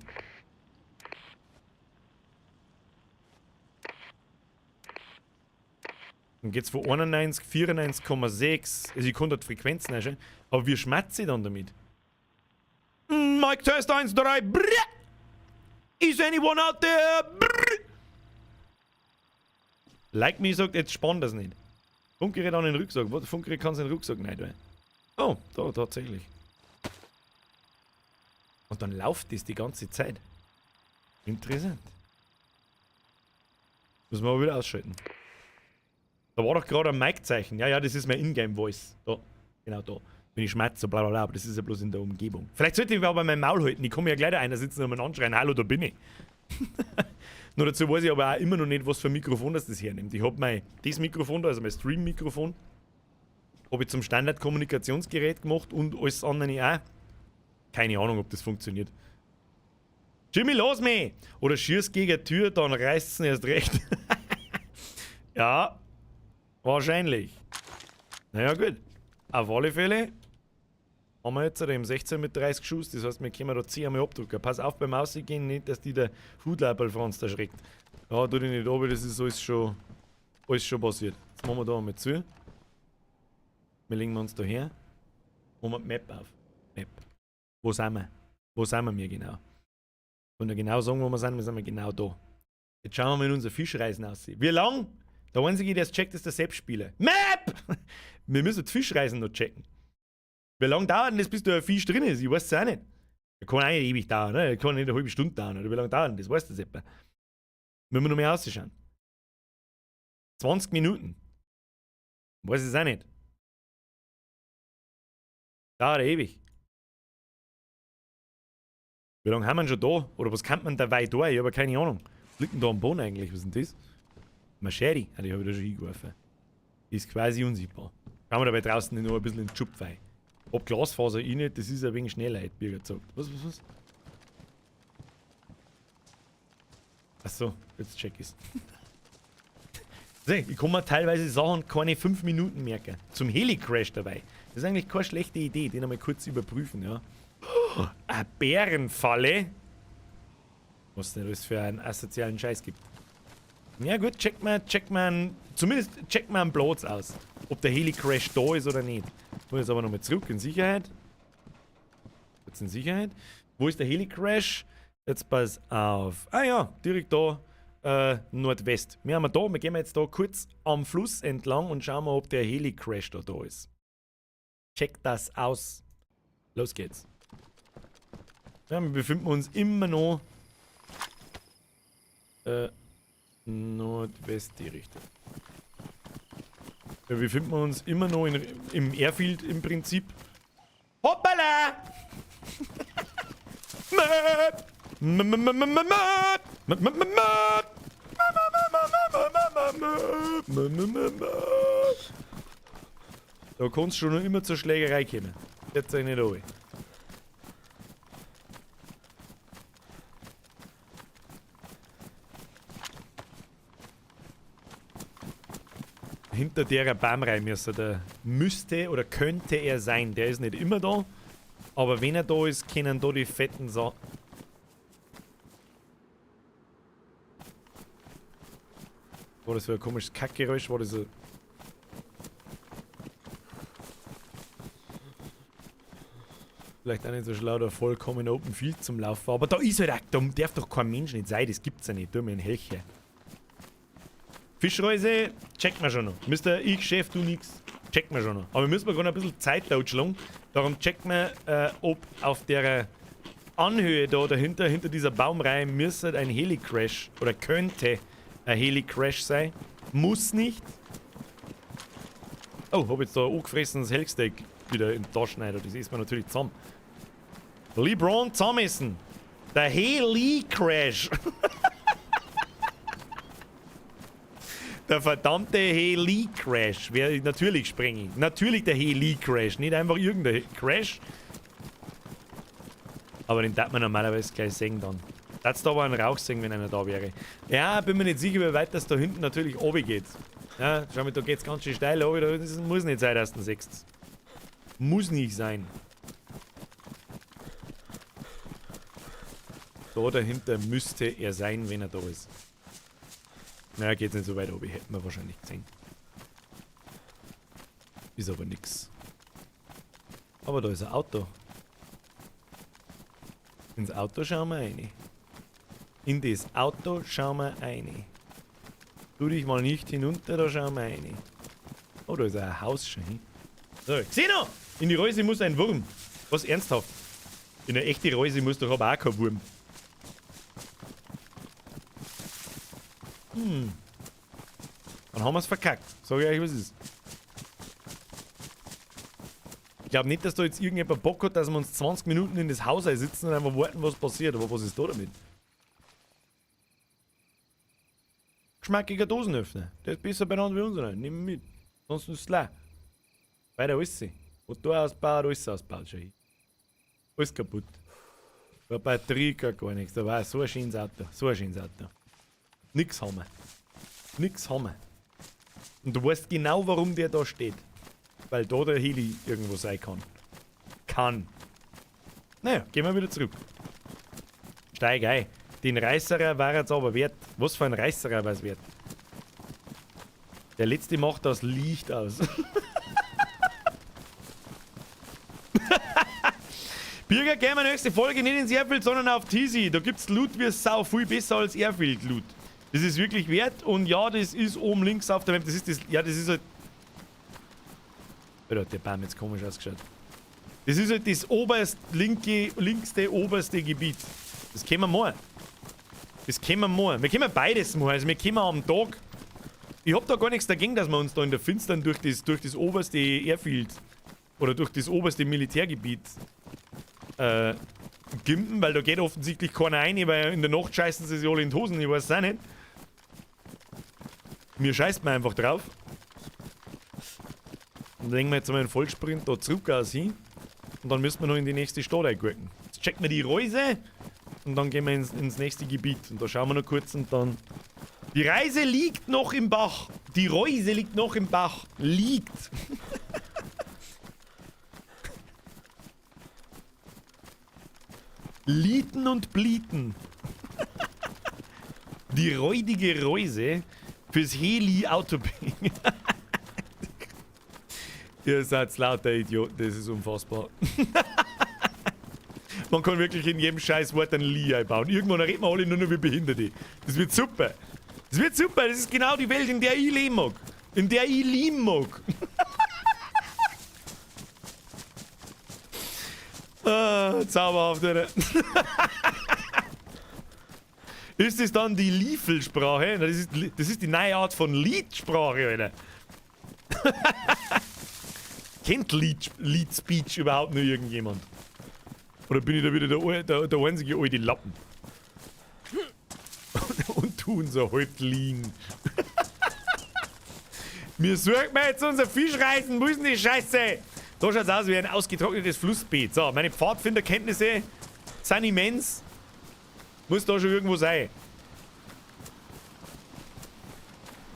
Dann geht's von 91, 94,6. Also ich konnte die Frequenzen einstellen. Aber wie schmatze ich dann damit? Mic Test 1, 3, brrr. Is anyone out there? Brrr. Like me sagt, jetzt spann das nicht. Funkgerät an den Rucksack. Was? Funkgerät kannst du in den Rucksack nicht tun. Oh, da tatsächlich. Und dann läuft das die ganze Zeit. Interessant. Müssen wir aber wieder ausschalten. Da war doch gerade ein Mic-Zeichen. Ja, ja, das ist mein Ingame-Voice. Da, genau da. Wenn ich schmatze, bla bla bla, aber das ist ja bloß in der Umgebung. Vielleicht sollte ich aber mein Maul halten. Ich komme ja gleich da einer sitzen und mir anschreien, hallo, da bin ich. Nur dazu weiß ich aber auch immer noch nicht, was für ein Mikrofon das hernimmt. Ich hab das Mikrofon da, also mein Stream-Mikrofon, habe ich zum Standard-Kommunikationsgerät gemacht und alles andere auch. Keine Ahnung, ob das funktioniert. Jimmy, lass mich! Oder schieß gegen die Tür, dann reißt's ihn erst recht. Ja, wahrscheinlich. Naja, gut. Auf alle Fälle haben wir jetzt eben 16 mit 30 Schuss, das heißt, wir können da 10 einmal abdrücken. Pass auf beim Ausgehen, nicht, dass die der Hutlaberl Franz da schreckt. Ja, tu dich nicht runter, das ist alles schon passiert. Jetzt machen wir da einmal zu. Wir legen uns da her. Machen wir die Map auf. Map. Wo sind wir? Wo sind wir genau? Wenn wir genau sagen, wo wir sind, wir sind wir genau da. Jetzt schauen wir mal in unsere Fischreisen aussehen. Wie lang? Der Einzige, der es checkt, ist der Sepp-Spieler. Map! Wir müssen die Fischreisen noch checken. Wie lange dauert denn das, bis da ein Fisch drin ist? Ich weiß es auch nicht. Der kann auch nicht ewig dauern, ne? Der kann nicht eine halbe Stunde dauern. Oder wie lange dauert denn das? Weißt du das etwa? Müssen wir noch mehr ausschauen. 20 Minuten. Weiß es auch nicht. Dauert ewig. Wie lange haben wir denn schon da? Oder was kann man dabei da? Ich habe keine Ahnung. Was liegt denn da am Boden eigentlich? Was ist denn das? Machete? Ah, die habe ich da schon hingeworfen. Die ist quasi unsichtbar. Schauen wir dabei draußen noch ein bisschen in den Schupf rein. Ob Glasfaser ich nicht, das ist ein wenig schneller, hat Birger gesagt. Was? Achso, jetzt check ich's. Ich kann mir teilweise Sachen keine 5 Minuten merken. Zum Heli-Crash dabei. Das ist eigentlich keine schlechte Idee, den einmal kurz überprüfen, ja. Oh, eine Bärenfalle. Was denn das für einen asozialen Scheiß gibt. Ja gut, checkt mal, zumindest checkt mal einen Platz aus. Ob der Heli-Crash da ist oder nicht. Ich muss jetzt aber nochmal zurück in Sicherheit. Jetzt in Sicherheit. Wo ist der Heli-Crash? Jetzt pass auf. Ah ja, direkt da, Nordwest. Wir haben da, wir gehen jetzt da kurz am Fluss entlang und schauen mal, ob der Heli-Crash da ist. Check das aus. Los geht's. Ja, wir befinden uns immer noch Nordwest die Richtung. Da befinden wir uns immer noch im Airfield im Prinzip. Hoppala! Map! Map! Map! Map! Map! Map! Map! Da kannst du schon noch immer zur Schlägerei kommen. Jetzt euch nicht runter. Hinter der Baumreihe müsste oder könnte er sein. Der ist nicht immer da. Aber wenn er da ist, können da die fetten Sa. War das für ein komisches Kackgeräusch? War das so? Vielleicht auch nicht so schlau, da vollkommen Open Field zum Laufen. Aber da ist halt auch, da darf doch kein Mensch nicht sein. Das gibt's ja nicht. Tu mir einen Helche. Fischreuse, checken wir schon noch. Mister, ich, Chef, du nix. Checken wir schon noch. Aber wir müssen gerade ein bisschen Zeit totschlagen. Darum checken wir, ob auf der Anhöhe da dahinter, hinter dieser Baumreihe, müsste ein Heli-Crash oder könnte ein Heli-Crash sein. Muss nicht. Oh, hab jetzt da angefressenes Hellsteak wieder in die Taschen rein. Das isst man natürlich zusammen. LeBron zusammenessen. Der Heli-Crash. Der verdammte Heli-Crash. Natürlich springe ich. Natürlich der Heli-Crash. Nicht einfach irgendein Crash. Aber den darf man normalerweise gleich sehen dann. Darfst du aber einen Rauch sehen, wenn einer da wäre. Ja, bin mir nicht sicher, wie weit das da hinten natürlich runter geht. Ja, schau mal, da geht's ganz schön steil runter. Das muss nicht sein, dass du siehst. Muss nicht sein. Da dahinter müsste er sein, wenn er da ist. Naja, geht's nicht so weit oben, hätten wir wahrscheinlich gesehen. Ist aber nix. Aber da ist ein Auto. Ins Auto schauen wir rein. In das Auto schauen wir rein. Tu dich mal nicht hinunter, da schauen wir rein. Oh, da ist ein Haus schon hin. So, Xeno! In die Reuse muss ein Wurm. Was, ernsthaft? In eine echte Reuse muss doch aber auch kein Wurm. Dann haben wir's verkackt. Sag ich euch, was ist. Ich glaub nicht, dass da jetzt irgendjemand Bock hat, dass wir uns 20 Minuten in das Haus einsitzen und einfach warten, was passiert. Aber was ist da damit? Geschmackiger Dosenöffner. Der ist besser benannt wie unserer. Nimm mit. Sonst ist es leer. Weiter alles. Motor ausbaut, alles ausbaut schon. Alles kaputt. Keine Batterie, gar nichts. Da war so ein schönes Auto. So ein schönes Auto. Nix haben wir. Nix haben wir. Und du weißt genau, warum der da steht. Weil da der Heli irgendwo sein kann. Kann. Naja, gehen wir wieder zurück. Steig ein. Den Reißerer war jetzt aber wert. Was für ein Reißerer war's wert? Der letzte macht das Licht aus. Birger, gehen wir nächste Folge nicht ins Airfield, sondern auf Tizi. Da gibt's Loot wie Sau, viel besser als Airfield Loot. Das ist wirklich wert und ja, das ist oben links auf der Map. Das ist das, ja, das ist halt. Alter, hat der Baum jetzt komisch ausgeschaut. Das ist halt das oberst, linke, linkste, oberste Gebiet. Das können wir mal. Das können wir mal. Wir können beides mal. Also wir können am Tag. Ich hab da gar nichts dagegen, dass wir uns da in der Finstern durch das oberste Airfield oder durch das oberste Militärgebiet gimpen, weil da geht offensichtlich keiner rein, weil in der Nacht scheißen sie sich alle in die Hosen, ich weiß es auch nicht. Mir scheißt man einfach drauf. Und dann legen wir jetzt mal einen Vollsprint da zurück aus hin. Und dann müssen wir noch in die nächste Stadt eingurken. Jetzt checken wir die Reuse und dann gehen wir ins nächste Gebiet. Und da schauen wir noch kurz und dann... Die Reise liegt noch im Bach. Die Reuse liegt noch im Bach. Liegt. Lieten und Blieten. Die räudige Reuse fürs Heli-Autoping. Ihr seid lauter Idioten, das ist unfassbar. Man kann wirklich in jedem scheiß Wort ein Li einbauen. Irgendwann reden wir alle nur noch wie Behinderte. Das wird super. Das wird super. Das ist genau die Welt, in der ich leben mag. In der ich leben mag. Ah, zauberhaft, oder? Ist das dann die Liefelsprache? Das ist die neue Art von Liedsprache, Alter. Kennt Lead Speech überhaupt nur irgendjemand? Oder bin ich da wieder der einzige alte Lappen? Und du unser Häuptling. Mir sorgt mir jetzt unser Fischreisen. Wo ist denn die Scheiße? Da schaut's aus wie ein ausgetrocknetes Flussbeet. So, meine Pfadfinderkenntnisse sind immens. Muss da schon irgendwo sein.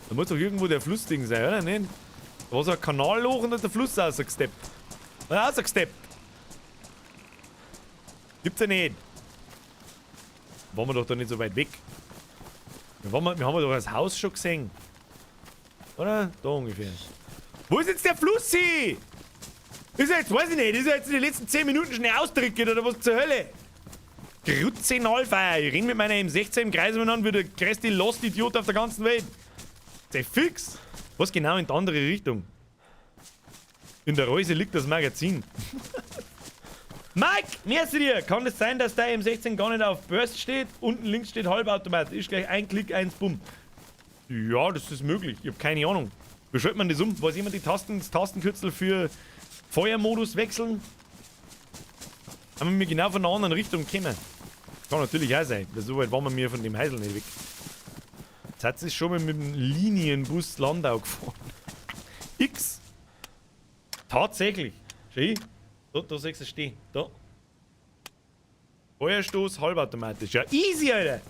Da muss doch irgendwo der Flussding sein, oder? Nicht? Da war so ein Kanalloch und da ist der Fluss rausgesteppt. Rausgesteppt. Gibt's ja nicht. Waren wir doch da nicht so weit weg. Wir haben doch das Haus schon gesehen. Oder? Da ungefähr. Wo ist jetzt der Fluss hin? Ist er jetzt, weiß ich nicht, ist er jetzt in den letzten 10 Minuten schnell ausdrückt oder was zur Hölle? Grutzenalfeier. Ich renn mit meiner M16 im Kreis umeinander wie der größte Lost-Idiot auf der ganzen Welt. Sei fix. Was genau in die andere Richtung? In der Reuse liegt das Magazin. Mike, merci dir. Kann es sein, dass der M16 gar nicht auf Burst steht? Unten links steht Halbautomat. Ist gleich ein Klick, eins, bumm. Ja, das ist möglich. Ich hab keine Ahnung. Wie schaltet man das um? Weiß jemand die Tasten, das Tastenkürzel für Feuermodus wechseln? Haben wir genau von einer anderen Richtung gekommen. Kann natürlich auch sein. Weil so weit waren wir mir von dem Heisel nicht weg. Jetzt hat sich schon mal mit dem Linienbus Landau gefahren. X. Tatsächlich. Schau. Da siehst du es stehen. Da. Feuerstoß halbautomatisch. Ja, easy, Alter.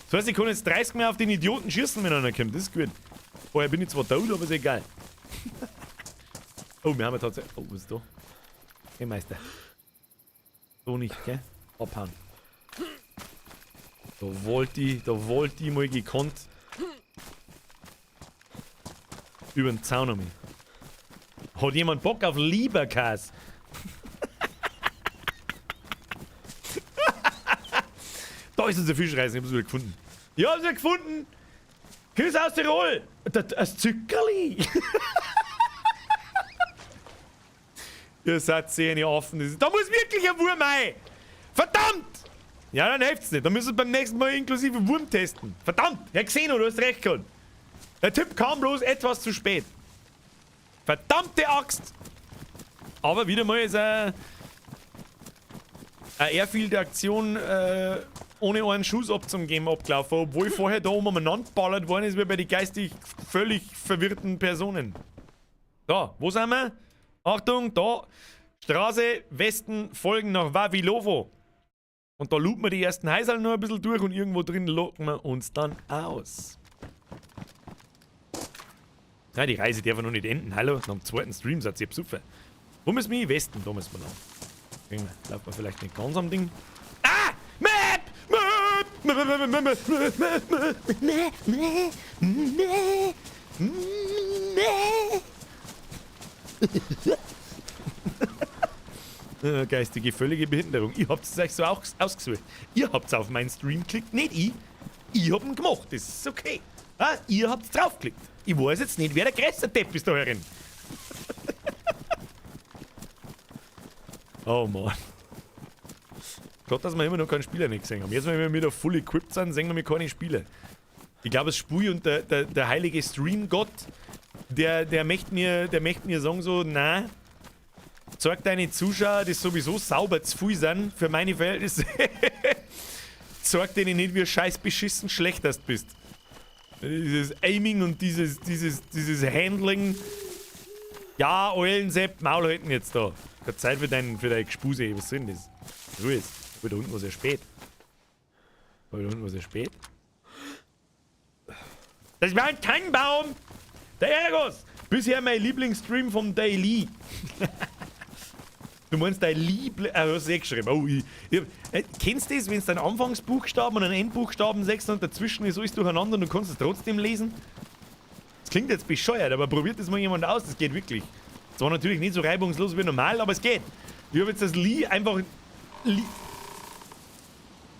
Das heißt, ich kann jetzt 30 mehr auf den Idioten schießen, wenn einer kommt. Das ist gut. Vorher bin ich zwar tot, aber ist egal. Oh, wir haben ja tatsächlich. Oh, was ist da? Hey, Meister. So nicht, gell? Abhauen. Da wollte ich mal gekonnt. Über den Zaun um mich. Hat jemand Bock auf Lieberkäse? Da ist unser Fischreisen, ich hab's wieder gefunden. Ich hab's wieder gefunden! Küss aus Tirol! Das Zückerli! Ihr seid sehr eine Affen. Da muss wirklich ein Wurm rein! Verdammt! Ja, dann hilft's nicht. Dann müssen wir beim nächsten Mal inklusive Wurm testen. Verdammt! Herr Xeno, du hast recht gehabt. Der Tipp kam bloß etwas zu spät. Verdammte Axt! Aber wieder mal ist eine Airfield-Aktion ohne einen Schuss abzugeben abgelaufen, obwohl vorher da oben umeinander geballert worden ist, wie bei den geistig völlig verwirrten Personen. Da, wo sind wir? Achtung, da. Straße, Westen, folgen nach Vavilovo. Und da loopen wir die ersten Häuser noch ein bisschen durch und irgendwo drin locken wir uns dann aus. Nein, die Reise darf noch nicht enden. Hallo, nach dem zweiten Stream seid ihr besoffen. Wo müssen wir hin? Westen, da müssen wir lang. Laufen wir vielleicht nicht ganz am Ding. Ah! Map! Map! Map! Map! Map! Map! Map! Map! Map! Geistige völlige Behinderung. Ihr habt es euch so auch ausgesucht. Ihr habt's auf meinen Stream geklickt, nicht ich. Ich hab ihn gemacht, das ist okay. Ah, ihr habt's draufgeklickt. Ich weiß jetzt nicht, wer der größte Depp ist da herin. Oh Mann. Gott, dass wir immer noch keinen Spieler nicht gesehen haben. Jetzt, wenn wir wieder full equipped sind, sehen wir keine Spiele. Ich glaube, das Spiel und der heilige Stream-Gott, der möchte mir sagen so, nein, zeig deine Zuschauer, die sowieso sauber zu viel sind, für meine Verhältnisse. Zeig denen nicht, wie scheiß beschissen schlecht das bist. Dieses Aiming und dieses Handling. Ja, Eulen, Sepp, Maul halten jetzt da. Keine Zeit für dein Gespuse, was soll denn das? Ruhe ist. Da unten war es ja spät. Da unten war es ja spät. Das war ein Tannenbaum! Der Ergos! Bisher mein Lieblingsstream vom Daily. Du meinst dein Liebling... Ah, du hast es eh geschrieben. Oh, kennst du das, wenn du einen Anfangsbuchstaben und einen Endbuchstaben sagst und dazwischen ist alles durcheinander und du kannst es trotzdem lesen? Das klingt jetzt bescheuert, aber probiert das mal jemand aus, das geht wirklich. Zwar natürlich nicht so reibungslos wie normal, aber es geht. Ich habe jetzt das Li einfach... Li.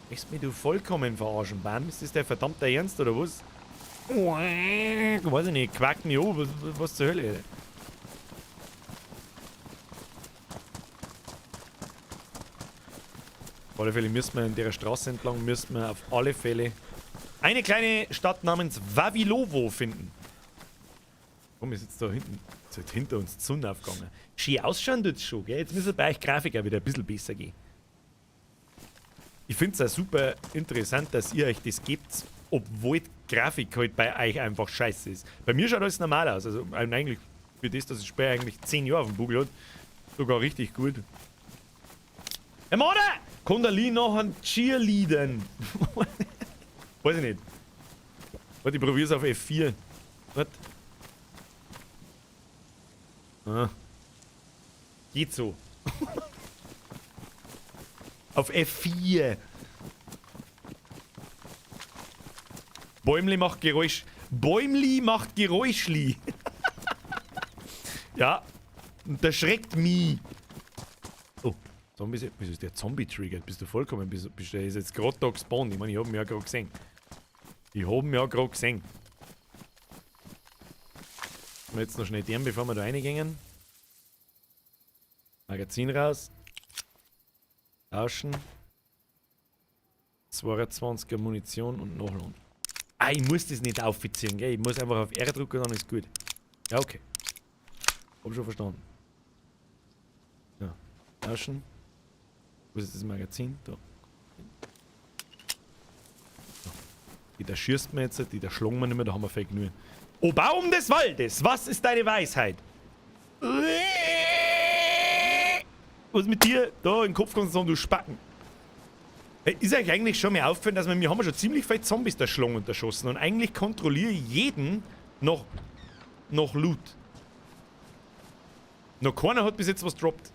Möchtest mich du vollkommen verarschen, Bam? Ist das der verdammte Ernst oder was? Weiß ich nicht, quackt mich an, was zur Hölle? Alter. Auf alle Fälle müssen wir in der Straße entlang, müssen wir auf alle Fälle eine kleine Stadt namens Vavilovo finden. Komm, ist jetzt da hinten, ist halt hinter uns die Sonne aufgegangen. Schön ausschauen tut's schon, gell? Jetzt müssen bei euch Grafik auch wieder ein bisschen besser gehen. Ich find's auch super interessant, dass ihr euch das gebt, obwohl die Grafik halt bei euch einfach scheiße ist. Bei mir schaut alles normal aus. Also eigentlich für das, dass das Spiel eigentlich 10 Jahre auf dem Buckel hat, sogar richtig gut. Hey Morde! Kann der Lee noch ein Cheerleadern? Weiß ich nicht. Warte, ich probier's auf F4. Warte. Ah. Geht so. Auf F4. Bäumli macht Geräusch. Bäumli macht Geräuschli. Ja. Und der schreckt mich. Oh, Zombie, wieso ist der Zombie triggert? Bist du vollkommen. Der ist jetzt gerade da gespawnt. Ich meine, ich hab ihn ja gerade gesehen. Ich hab ihn ja gerade gesehen. Wir jetzt noch schnell den, bevor wir da reingehen. Magazin raus. Tauschen. 22er Munition und Nachladen. Ah, ich muss das nicht aufziehen, gell? Ich muss einfach auf R drücken, dann ist gut. Ja, okay. Hab schon verstanden. Ja. Tauschen. Wo ist das Magazin? Da. So. Die da schießt man jetzt, die da schlagen wir nicht mehr, da haben wir fake nur. O Baum des Waldes, was ist deine Weisheit? Was mit dir? Da im Kopf kannst du sagen, du Spacken. Hey, ist euch eigentlich schon mal aufgefallen, dass wir haben schon ziemlich viele Zombies da erschlagen und erschossen und eigentlich kontrolliere ich jeden noch Loot. Noch keiner hat bis jetzt was droppt.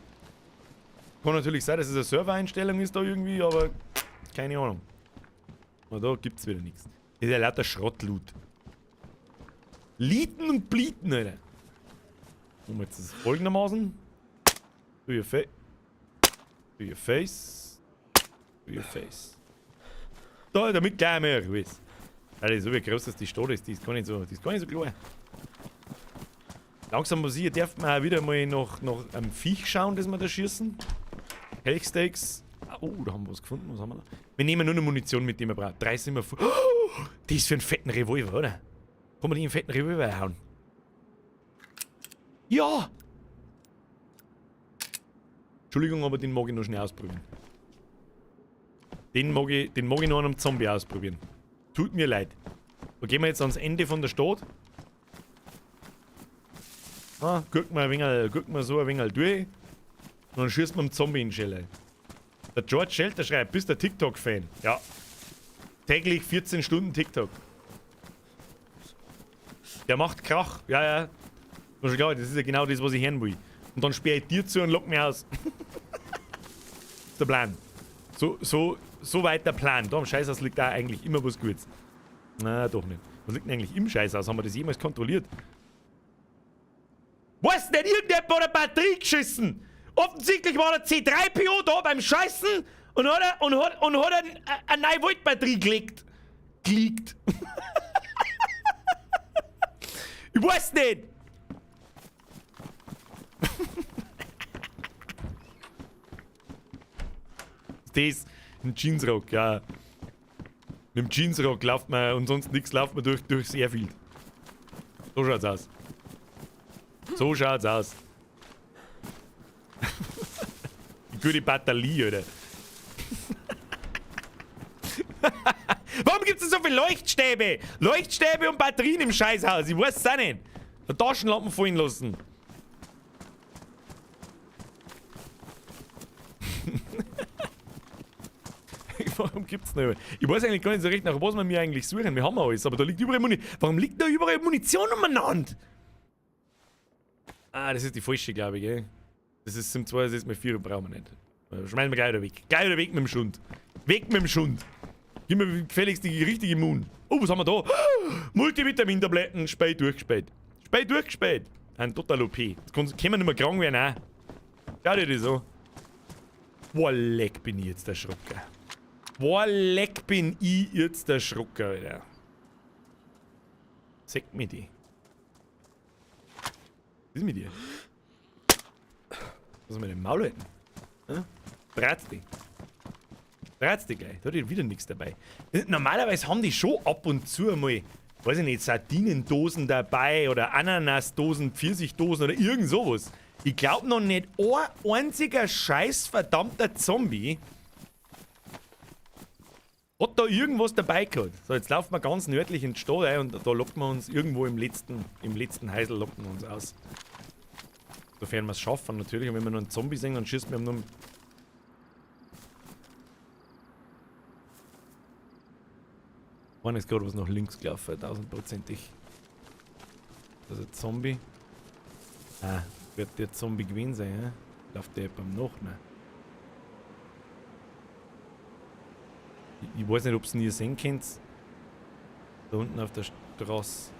Kann natürlich sein, dass es eine Server-Einstellung ist da irgendwie, aber keine Ahnung. Aber da gibt's wieder nichts. Das ist ja lauter Schrott-Loot. Lieten und Blieten, Alter. Und jetzt ist es folgendermaßen. To your face. To your face. To your face. Da, damit gleich mehr, ich weiß. Alter, so wie groß dass die Stadt ist, die ist gar nicht so, die ist gar nicht so klein. Langsam muss ich, darf man auch wieder mal nach einem Viech schauen, das wir da schießen. Helchsteaks. Oh, da haben wir was gefunden. Was haben wir da? Wir nehmen nur eine Munition mit, die wir brauchen. 3 sind wir voll. Oh, die ist für einen fetten Revolver, oder? Kann man die einen fetten Revolver hauen? Ja! Entschuldigung, aber den mag ich noch schnell ausprobieren. Den mag ich noch an einem Zombie ausprobieren. Tut mir leid. Da gehen wir jetzt ans Ende von der Stadt. Ah, gucken wir ein wenig, gucken wir so ein wenig durch. Und dann schießt man dem Zombie in die Schelle. Der George Shelter schreibt, bist der TikTok-Fan? Ja. Täglich 14 Stunden TikTok. Der macht Krach. Ja, ja. War schon klar, das ist ja genau das, was ich hören will. Und dann sperre ich dir zu und lock mich aus. Das ist der Plan. So weit der Plan. Da am Scheißhaus liegt da eigentlich immer was Gutes. Na, doch nicht. Was liegt denn eigentlich im Scheißhaus? Haben wir das jemals kontrolliert? Was denn? Irgendjemand hat eine Batterie geschissen! Offensichtlich war der C3PO da beim Scheißen und hat eine 9 Volt Batterie gelegt. Gelegt. Ich weiß nicht! Das, ein Jeansrock, ja. Mit dem Jeansrock läuft man und sonst nichts läuft man durchs Airfield. So schaut's aus. So schaut's aus. Die gute Batterie, oder? Warum gibt's denn so viele Leuchtstäbe? Leuchtstäbe und Batterien im Scheißhaus. Ich weiß es auch nicht. Eine Taschenlampen fallen lassen. Warum gibt's nicht? Ich weiß eigentlich gar nicht so recht, nach was wir mir eigentlich suchen. Wir haben alles, aber da liegt überall Munition. Warum liegt da überall Munition umeinander? Ah, das ist die falsche, glaube ich, gell? Das ist zum 2, das ist mit 4, brauchen wir nicht. Schmeißen wir gleich wieder weg. Gleich wieder weg mit dem Schund. Weg mit dem Schund. Gib mir gefälligst die richtige Moon. Oh, was haben wir da? Multivitamin-Tabletten, spät durchgespäht. Spät durchgespäht. Ein total OP. Jetzt können wir nicht mehr krank werden, auch. Schau dir das an. Boah, leck bin ich jetzt der Schrocker. Boah, leck bin ich jetzt der Schrocker, Alter. Zeig mir die. Was ist mit dir? Was mit dem Maul halten? Hm? Brat's dich. Brat's dich gleich. Da hat wieder nichts dabei. Normalerweise haben die schon ab und zu mal weiß ich nicht, Sardinendosen dabei oder Ananasdosen, Pfirsichdosen oder irgend sowas. Ich glaube noch nicht ein einziger scheiß verdammter Zombie hat da irgendwas dabei gehabt. So, jetzt laufen wir ganz nördlich in die Stadt ein und da locken wir uns irgendwo im letzten Häusl locken wir uns aus. Sofern wir es schaffen natürlich. Und wenn wir nur einen Zombie sehen, dann schießen wir ihm nur... Einer ist gerade was nach links gelaufen, 1000%ig. Das ist ein Zombie. Ah, wird der Zombie gewesen sein, hä? Läuft der beim noch? Nein. Ich weiß nicht, ob's nie sehen könnt. Da unten auf der Straße.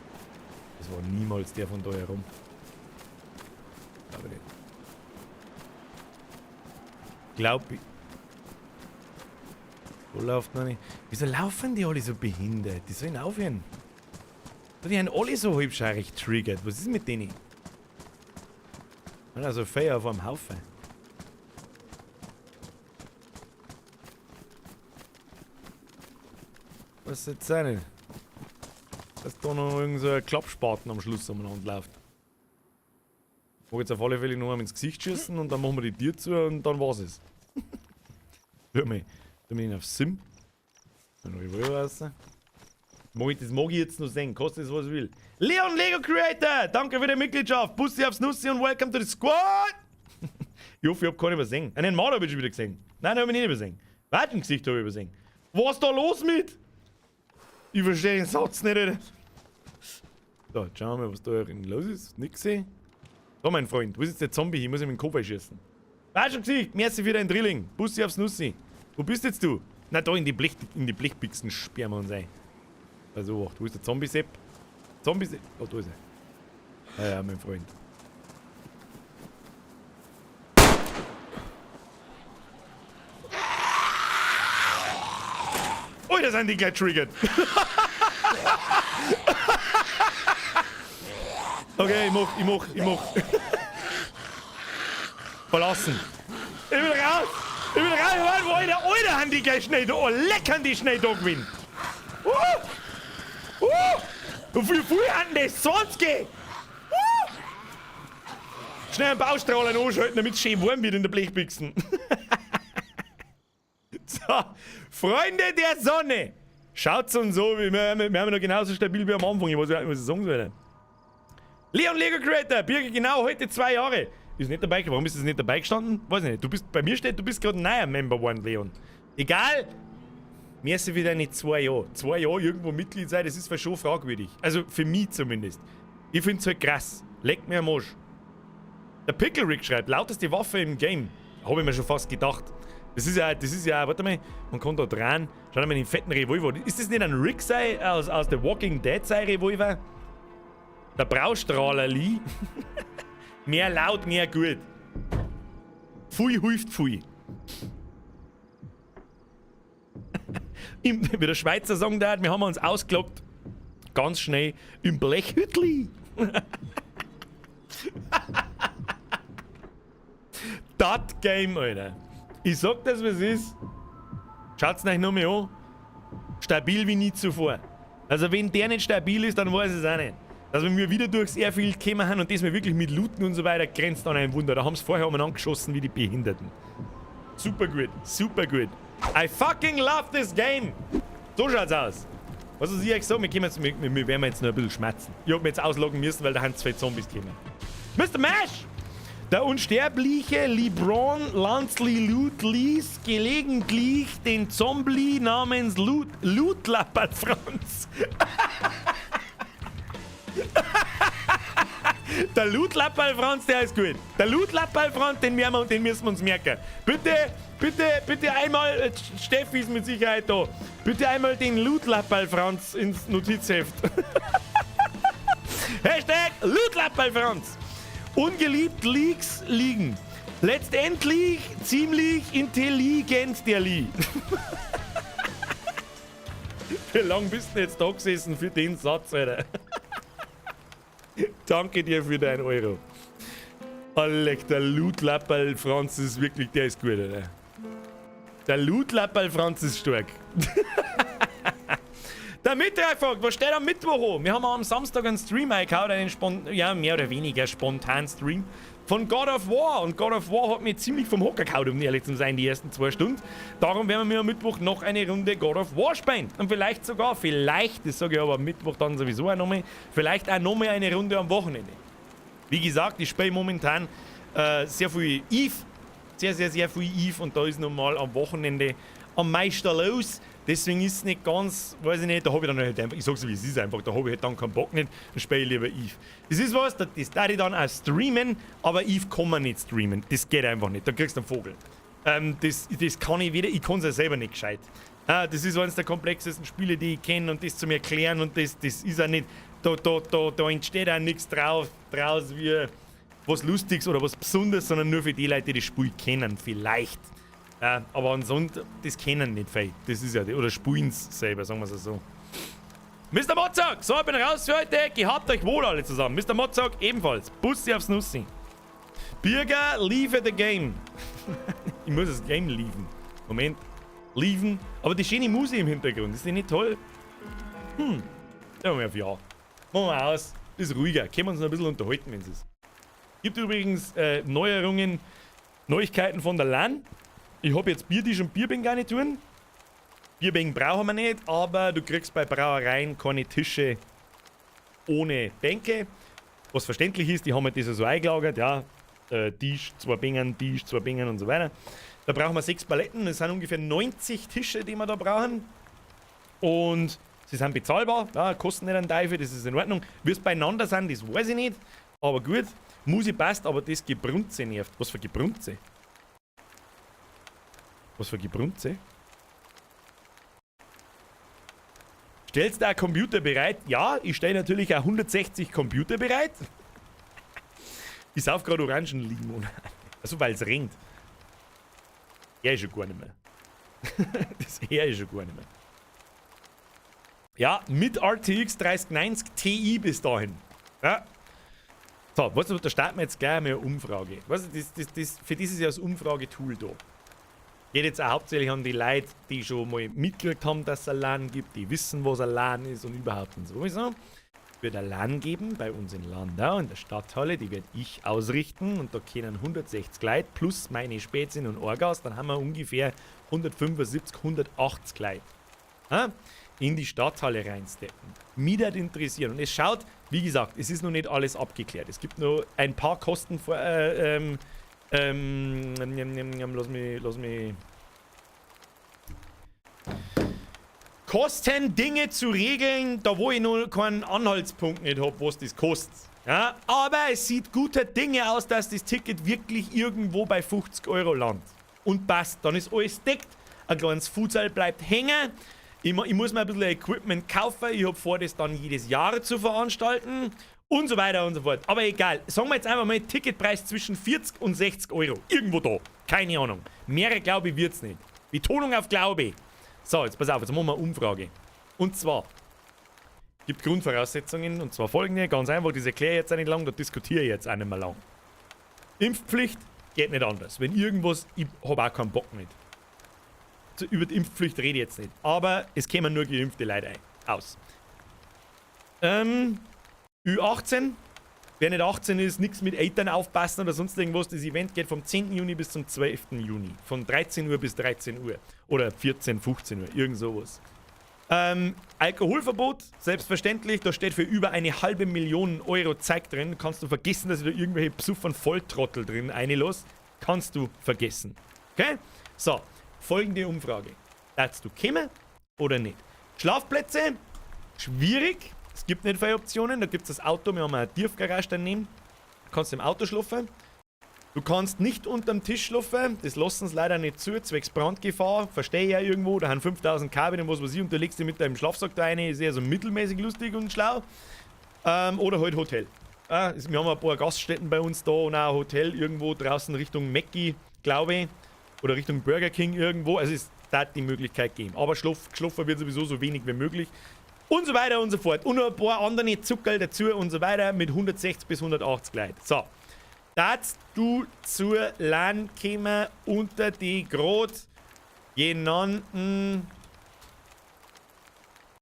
Das war niemals der von da herum. Glaube ich nicht. Glaub ich. Wo läuft noch nicht? Wieso laufen die alle so behindert? Die sollen aufhören. Die haben alle so halbscheirig triggert. Was ist mit denen? Also Feuer auf einem Haufen. Was jetzt sein? Dass da noch irgend so ein Klappspaten am Schluss umeinander läuft. Ich mag jetzt auf alle Fälle noch einmal ins Gesicht schießen und dann machen wir die Tür zu und dann war's es. Hör mal, da bin ich auf Sim. Dann Revolver raus. Das mag ich jetzt noch sehen, kostet es was ich will. Leon Lego Creator, danke für die Mitgliedschaft. Bussi aufs Nussi und welcome to the squad. Ich hoffe, ich hab keinen übersehen. Einen Marder hab ich schon wieder gesehen. Nein, den hab ich nicht übersehen. Weiten Gesicht hab ich übersehen. Was ist da los mit? Ich verstehe den Satz nicht, Alter. So, schauen wir mal, was da los ist. Nix gesehen. So, mein Freund, wo ist jetzt der Zombie? Ich muss ihm in den Kopf einschießen. Weißt du, Gesicht, merci für dein Drilling. Bussi aufs Nussi. Wo bist jetzt du? Na, da in die Blechbüchsen sperren wir uns ein. Also, wo ist der Zombie-Sepp? Zombie-Sepp. Oh, da ist er. Ja, ja, mein Freund. Oh, da sind die gleich triggert. Okay, ich mach. Verlassen. Ich will raus! Ich will raus! Alter, Alter, haben die gleich schnell da. Oh, leck, haben die schnell da gewinnt. Und wie viel haben das? 20? Schnell einen Baustrahler anschalten, damit es schön warm wird in der Blechbüchsen. So, Freunde der Sonne! Schaut's uns so, wir haben noch genauso stabil wie am Anfang. Ich weiß gar nicht, was ich sagen soll. Leon Lego Creator, Birgit, genau heute 2 Jahre. Ist nicht dabei, warum ist das nicht dabei gestanden? Weiß ich nicht. Du bist, bei mir steht, du bist gerade ein neuer Member One, Leon. Egal, mir ist wieder nicht 2 Jahre. 2 Jahre irgendwo Mitglied sein, das ist schon fragwürdig. Also für mich zumindest. Ich find's halt krass. Leck mir am Arsch. Der Pickle Rick schreibt, lauteste Waffe im Game. Hab ich mir schon fast gedacht. Das ist ja, warte mal, man kann da dran. Schau mal den fetten Revolver. Ist das nicht ein Rick sei aus The Walking Dead sei Revolver? Der Braustrahler Lee. Mehr laut, mehr gut. Pfui hilft pfui. Wie der Schweizer sagen darf, wir haben uns ausgelockt. Ganz schnell im Blechhütli. Das Game, Alter. Ich sag das, was ist. Schaut's euch noch mal an. Stabil wie nie zuvor. Also wenn der nicht stabil ist, dann weiß ich es auch nicht. Dass wir wieder durchs Airfield gekommen haben und das wir wirklich mit Looten und so weiter grenzt an ein Wunder. Da haben sie vorher umeinander geschossen wie die Behinderten. Super gut, super gut. I fucking love this game! So schaut's aus. Was ist ich euch sagen? Wir werden jetzt noch ein bisschen schmerzen. Ich hab mir jetzt ausloggen müssen, weil da haben 2 Zombies gekommen. Mr. Mash! Der unsterbliche LeBron Lansley Loot ließ gelegentlich den Zombie namens Loot Lappert Franz. Der Loot Lappal Franz, der ist gut. Der Loot Lappal Franz, den müssen wir uns merken. Bitte, bitte, bitte einmal, Steffi ist mit Sicherheit da. Bitte einmal den Loot Lappal Franz ins Notizheft. Hashtag Loot Lappal Franz. Ungeliebt Leaks liegen. Letztendlich ziemlich intelligent der Lee. Wie lange bist du denn jetzt da gesessen für den Satz, Alter? Danke dir für deinen Euro. Alec, der Loot-Lappal Franz ist wirklich, der ist gut, Alter. Der Loot-Lappal Franz ist stark. Der Mittag fragt, was steht am Mittwoch an? Wir haben am Samstag einen Stream eingehauen, einen ja, mehr oder weniger spontanen Stream von God of War. Und God of War hat mich ziemlich vom Hocker gehauen, um ehrlich zu sein, die ersten 2 Stunden. Darum werden wir am Mittwoch noch eine Runde God of War spielen. Und vielleicht sogar, vielleicht, das sage ich aber am Mittwoch dann sowieso auch nochmal, vielleicht auch nochmal eine Runde am Wochenende. Wie gesagt, ich spiele momentan sehr viel Eve. Sehr, sehr, sehr viel Eve und da ist nun mal am Wochenende am meisten los. Deswegen ist es nicht ganz, weiß ich nicht, da habe ich dann halt einfach, ich sag's, wie es ist einfach, da habe ich halt dann keinen Bock nicht, dann spiele ich lieber Eve. Das ist was, das darf ich dann auch streamen, aber Eve kann man nicht streamen. Das geht einfach nicht, da kriegst du einen Vogel. Das kann ich weder, ich kann es ja selber nicht gescheit. Ah, das ist eines der komplexesten Spiele, die ich kenne, und das zu mir erklären und das ist auch nicht, da entsteht auch nichts draus wie was Lustiges oder was Besonderes, sondern nur für die Leute, die das Spiel kennen, vielleicht. Ja, aber ansonsten, das kennen nicht viele. Das ist ja, oder spielen es selber, sagen wir es so. Mr. Mozart, so, ich bin raus für heute. Gehabt euch wohl alle zusammen. Mr. Mozart ebenfalls. Bussi aufs Nussi. Birger, leave the game. Ich muss das Game leaven. Moment. Leaven. Aber die schöne Musik im Hintergrund, ist die nicht toll? Ja, auf ja. Machen wir aus. Ist ruhiger. Können wir uns noch ein bisschen unterhalten, wenn es ist. Gibt übrigens Neuerungen, Neuigkeiten von der LAN. Ich habe jetzt Biertisch und Bierbänkgarnituren. Bierbänk brauchen wir nicht, aber du kriegst bei Brauereien keine Tische ohne Bänke. Was verständlich ist, die haben halt das so eingelagert, ja. Tisch, zwei Bänken, Tisch, zwei Bänken und so weiter. Da brauchen wir sechs Paletten, das sind ungefähr 90 Tische, die wir da brauchen. Und sie sind bezahlbar, ja, kosten nicht einen Teufel, das ist in Ordnung. Wie es beieinander sind, das weiß ich nicht. Aber gut, Musik passt, aber das Gebrunze nervt. Was für Gebrunze? Was für Gebrunze? Stellst du auch Computer bereit? Ja, ich stelle natürlich auch 160 Computer bereit. Ich sauf gerade Orangenlimonade. Also, weil es regnet. Er ist schon gar nicht mehr. Das er ist schon gar nicht mehr. Ja, mit RTX 3090 Ti bis dahin. Ja. So, weißt du, da starten wir jetzt gleich mal eine Umfrage. Weißt du, für das ist ja das Umfragetool da. Geht jetzt auch hauptsächlich an die Leute, die schon mal mitgekriegt haben, dass es ein LAN gibt, die wissen, was ein LAN ist und überhaupt und sowieso. Es wird ein LAN geben bei uns in Landau, in der Stadthalle, die werde ich ausrichten und da können 160 Leute plus meine Spätzchen und Orgas, dann haben wir ungefähr 175, 180 Leute. Ja? In die Stadthalle reinsteppen. Mich würde interessieren. Und es schaut, wie gesagt, es ist noch nicht alles abgeklärt. Es gibt nur ein paar Kosten vor, lass mich. Kosten, Dinge zu regeln, da wo ich noch keinen Anhaltspunkt nicht habe, was das kostet. Ja, aber es sieht guter Dinge aus, dass das Ticket wirklich irgendwo bei 50 € landet. Und passt. Dann ist alles deckt. Ein kleines Futsal bleibt hängen. Ich muss mir ein bisschen Equipment kaufen. Ich habe vor, das dann jedes Jahr zu veranstalten. Und so weiter und so fort. Aber egal. Sagen wir jetzt einfach mal Ticketpreis zwischen 40 und 60 Euro. Irgendwo da. Keine Ahnung. Mehr, glaube ich, wird's nicht. Betonung auf Glaube. So, jetzt pass auf, jetzt machen wir eine Umfrage. Und zwar gibt Grundvoraussetzungen, und zwar folgende, ganz einfach, das erkläre ich jetzt auch nicht lang, da diskutiere ich jetzt auch nicht mehr lang. Impfpflicht geht nicht anders. Wenn irgendwas, ich habe auch keinen Bock mit. Über die Impfpflicht rede ich jetzt nicht. Aber es kämen nur geimpfte Leute ein. Aus. Ü18. Wer nicht 18 ist, nichts mit Eltern aufpassen oder sonst irgendwas. Das Event geht vom 10. Juni bis zum 12. Juni. Von 13 Uhr bis 13 Uhr. Oder 14, 15 Uhr. Irgend sowas. Alkoholverbot, selbstverständlich. Da steht für über eine halbe Million Euro Zeug drin. Kannst du vergessen, dass ich da irgendwelche Psuffern Volltrottel drin einlasse. Kannst du vergessen. Okay? So, folgende Umfrage. Darfst du kommen oder nicht? Schlafplätze, schwierig. Es gibt nicht viele Optionen. Da gibt es das Auto, wir haben eine Tiefgarage daneben. Du kannst im Auto schlafen. Du kannst nicht unterm Tisch schlafen, das lassen sie leider nicht zu, zwecks Brandgefahr, verstehe ich ja irgendwo, da haben 5000 Kabel und was weiß ich und du legst dich mit deinem Schlafsack da rein, ist eher so mittelmäßig lustig und schlau. Oder halt Hotel. Ah, wir haben ein paar Gaststätten bei uns da und auch ein Hotel irgendwo draußen Richtung Mackie, glaube ich, oder Richtung Burger King irgendwo, also es da die Möglichkeit geben. Aber geschlafen wird sowieso so wenig wie möglich. Und so weiter und so fort. Und noch ein paar andere Zuckerl dazu und so weiter mit 160 bis 180 Leuten. So. Darfst du zur LAN kommen unter die grad genannten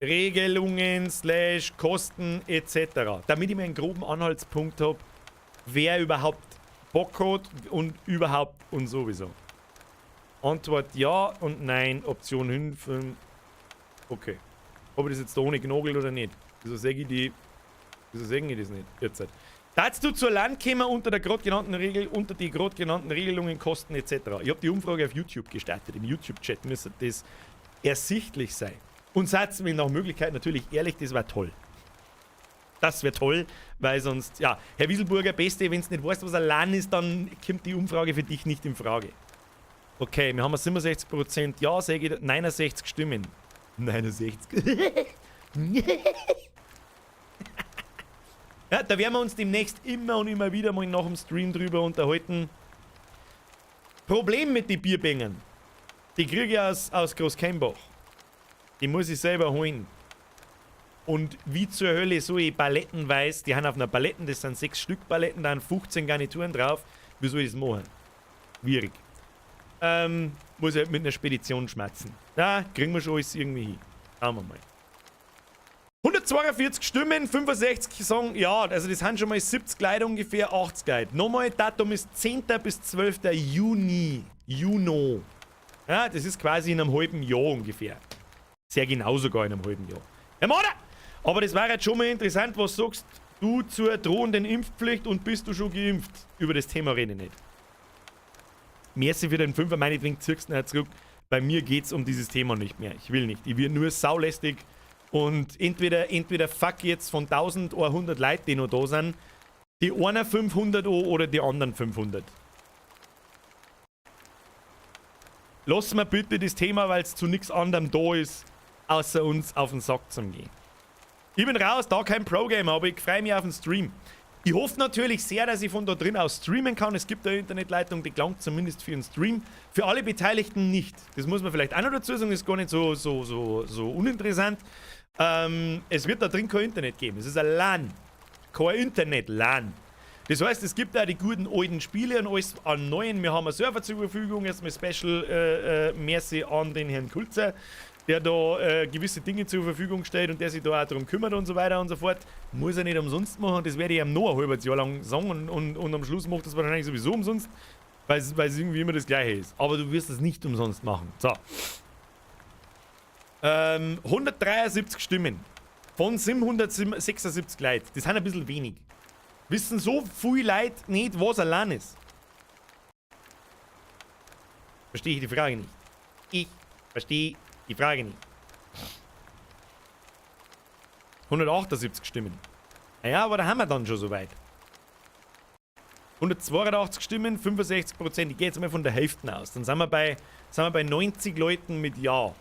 Regelungen, slash Kosten etc. Damit ich mir einen groben Anhaltspunkt habe, wer überhaupt Bock hat und überhaupt und sowieso. Antwort ja und nein, Option 5. Okay. Ob ich das jetzt da ohne genagelt oder nicht? Wieso sage ich die. Wieso sagen ich das nicht? Jetzt halt. Dazu zur LAN kämen unter der gerade genannten Regel, unter die gerade genannten Regelungen, Kosten etc. Ich habe die Umfrage auf YouTube gestartet. Im YouTube-Chat müsste das ersichtlich sein. Und seid mir nach Möglichkeit natürlich ehrlich, das war toll. Das wäre toll, weil sonst, ja, Herr Wieselburger, Beste, wenn du nicht weißt, was ein LAN ist, dann kommt die Umfrage für dich nicht in Frage. Okay, wir haben 67% Ja, sage ich 69 Stimmen. 69. Ja, da werden wir uns demnächst immer und immer wieder mal nach dem Stream drüber unterhalten. Problem mit den Bierbängen. Die kriege ich aus Großkeimbach. Die muss ich selber holen. Und wie zur Hölle so ich Paletten weiß, die haben auf einer Paletten, das sind 6 Stück Paletten, da sind 15 Garnituren drauf. Wie soll ich das machen? Schwierig. Muss ich halt mit einer Spedition schmerzen. Na, kriegen wir schon alles irgendwie hin. Schauen wir mal. 142 Stimmen, 65 sagen ja, also das sind schon mal 70 Leute ungefähr, 80 Leute. Nochmal, Datum ist 10. bis 12. Juni. Juno. Ja, das ist quasi in einem halben Jahr ungefähr. Sehr genau sogar in einem halben Jahr. Herr Mader! Aber das war jetzt schon mal interessant, was sagst du zur drohenden Impfpflicht und bist du schon geimpft? Über das Thema rede ich nicht. Merci für den Fünfer, meinetwegen ziehst du zurück. Bei mir geht's um dieses Thema nicht mehr. Ich will nicht. Ich werde nur saulästig und entweder fuck jetzt von 1000 oder 100 Leuten, die noch da sind, die einen 500 an oder die anderen 500. Lass mir bitte das Thema, weil es zu nichts anderem da ist, außer uns auf den Sack zu gehen. Ich bin raus, da kein Pro-Gamer, aber ich freue mich auf den Stream. Ich hoffe natürlich sehr, dass ich von da drin aus streamen kann. Es gibt eine Internetleitung, die gelangt zumindest für einen Stream. Für alle Beteiligten nicht. Das muss man vielleicht auch noch dazu sagen, ist gar nicht so uninteressant. Es wird da drin kein Internet geben. Es ist ein LAN. Kein Internet-LAN. Das heißt, es gibt auch die guten alten Spiele und alles an neuen. Wir haben einen Server zur Verfügung. Erstmal Special Merci an den Herrn Kulzer, der da gewisse Dinge zur Verfügung stellt und der sich da auch darum kümmert und so weiter und so fort. Muss er nicht umsonst machen, das werde ich ihm noch ein halbes Jahr lang sagen und am Schluss macht das wahrscheinlich sowieso umsonst, weil es irgendwie immer das Gleiche ist. Aber du wirst es nicht umsonst machen. So. 173 Stimmen von 776 Leuten. Das sind ein bisschen wenig. Wissen so viele Leute nicht, was ein LAN ist. Verstehe ich die Frage nicht. Ich verstehe die Frage nicht. 178 Stimmen. Naja, aber da haben wir dann schon soweit. 182 Stimmen, 65%. Ich gehe jetzt mal von der Hälfte aus. Dann sind wir bei 90 Leuten mit Ja.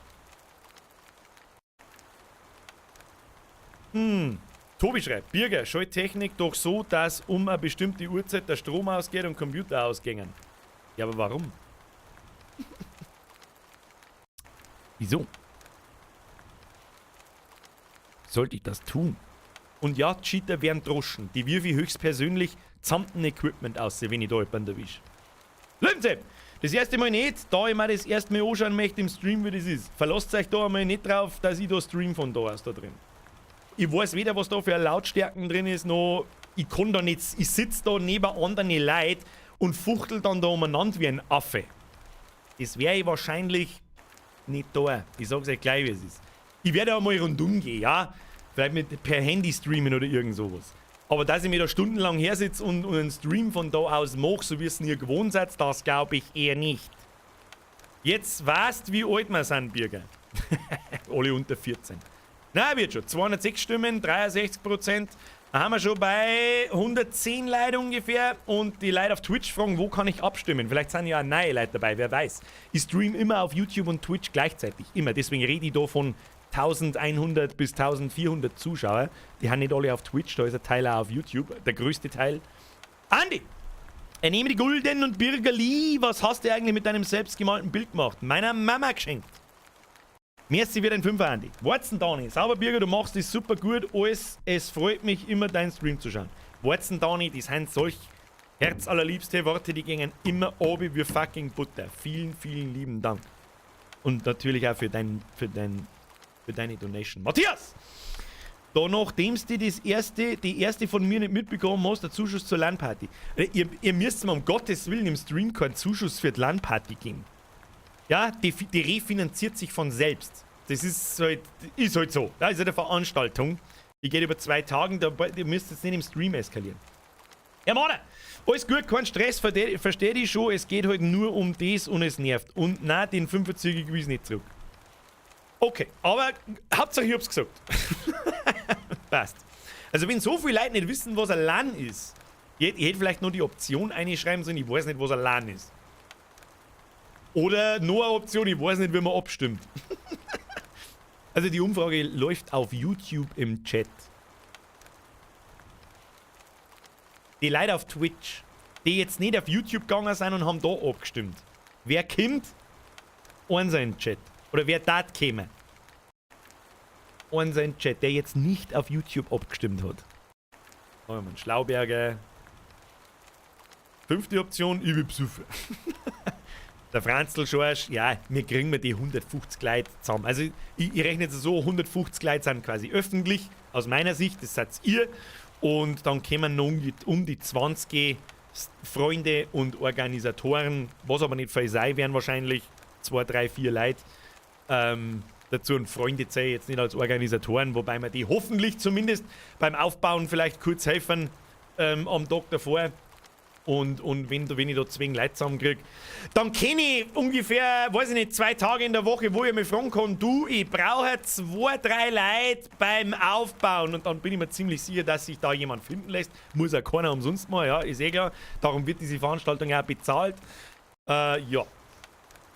Tobi schreibt, Birger, Schalttechnik doch so, dass um eine bestimmte Uhrzeit der Strom ausgeht und Computer ausgängen. Ja, aber warum? Wieso? Sollte ich das tun? Und ja, Cheater werden droschen. Die wirf ich höchstpersönlich samt dem Equipment aus, wenn ich da jemanden erwische. Löwensepp! Das erste Mal nicht, da ich mir das erste Mal anschauen möchte im Stream, wie das ist. Verlasst euch da einmal nicht drauf, dass ich da stream von da aus da drin. Ich weiß weder, was da für Lautstärken drin ist, noch ich kann da nicht, ich sitze da neben anderen Leuten und fuchtel dann da umeinander wie ein Affe. Das wäre ich wahrscheinlich nicht da. Ich sag's euch gleich, wie es ist. Ich werde auch mal rundum gehen, ja? Vielleicht mit per Handy streamen oder irgend sowas. Aber dass ich mir da stundenlang hersitze und einen Stream von da aus mache, so wie es ihr gewohnt seid, das glaube ich eher nicht. Jetzt weißt, wie alt wir sind, Birger. Alle unter 14. Na, wird schon. 206 Stimmen, 63%. Da haben wir schon bei 110 Leute ungefähr. Und die Leute auf Twitch fragen, wo kann ich abstimmen? Vielleicht sind ja auch neue Leute dabei, wer weiß. Ich stream immer auf YouTube und Twitch gleichzeitig. Immer. Deswegen rede ich da von 1100 bis 1400 Zuschauer. Die haben nicht alle auf Twitch, da ist ein Teil auch auf YouTube. Der größte Teil. Andi! Er nehme die Gulden und Birgerli. Was hast du eigentlich mit deinem selbstgemalten Bild gemacht? Meiner Mama geschenkt. Merci wieder ein Fünfer, Andi. Watson, Dani. Sauber, Birger, du machst das super gut. Alles. Es freut mich immer, deinen Stream zu schauen. Watson, Dani, die sind solch herzallerliebste Worte, die gingen immer obi wie fucking Butter. Vielen, vielen lieben Dank. Und natürlich auch für dein für deine Donation. Matthias! Da nachdem du das erste, die erste von mir nicht mitbekommen hast, der Zuschuss zur LAN-Party. Ihr müsst mir um Gottes Willen im Stream keinen Zuschuss für die LAN-Party geben. Ja, die refinanziert sich von selbst. Das ist halt so. Das ist halt eine Veranstaltung. Die geht über 2 Tage, da, ihr müsst jetzt nicht im Stream eskalieren. Ja, Mann, alles gut, kein Stress, versteh dich schon, es geht halt nur um das und es nervt. Und nein, den 45er gewiss nicht zurück. Okay, aber Hauptsache ich hab's gesagt. Passt. Also wenn so viele Leute nicht wissen, was ein LAN ist, ich hätte vielleicht nur die Option einschreiben sollen, ich weiß nicht, was ein LAN ist. Oder nur eine Option, ich weiß nicht, wie man abstimmt. Also die Umfrage läuft auf YouTube im Chat. Die Leute auf Twitch, die jetzt nicht auf YouTube gegangen sind und haben da abgestimmt. Wer kommt? Eins in den Chat. Oder wer da käme? Eins in den Chat, der jetzt nicht auf YouTube abgestimmt hat. Oh, mein Schlauberger. 5. Option, ich will besoffen. Der Franzl Schorsch, ja, wir kriegen wir die 150 Leute zusammen. Also ich rechne jetzt so, 150 Leute sind quasi öffentlich, aus meiner Sicht, das seid ihr. Und dann kommen noch um die 20 Freunde und Organisatoren, was aber nicht viel sein werden wahrscheinlich, 2, 3, 4 Leute. Dazu und Freunde zähle ich jetzt nicht als Organisatoren, wobei wir die hoffentlich zumindest beim Aufbauen vielleicht kurz helfen am Tag davor. Und wenn ich da 2 Leute zusammenkrieg, dann kenn ich ungefähr, weiß ich nicht, 2 Tage in der Woche, wo ich mich fragen kann, du, ich brauche 2, 3 Leute beim Aufbauen. Und dann bin ich mir ziemlich sicher, dass sich da jemand finden lässt. Muss ja keiner umsonst mal, ja, ist eh klar. Darum wird diese Veranstaltung auch bezahlt. Ja.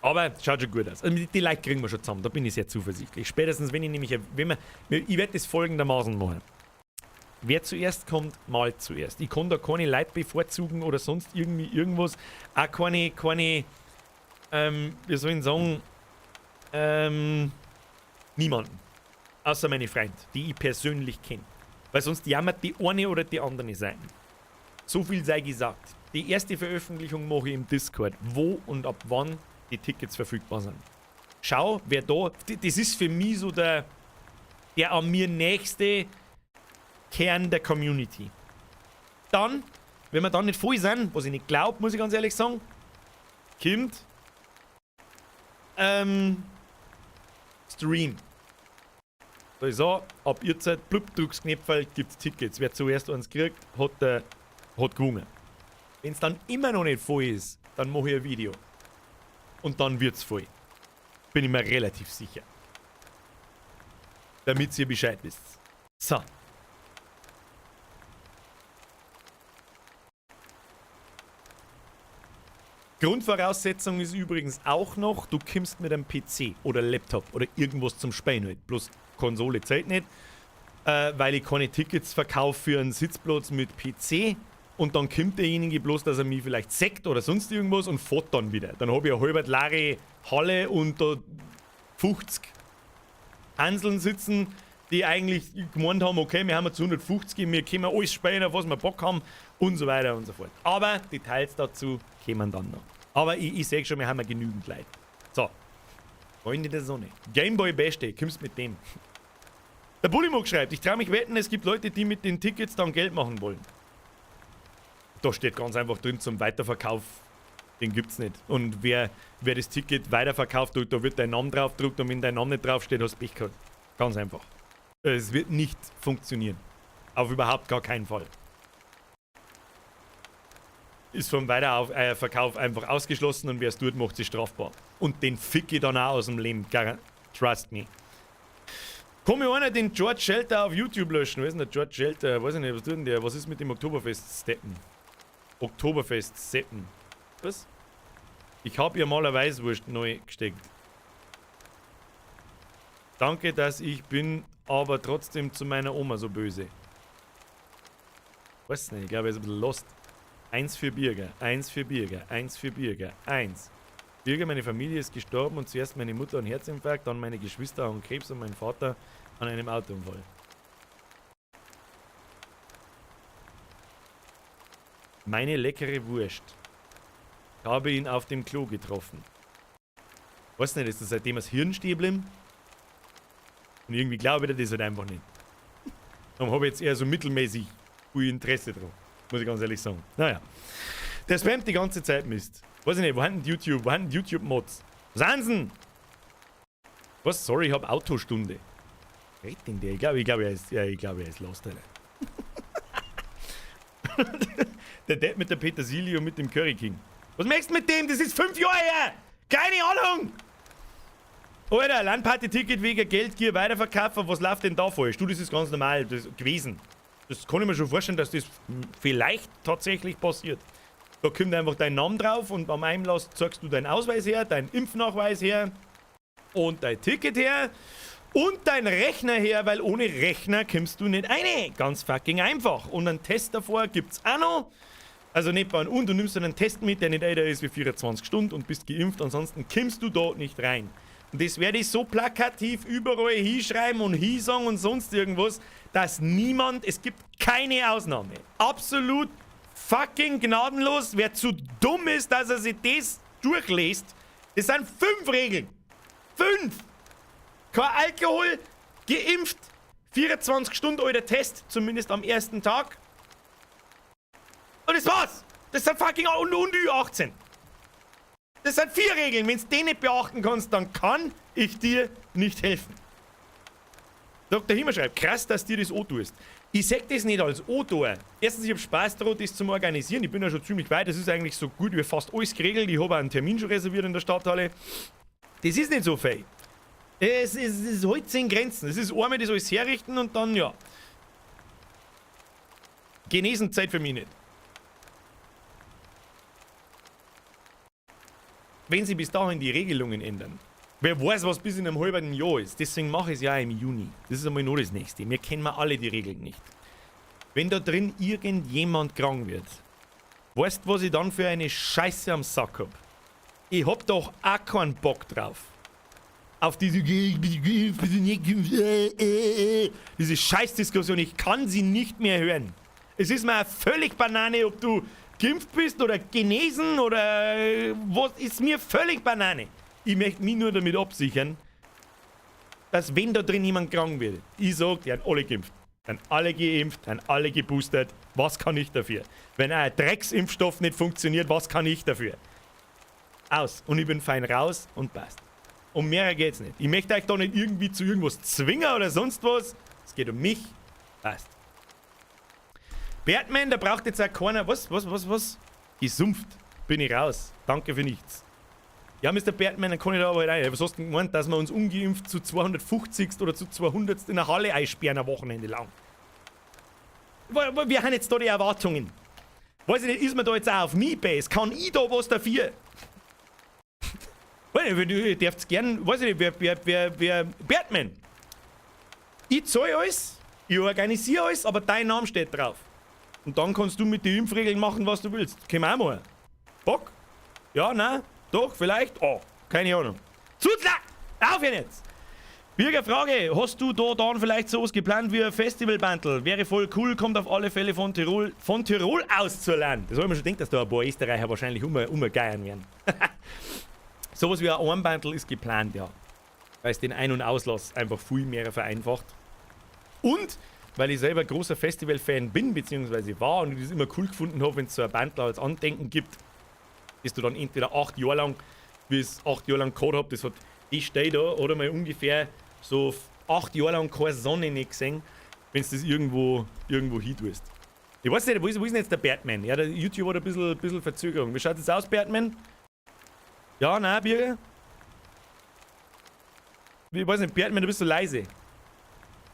Aber schaut schon gut aus. Also die Leute kriegen wir schon zusammen, da bin ich sehr zuversichtlich. Spätestens, wenn ich nämlich, wenn wir, ich werde das folgendermaßen machen. Wer zuerst kommt, malt zuerst. Ich kann da keine Leute bevorzugen oder sonst irgendwie irgendwas. Auch keine wie soll ich sagen, niemanden. Außer meine Freunde, die ich persönlich kenne. Weil sonst jammert die eine oder die andere Seite. So viel sei gesagt. Die erste Veröffentlichung mache ich im Discord, wo und ab wann die Tickets verfügbar sind. Schau, wer da... Das ist für mich so der an mir nächste Kern der Community. Dann, wenn wir dann nicht voll sind, was ich nicht glaub, muss ich ganz ehrlich sagen, kommt Stream. Da ist so, ab ihr Zeit, blub, drückst Knöpfel, gibt's Tickets. Wer zuerst eins kriegt, hat gewonnen. Wenn's dann immer noch nicht voll ist, dann mach ich ein Video. Und dann wird's voll. Bin ich mir relativ sicher. Damit ihr Bescheid wisst. So. Grundvoraussetzung ist übrigens auch noch, du kommst mit einem PC oder Laptop oder irgendwas zum Spielen halt. Bloß Konsole zählt nicht, weil ich keine Tickets verkaufe für einen Sitzplatz mit PC und dann kommt derjenige bloß, dass er mich vielleicht sägt oder sonst irgendwas und fährt dann wieder. Dann hab ich eine halbe leere Halle und da 50 Hanseln sitzen, die eigentlich gemeint haben, okay, wir haben jetzt 150, wir können alles spielen, auf was wir Bock haben und so weiter und so fort. Aber Details dazu kommen dann noch. Aber ich seh schon, wir haben ja genügend Leute. So, Freunde der Sonne. Gameboy Beste, kommst mit dem. Der Bullimog schreibt, ich trau mich wetten, es gibt Leute, die mit den Tickets dann Geld machen wollen. Da steht ganz einfach drin, zum Weiterverkauf, den gibt's nicht. Und wer das Ticket weiterverkauft, da wird dein Name drauf gedruckt und wenn dein Name nicht draufsteht, hast du Pech gehabt. Ganz einfach. Es wird nicht funktionieren. Auf überhaupt gar keinen Fall. Ist vom Weiterverkauf einfach ausgeschlossen und wer es tut, macht sich strafbar. Und den fick ich dann auch aus dem Leben. Trust me. Kann mir einer den George Shelter auf YouTube löschen? Wer ist denn der George Shelter? Weiß ich nicht, was tut denn der? Was ist mit dem Oktoberfest-Steppen? Oktoberfest-Steppen. Was? Ich hab ihr mal eine Weißwurst neu gesteckt. Danke, dass ich bin, aber trotzdem zu meiner Oma so böse. Weiß nicht, ich glaube, er ist ein bisschen lost. 1 für Birger, 1 für Birger, 1 für Birger, 1. Birger, meine Familie ist gestorben und zuerst meine Mutter an Herzinfarkt, dann meine Geschwister an Krebs und mein Vater an einem Autounfall. Meine leckere Wurst. Ich habe ihn auf dem Klo getroffen. Weiß nicht, ist das seitdem das Hirn stehen geblieben? Und irgendwie glaube ich dir das halt einfach nicht. Darum habe ich jetzt eher so mittelmäßig viel Interesse dran. Muss ich ganz ehrlich sagen. Naja. Der spammt die ganze Zeit Mist. Weiß ich nicht, wo haben denn YouTube, wo haben denn YouTube-Mods? Was sind denn? Was? Sorry, ich hab Autostunde. Red denn der? Ich glaub, er ist, ja, ich glaub, er ist lost, Alter. Der Depp mit der Petersilie und mit dem Curry King. Was möchtest du mit dem? Das ist 5 Jahre her! Keine Ahnung! Alter, LAN-Party-Ticket wegen Geldgier weiterverkaufen, was läuft denn da falsch? Du, das ist ganz normal das gewesen. Das kann ich mir schon vorstellen, dass das vielleicht tatsächlich passiert. Da kommt einfach dein Name drauf und am Einlass zeigst du deinen Ausweis her, deinen Impfnachweis her und dein Ticket her und dein Rechner her, weil ohne Rechner kommst du nicht rein. Ganz fucking einfach. Und einen Test davor gibt's auch noch. Also nicht bei und du nimmst dann einen Test mit, der nicht älter ist wie 24 Stunden und bist geimpft, ansonsten kommst du dort nicht rein. Und das werde ich so plakativ überall hinschreiben und hinsagen und sonst irgendwas, dass niemand, es gibt keine Ausnahme. Absolut fucking gnadenlos. Wer zu dumm ist, dass er sich das durchliest, das sind fünf Regeln. Fünf! Kein Alkohol, geimpft, 24 Stunden alter Test, zumindest am ersten Tag. Und das war's! Das sind fucking und Ü18. Das sind vier Regeln. Wenn du die nicht beachten kannst, dann kann ich dir nicht helfen. Dr. Himmer schreibt, krass, dass dir das tust. Ich sag das nicht als O-Tor. Erstens, ich habe Spaß daran, das zum Organisieren. Ich bin ja schon ziemlich weit. Das ist eigentlich so gut wie fast alles geregelt. Ich habe auch einen Termin schon reserviert in der Stadthalle. Das ist nicht so viel. Es ist halt in Grenzen. Es ist einmal das alles herrichten und dann, ja. Genesen Zeit für mich nicht. Wenn sie bis dahin die Regelungen ändern, wer weiß, was bis in einem halben Jahr ist. Deswegen mache ich es ja im Juni. Das ist einmal nur das Nächste. Wir kennen wir alle die Regeln nicht. Wenn da drin irgendjemand krank wird, weißt du, was ich dann für eine Scheiße am Sack hab? Ich hab doch auch keinen Bock drauf. Auf diese diese Scheißdiskussion, ich kann sie nicht mehr hören. Es ist mir völlig Banane, ob du geimpft bist oder genesen oder was, ist mir völlig Banane. Ich möchte mich nur damit absichern, dass, wenn da drin jemand krank wird, ich sag, die sind alle geimpft. Dann alle geimpft, dann alle geboostert. Was kann ich dafür? Wenn ein Drecksimpfstoff nicht funktioniert, was kann ich dafür? Aus. Und ich bin fein raus und passt. Um mehr geht's nicht. Ich möchte euch da nicht irgendwie zu irgendwas zwingen oder sonst was. Es geht um mich. Passt. Bertman, da braucht jetzt auch keiner. Was, was, was, was? Gesumpft. Bin ich raus. Danke für nichts. Ja, Mr. Bertman, dann kann ich da aber halt rein. Was hast du denn gemeint, dass wir uns ungeimpft zu 250. oder zu 200. in der Halle einsperren ein Wochenende lang? Wir haben jetzt da die Erwartungen. Weiß ich nicht, ist man da jetzt auch auf mich base? Kann ich da was dafür? Weiß nicht, ihr dürft gern, weiß ich nicht, wer, Bertman. Ich zahle alles, ich organisiere alles, aber dein Name steht drauf. Und dann kannst du mit den Impfregeln machen, was du willst. Können wir auch machen. Bock? Ja, nein? Doch, vielleicht? Oh, keine Ahnung. Zuzla! Auf jetzt! Bürgerfrage, hast du da dann vielleicht sowas geplant wie ein Festival-Bundle? Wäre voll cool, kommt auf alle Fälle von Tirol aus zur LAN. Das habe ich mir schon gedacht, dass da ein paar Österreicher wahrscheinlich umgeiern werden. Sowas wie ein Armbandel ist geplant, ja. Weil es den Ein- und Auslass einfach viel mehr vereinfacht. Und weil ich selber großer Festival-Fan bin, beziehungsweise war und ich das immer cool gefunden habe, wenn es so ein Bundle als Andenken gibt, dass du dann entweder 8 Jahre lang, wie ich es 8 Jahre lang gehabt habe, das hat, ich stehe da, oder mal ungefähr so 8 Jahre lang keine Sonne nicht gesehen, wenn du das irgendwo hin tust. Ich weiß nicht, wo ist denn jetzt der Batman? Ja, der YouTube hat ein bisschen Verzögerung. Wie schaut es aus, Batman? Ja, nein, Birger? Ich weiß nicht, Batman, du bist so leise.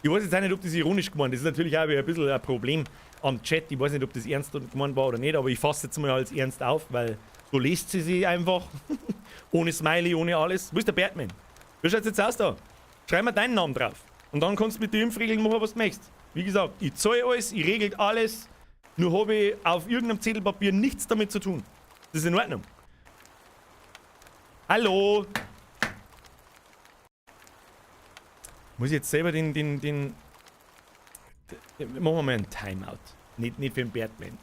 Ich weiß jetzt auch nicht, ob das ironisch gemeint ist. Das ist natürlich auch ein bisschen ein Problem am Chat. Ich weiß nicht, ob das ernst gemeint war oder nicht, aber ich fasse jetzt mal als ernst auf, weil so liest sie sich einfach. Ohne Smiley, ohne alles. Wo ist der Batman? Wie schaut's jetzt aus da? Schreib mir deinen Namen drauf. Und dann kannst du mit den Impfregeln machen, was du möchtest. Wie gesagt, ich zahle alles, ich regel alles, nur habe ich auf irgendeinem Zettelpapier nichts damit zu tun. Das ist in Ordnung. Hallo? Muss ich jetzt selber den. Machen wir mal einen Timeout. Nicht für den Batman,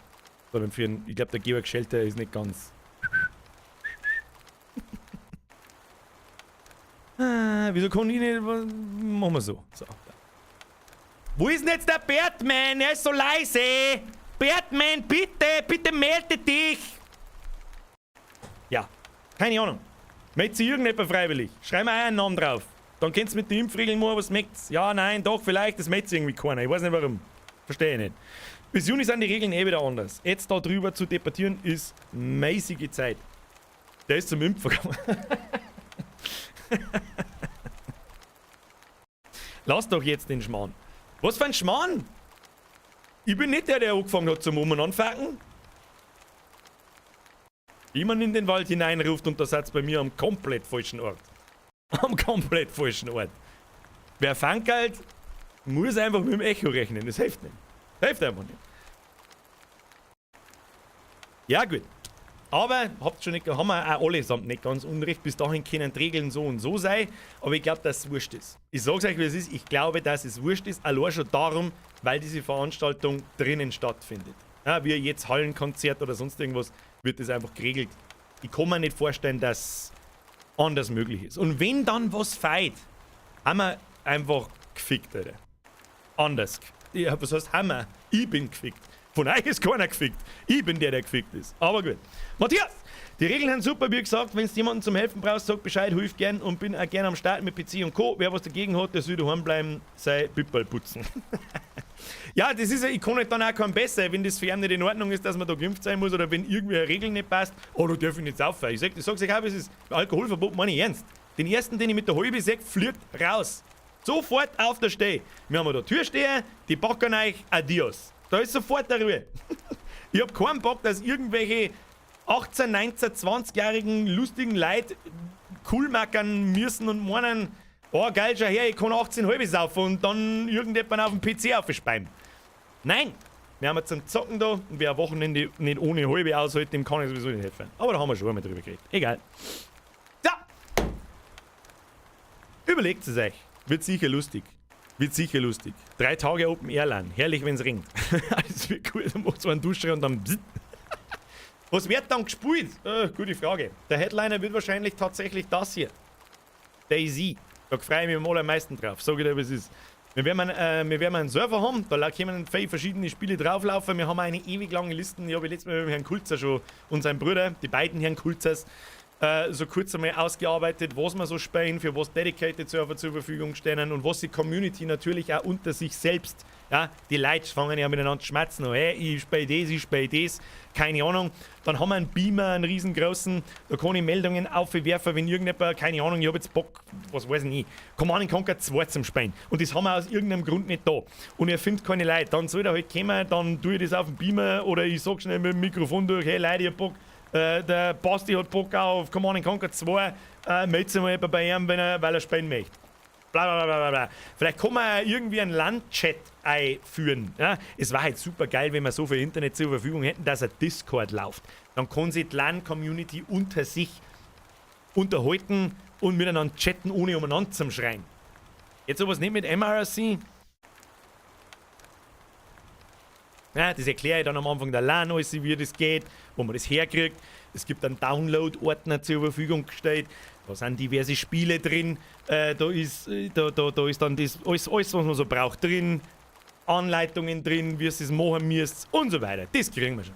sondern für den. Ich glaube, der Georg Schelter ist nicht ganz. Ah, wieso kann ich nicht. Machen wir so. So. Wo ist denn jetzt der Bertman? Er ist so leise. Bertman, bitte, bitte melde dich. Ja, keine Ahnung. Meldet sich irgendjemand freiwillig? Schreib mir einen Namen drauf. Dann könnt's mit den Impfregeln machen, was möcht's. Ja, nein, doch, vielleicht, das meldet sich irgendwie keiner. Ich weiß nicht warum. Verstehe ich nicht. Bis Juni sind die Regeln eh wieder anders. Jetzt da drüber zu debattieren, ist mäßige Zeit. Der ist zum Impfen gekommen. Lass doch jetzt den Schmarrn. Was für ein Schmarrn? Ich bin nicht der, der angefangen hat zum Um- und Anfacken. Jemand in den Wald hineinruft und der Satz bei mir am komplett falschen Ort. Am komplett falschen Ort. Wer fankelt, muss einfach mit dem Echo rechnen. Das hilft nicht. Das hilft einfach nicht. Ja, gut. Aber habt schon nicht, haben wir auch allesamt nicht ganz unrecht. Bis dahin können die Regeln so und so sein. Aber ich glaub, dass es wurscht ist. Ich sag's euch, wie es ist. Ich glaube, dass es wurscht ist. Allein schon darum, weil diese Veranstaltung drinnen stattfindet. Ja, wie jetzt Hallenkonzert oder sonst irgendwas, wird das einfach geregelt. Ich kann mir nicht vorstellen, dass anders möglich ist. Und wenn dann was feit, haben wir einfach gefickt, Alter. Anders. Ja, was heißt haben wir? Ich bin gefickt. Von euch ist keiner gefickt. Ich bin der, der gefickt ist. Aber gut. Matthias, die Regeln sind super, wie gesagt. Wenn du jemanden zum Helfen brauchst, sag Bescheid, hilf gern und bin auch gern am Start mit PC und Co. Wer was dagegen hat, der soll daheim bleiben, sei Pippel putzen. Ja, das ist ja, ich kann halt dann auch keinem besser, wenn das für ihn nicht in Ordnung ist, dass man da geimpft sein muss oder wenn irgendwie eine Regel nicht passt, oh, da darf ich nicht saufen. Ich sag's euch auch, es ist Alkoholverbot, meine ich ernst. Den ersten, den ich mit der halben sehe, fliegt raus. Sofort auf der Steh. Wir haben da Türsteher, die packen euch, adios. Da ist sofort der Ruhe. Ich hab keinen Bock, dass irgendwelche 18, 19, 20-jährigen lustigen Leute cool mackern müssen und meinen, oh geil, schau her, ich kann 18 halbe saufen und dann irgendjemand auf dem PC aufspeien. Nein, wir haben jetzt zum Zocken da und wer am Wochenende nicht ohne halbe aushält, dem kann ich sowieso nicht helfen. Aber da haben wir schon einmal drüber geredet. Egal. So. Überlegt es euch. Wird sicher lustig. Wird sicher lustig. 3 Tage Open Air LAN. Herrlich, wenn's regnet. Das wird cool. Dann macht's so einen Duscher und dann bzzt. Was wird dann gespielt? Gute Frage. Der Headliner wird wahrscheinlich tatsächlich das hier. DayZ. Da freue ich mich am allermeisten drauf. Sag ich dir, wie es ist. Wir werden einen Server haben, da können viele verschiedene Spiele drauflaufen. Wir haben eine ewig lange Liste. Ich habe letztes Mal mit Herrn Kulzer schon und seinem Bruder, die beiden Herrn Kulzers, so kurz einmal ausgearbeitet, was wir so spielen, für was Dedicated Server zur Verfügung stehen und was die Community natürlich auch unter sich selbst, ja, die Leute fangen ja miteinander schmatzen, oh, hey, ich spiel das, ich spiel das, keine Ahnung. Dann haben wir einen Beamer, einen riesengroßen, da kann ich Meldungen aufwerfen, wenn irgendjemand, keine Ahnung, ich hab jetzt Bock, was weiß ich nicht, Command and Conquer 2 zum Spielen. Und das haben wir aus irgendeinem Grund nicht da. Und er findet keine Leute. Dann soll er halt kommen, dann tue ich das auf dem Beamer oder ich sag schnell mit dem Mikrofon durch, hey Leute, ich hab Bock. Der Basti hat Bock auf Command and Conquer 2, meldet sich mal jemand bei ihm, weil er spielen möchte. Bla, bla, bla, bla, bla. Vielleicht kann man irgendwie einen LAN-Chat einführen. Ja? Es war halt super geil, wenn wir so viel Internet zur Verfügung hätten, dass ein Discord läuft. Dann kann sich die LAN-Community unter sich unterhalten und miteinander chatten, ohne umeinander zu schreien. Jetzt sowas nicht mit MRC. Ja, das erkläre ich dann am Anfang der LAN, alles, wie das geht, wo man das herkriegt. Es gibt einen Download-Ordner zur Verfügung gestellt. Da sind diverse Spiele drin. Da ist dann das, alles, was man so braucht, drin. Anleitungen drin, wie ihr es machen müsst und so weiter. Das kriegen wir schon.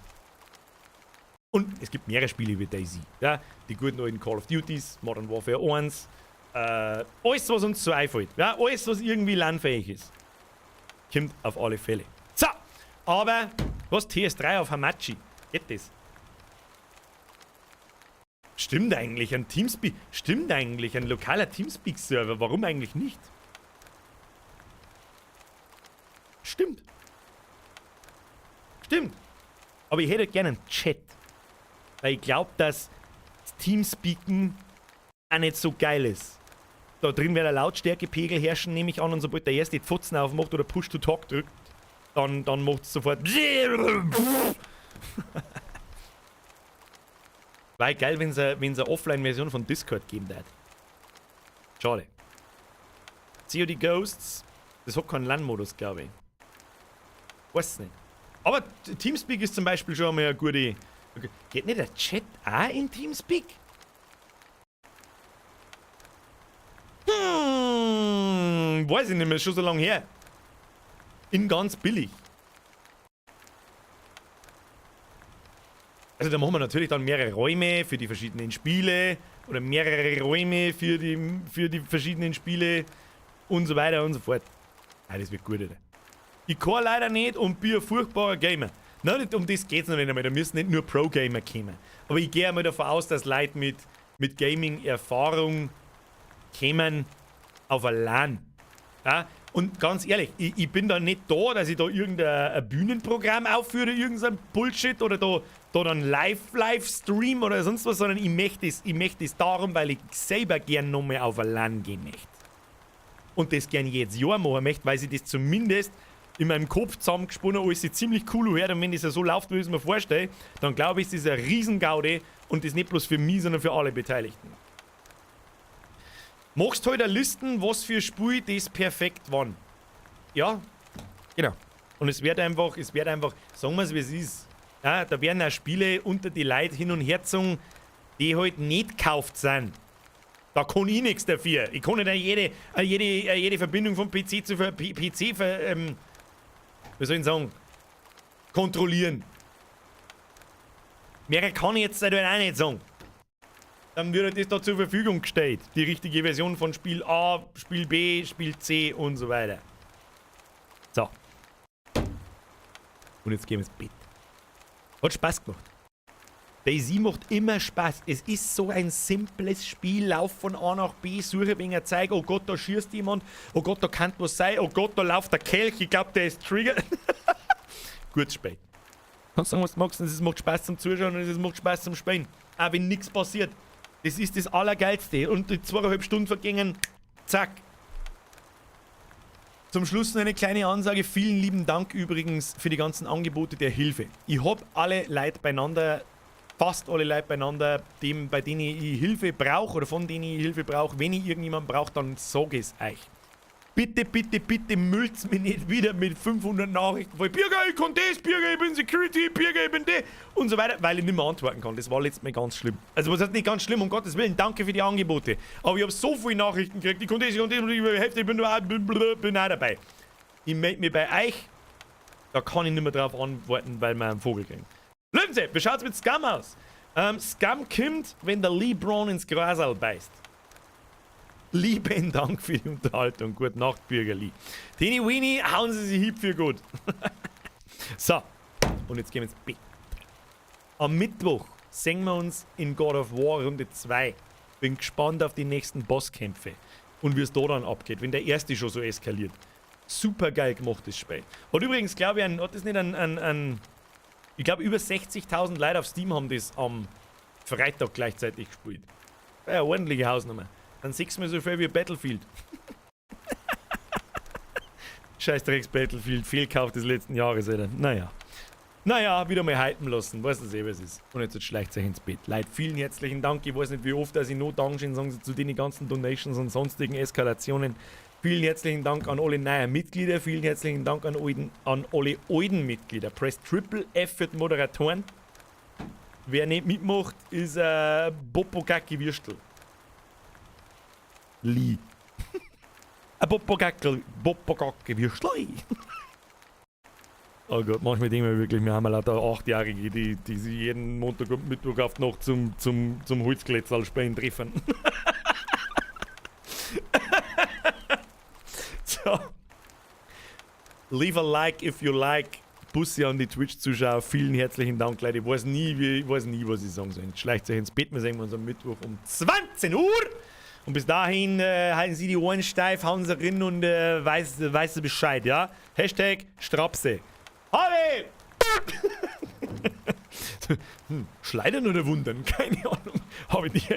Und es gibt mehrere Spiele wie DayZ. Ja? Die guten alten Call of Duties, Modern Warfare 1. Alles, was uns so einfällt. Ja? Alles, was irgendwie LAN-fähig ist. Kommt auf alle Fälle. So! Aber, was? TS3 auf Hamachi? Geht das? Stimmt eigentlich, ein Teamspeak. Stimmt eigentlich, ein lokaler Teamspeak-Server. Warum eigentlich nicht? Stimmt. Stimmt. Aber ich hätte gerne einen Chat. Weil ich glaub, dass das Teamspeaken auch nicht so geil ist. Da drin wird ein Lautstärkepegel herrschen, nehme ich an, und sobald der erste die Pfotzen aufmacht oder Push-to-Talk drückt, dann macht's sofort. War geil, wenn's eine Offline-Version von Discord geben würde. Schade. COD Ghosts, das hat keinen LAN-Modus, glaub ich. Weiß nicht. Aber Teamspeak ist zum Beispiel schon einmal eine gute. Okay. Geht nicht der Chat auch in Teamspeak? Weiß ich nicht mehr, ist schon so lange her. In ganz billig. Also da machen wir natürlich dann mehrere Räume für die verschiedenen Spiele oder mehrere Räume für die verschiedenen Spiele und so weiter und so fort. Ah, das wird gut, Alter. Ich kann leider nicht und bin ein furchtbarer Gamer. Nein, nicht, um das geht's noch nicht einmal. Da müssen nicht nur Pro-Gamer kommen. Aber ich gehe einmal davon aus, dass Leute mit Gaming-Erfahrung kommen auf ein LAN. Ja? Und ganz ehrlich, ich bin da nicht da, dass ich da irgendein Bühnenprogramm aufführe, irgendein Bullshit oder da dann Live-Stream oder sonst was, sondern ich möchte es darum, weil ich selber gern nochmal auf ein LAN gehen möchte. Und das gern jedes Jahr machen möchte, weil sich das zumindest in meinem Kopf zusammengesponnen alles sich ziemlich cool anhört, und wenn das ja so läuft, wie ich es mir vorstelle, dann glaube ich, es ist eine Riesengaudi und das nicht bloß für mich, sondern für alle Beteiligten. Machst halt eine Listen, was für Spiel das perfekt waren. Ja, genau. Und es wird einfach, sagen wir es, wie es ist. Ja, da werden auch Spiele unter die Leute hin und her gezogen, die halt nicht gekauft sind. Da kann ich nichts dafür. Ich kann nicht jede Verbindung vom PC zu PC, wie soll ich sagen, kontrollieren. Mehr kann ich jetzt halt auch nicht sagen. Dann wird das da zur Verfügung gestellt. Die richtige Version von Spiel A, Spiel B, Spiel C und so weiter. So. Und jetzt gehen wir ins Bett. Hat Spaß gemacht. DayZ macht immer Spaß. Es ist so ein simples Spiel. Lauf von A nach B, suche wegen ein Zeug. Oh Gott, da schießt jemand. Oh Gott, da kann was sein. Oh Gott, da läuft der Kelch. Ich glaube, der ist triggered. Gutes Spiel. Kannst sagen, was du magst. Es macht Spaß zum Zuschauen und es macht Spaß zum Spielen. Auch wenn nichts passiert. Das ist das Allergeilste. Und die 2,5 Stunden vergingen, zack. Zum Schluss noch eine kleine Ansage. Vielen lieben Dank übrigens für die ganzen Angebote der Hilfe. Ich hab alle Leute beieinander, fast alle Leute beieinander, bei denen ich Hilfe brauche oder von denen ich Hilfe brauche. Wenn ich irgendjemanden brauche, dann sage ich es euch. Bitte, bitte, bitte müllt's mich nicht wieder mit 500 Nachrichten voll. Birger, ich kann das, Birger, ich bin Security, Birger, ich bin das und so weiter, weil ich nicht mehr antworten kann. Das war letztes Mal ganz schlimm. Also, was heißt nicht ganz schlimm, um Gottes willen, danke für die Angebote. Aber ich habe so viele Nachrichten gekriegt, ich kann das, ich kann das, ich helfe, ich bin auch dabei. Ich melde mich bei euch, da kann ich nicht mehr drauf antworten, weil wir einen Vogel kriegen. Löwensepp, wie schaut's mit Scum aus? Scum kommt, wenn der LeBron ins Grasal beißt. Lieben Dank für die Unterhaltung. Gute Nacht, Bürgerli. Teeny Weenie, hauen Sie sich hip für gut. So, und jetzt gehen wir ins Bett. Am Mittwoch sehen wir uns in God of War Runde 2. Bin gespannt auf die nächsten Bosskämpfe und wie es da dann abgeht, wenn der erste schon so eskaliert. Super geil gemachtes Spiel. Hat übrigens, glaube ich, hat das nicht ein, ich glaube, über 60.000 Leute auf Steam haben das am Freitag gleichzeitig gespielt. Ja, ordentliche Hausnummer. Dann sechsmal so viel wie Battlefield. Scheißdrecks Battlefield, Fehlkauf des letzten Jahres, Alter. Naja. Naja, wieder mal hypen lassen. Weißt du eh, was ist. Und jetzt schleicht euch ins Bett. Leute, vielen herzlichen Dank. Ich weiß nicht, wie oft, dass ich noch Dankeschön sagen zu den ganzen Donations und sonstigen Eskalationen. Vielen herzlichen Dank an alle neuen Mitglieder. Vielen herzlichen Dank an alle alten Mitglieder. Press Triple F für die Moderatoren. Wer nicht mitmacht, ist Popokacki Würstel. Li. Ein Popokacki Würstel. Oh Gott, manchmal denken wir wirklich, wir haben lauter 8-Jährige, die sich jeden Montag und Mittwoch auf die Nacht zum Holzkletterl spielen treffen. So. Leave a like if you like. Bussi an die Twitch-Zuschauer. Vielen herzlichen Dank, Leute. Ich weiß nie, was ich sagen soll. Schleicht euch ins Bett. Wir sehen uns am Mittwoch um 20 Uhr. Und bis dahin halten Sie die Ohren steif, hauen sie rein und weiß Bescheid, ja? #Strapse. Harvey! Schleudern oder wundern? Keine Ahnung. Habe ich nicht.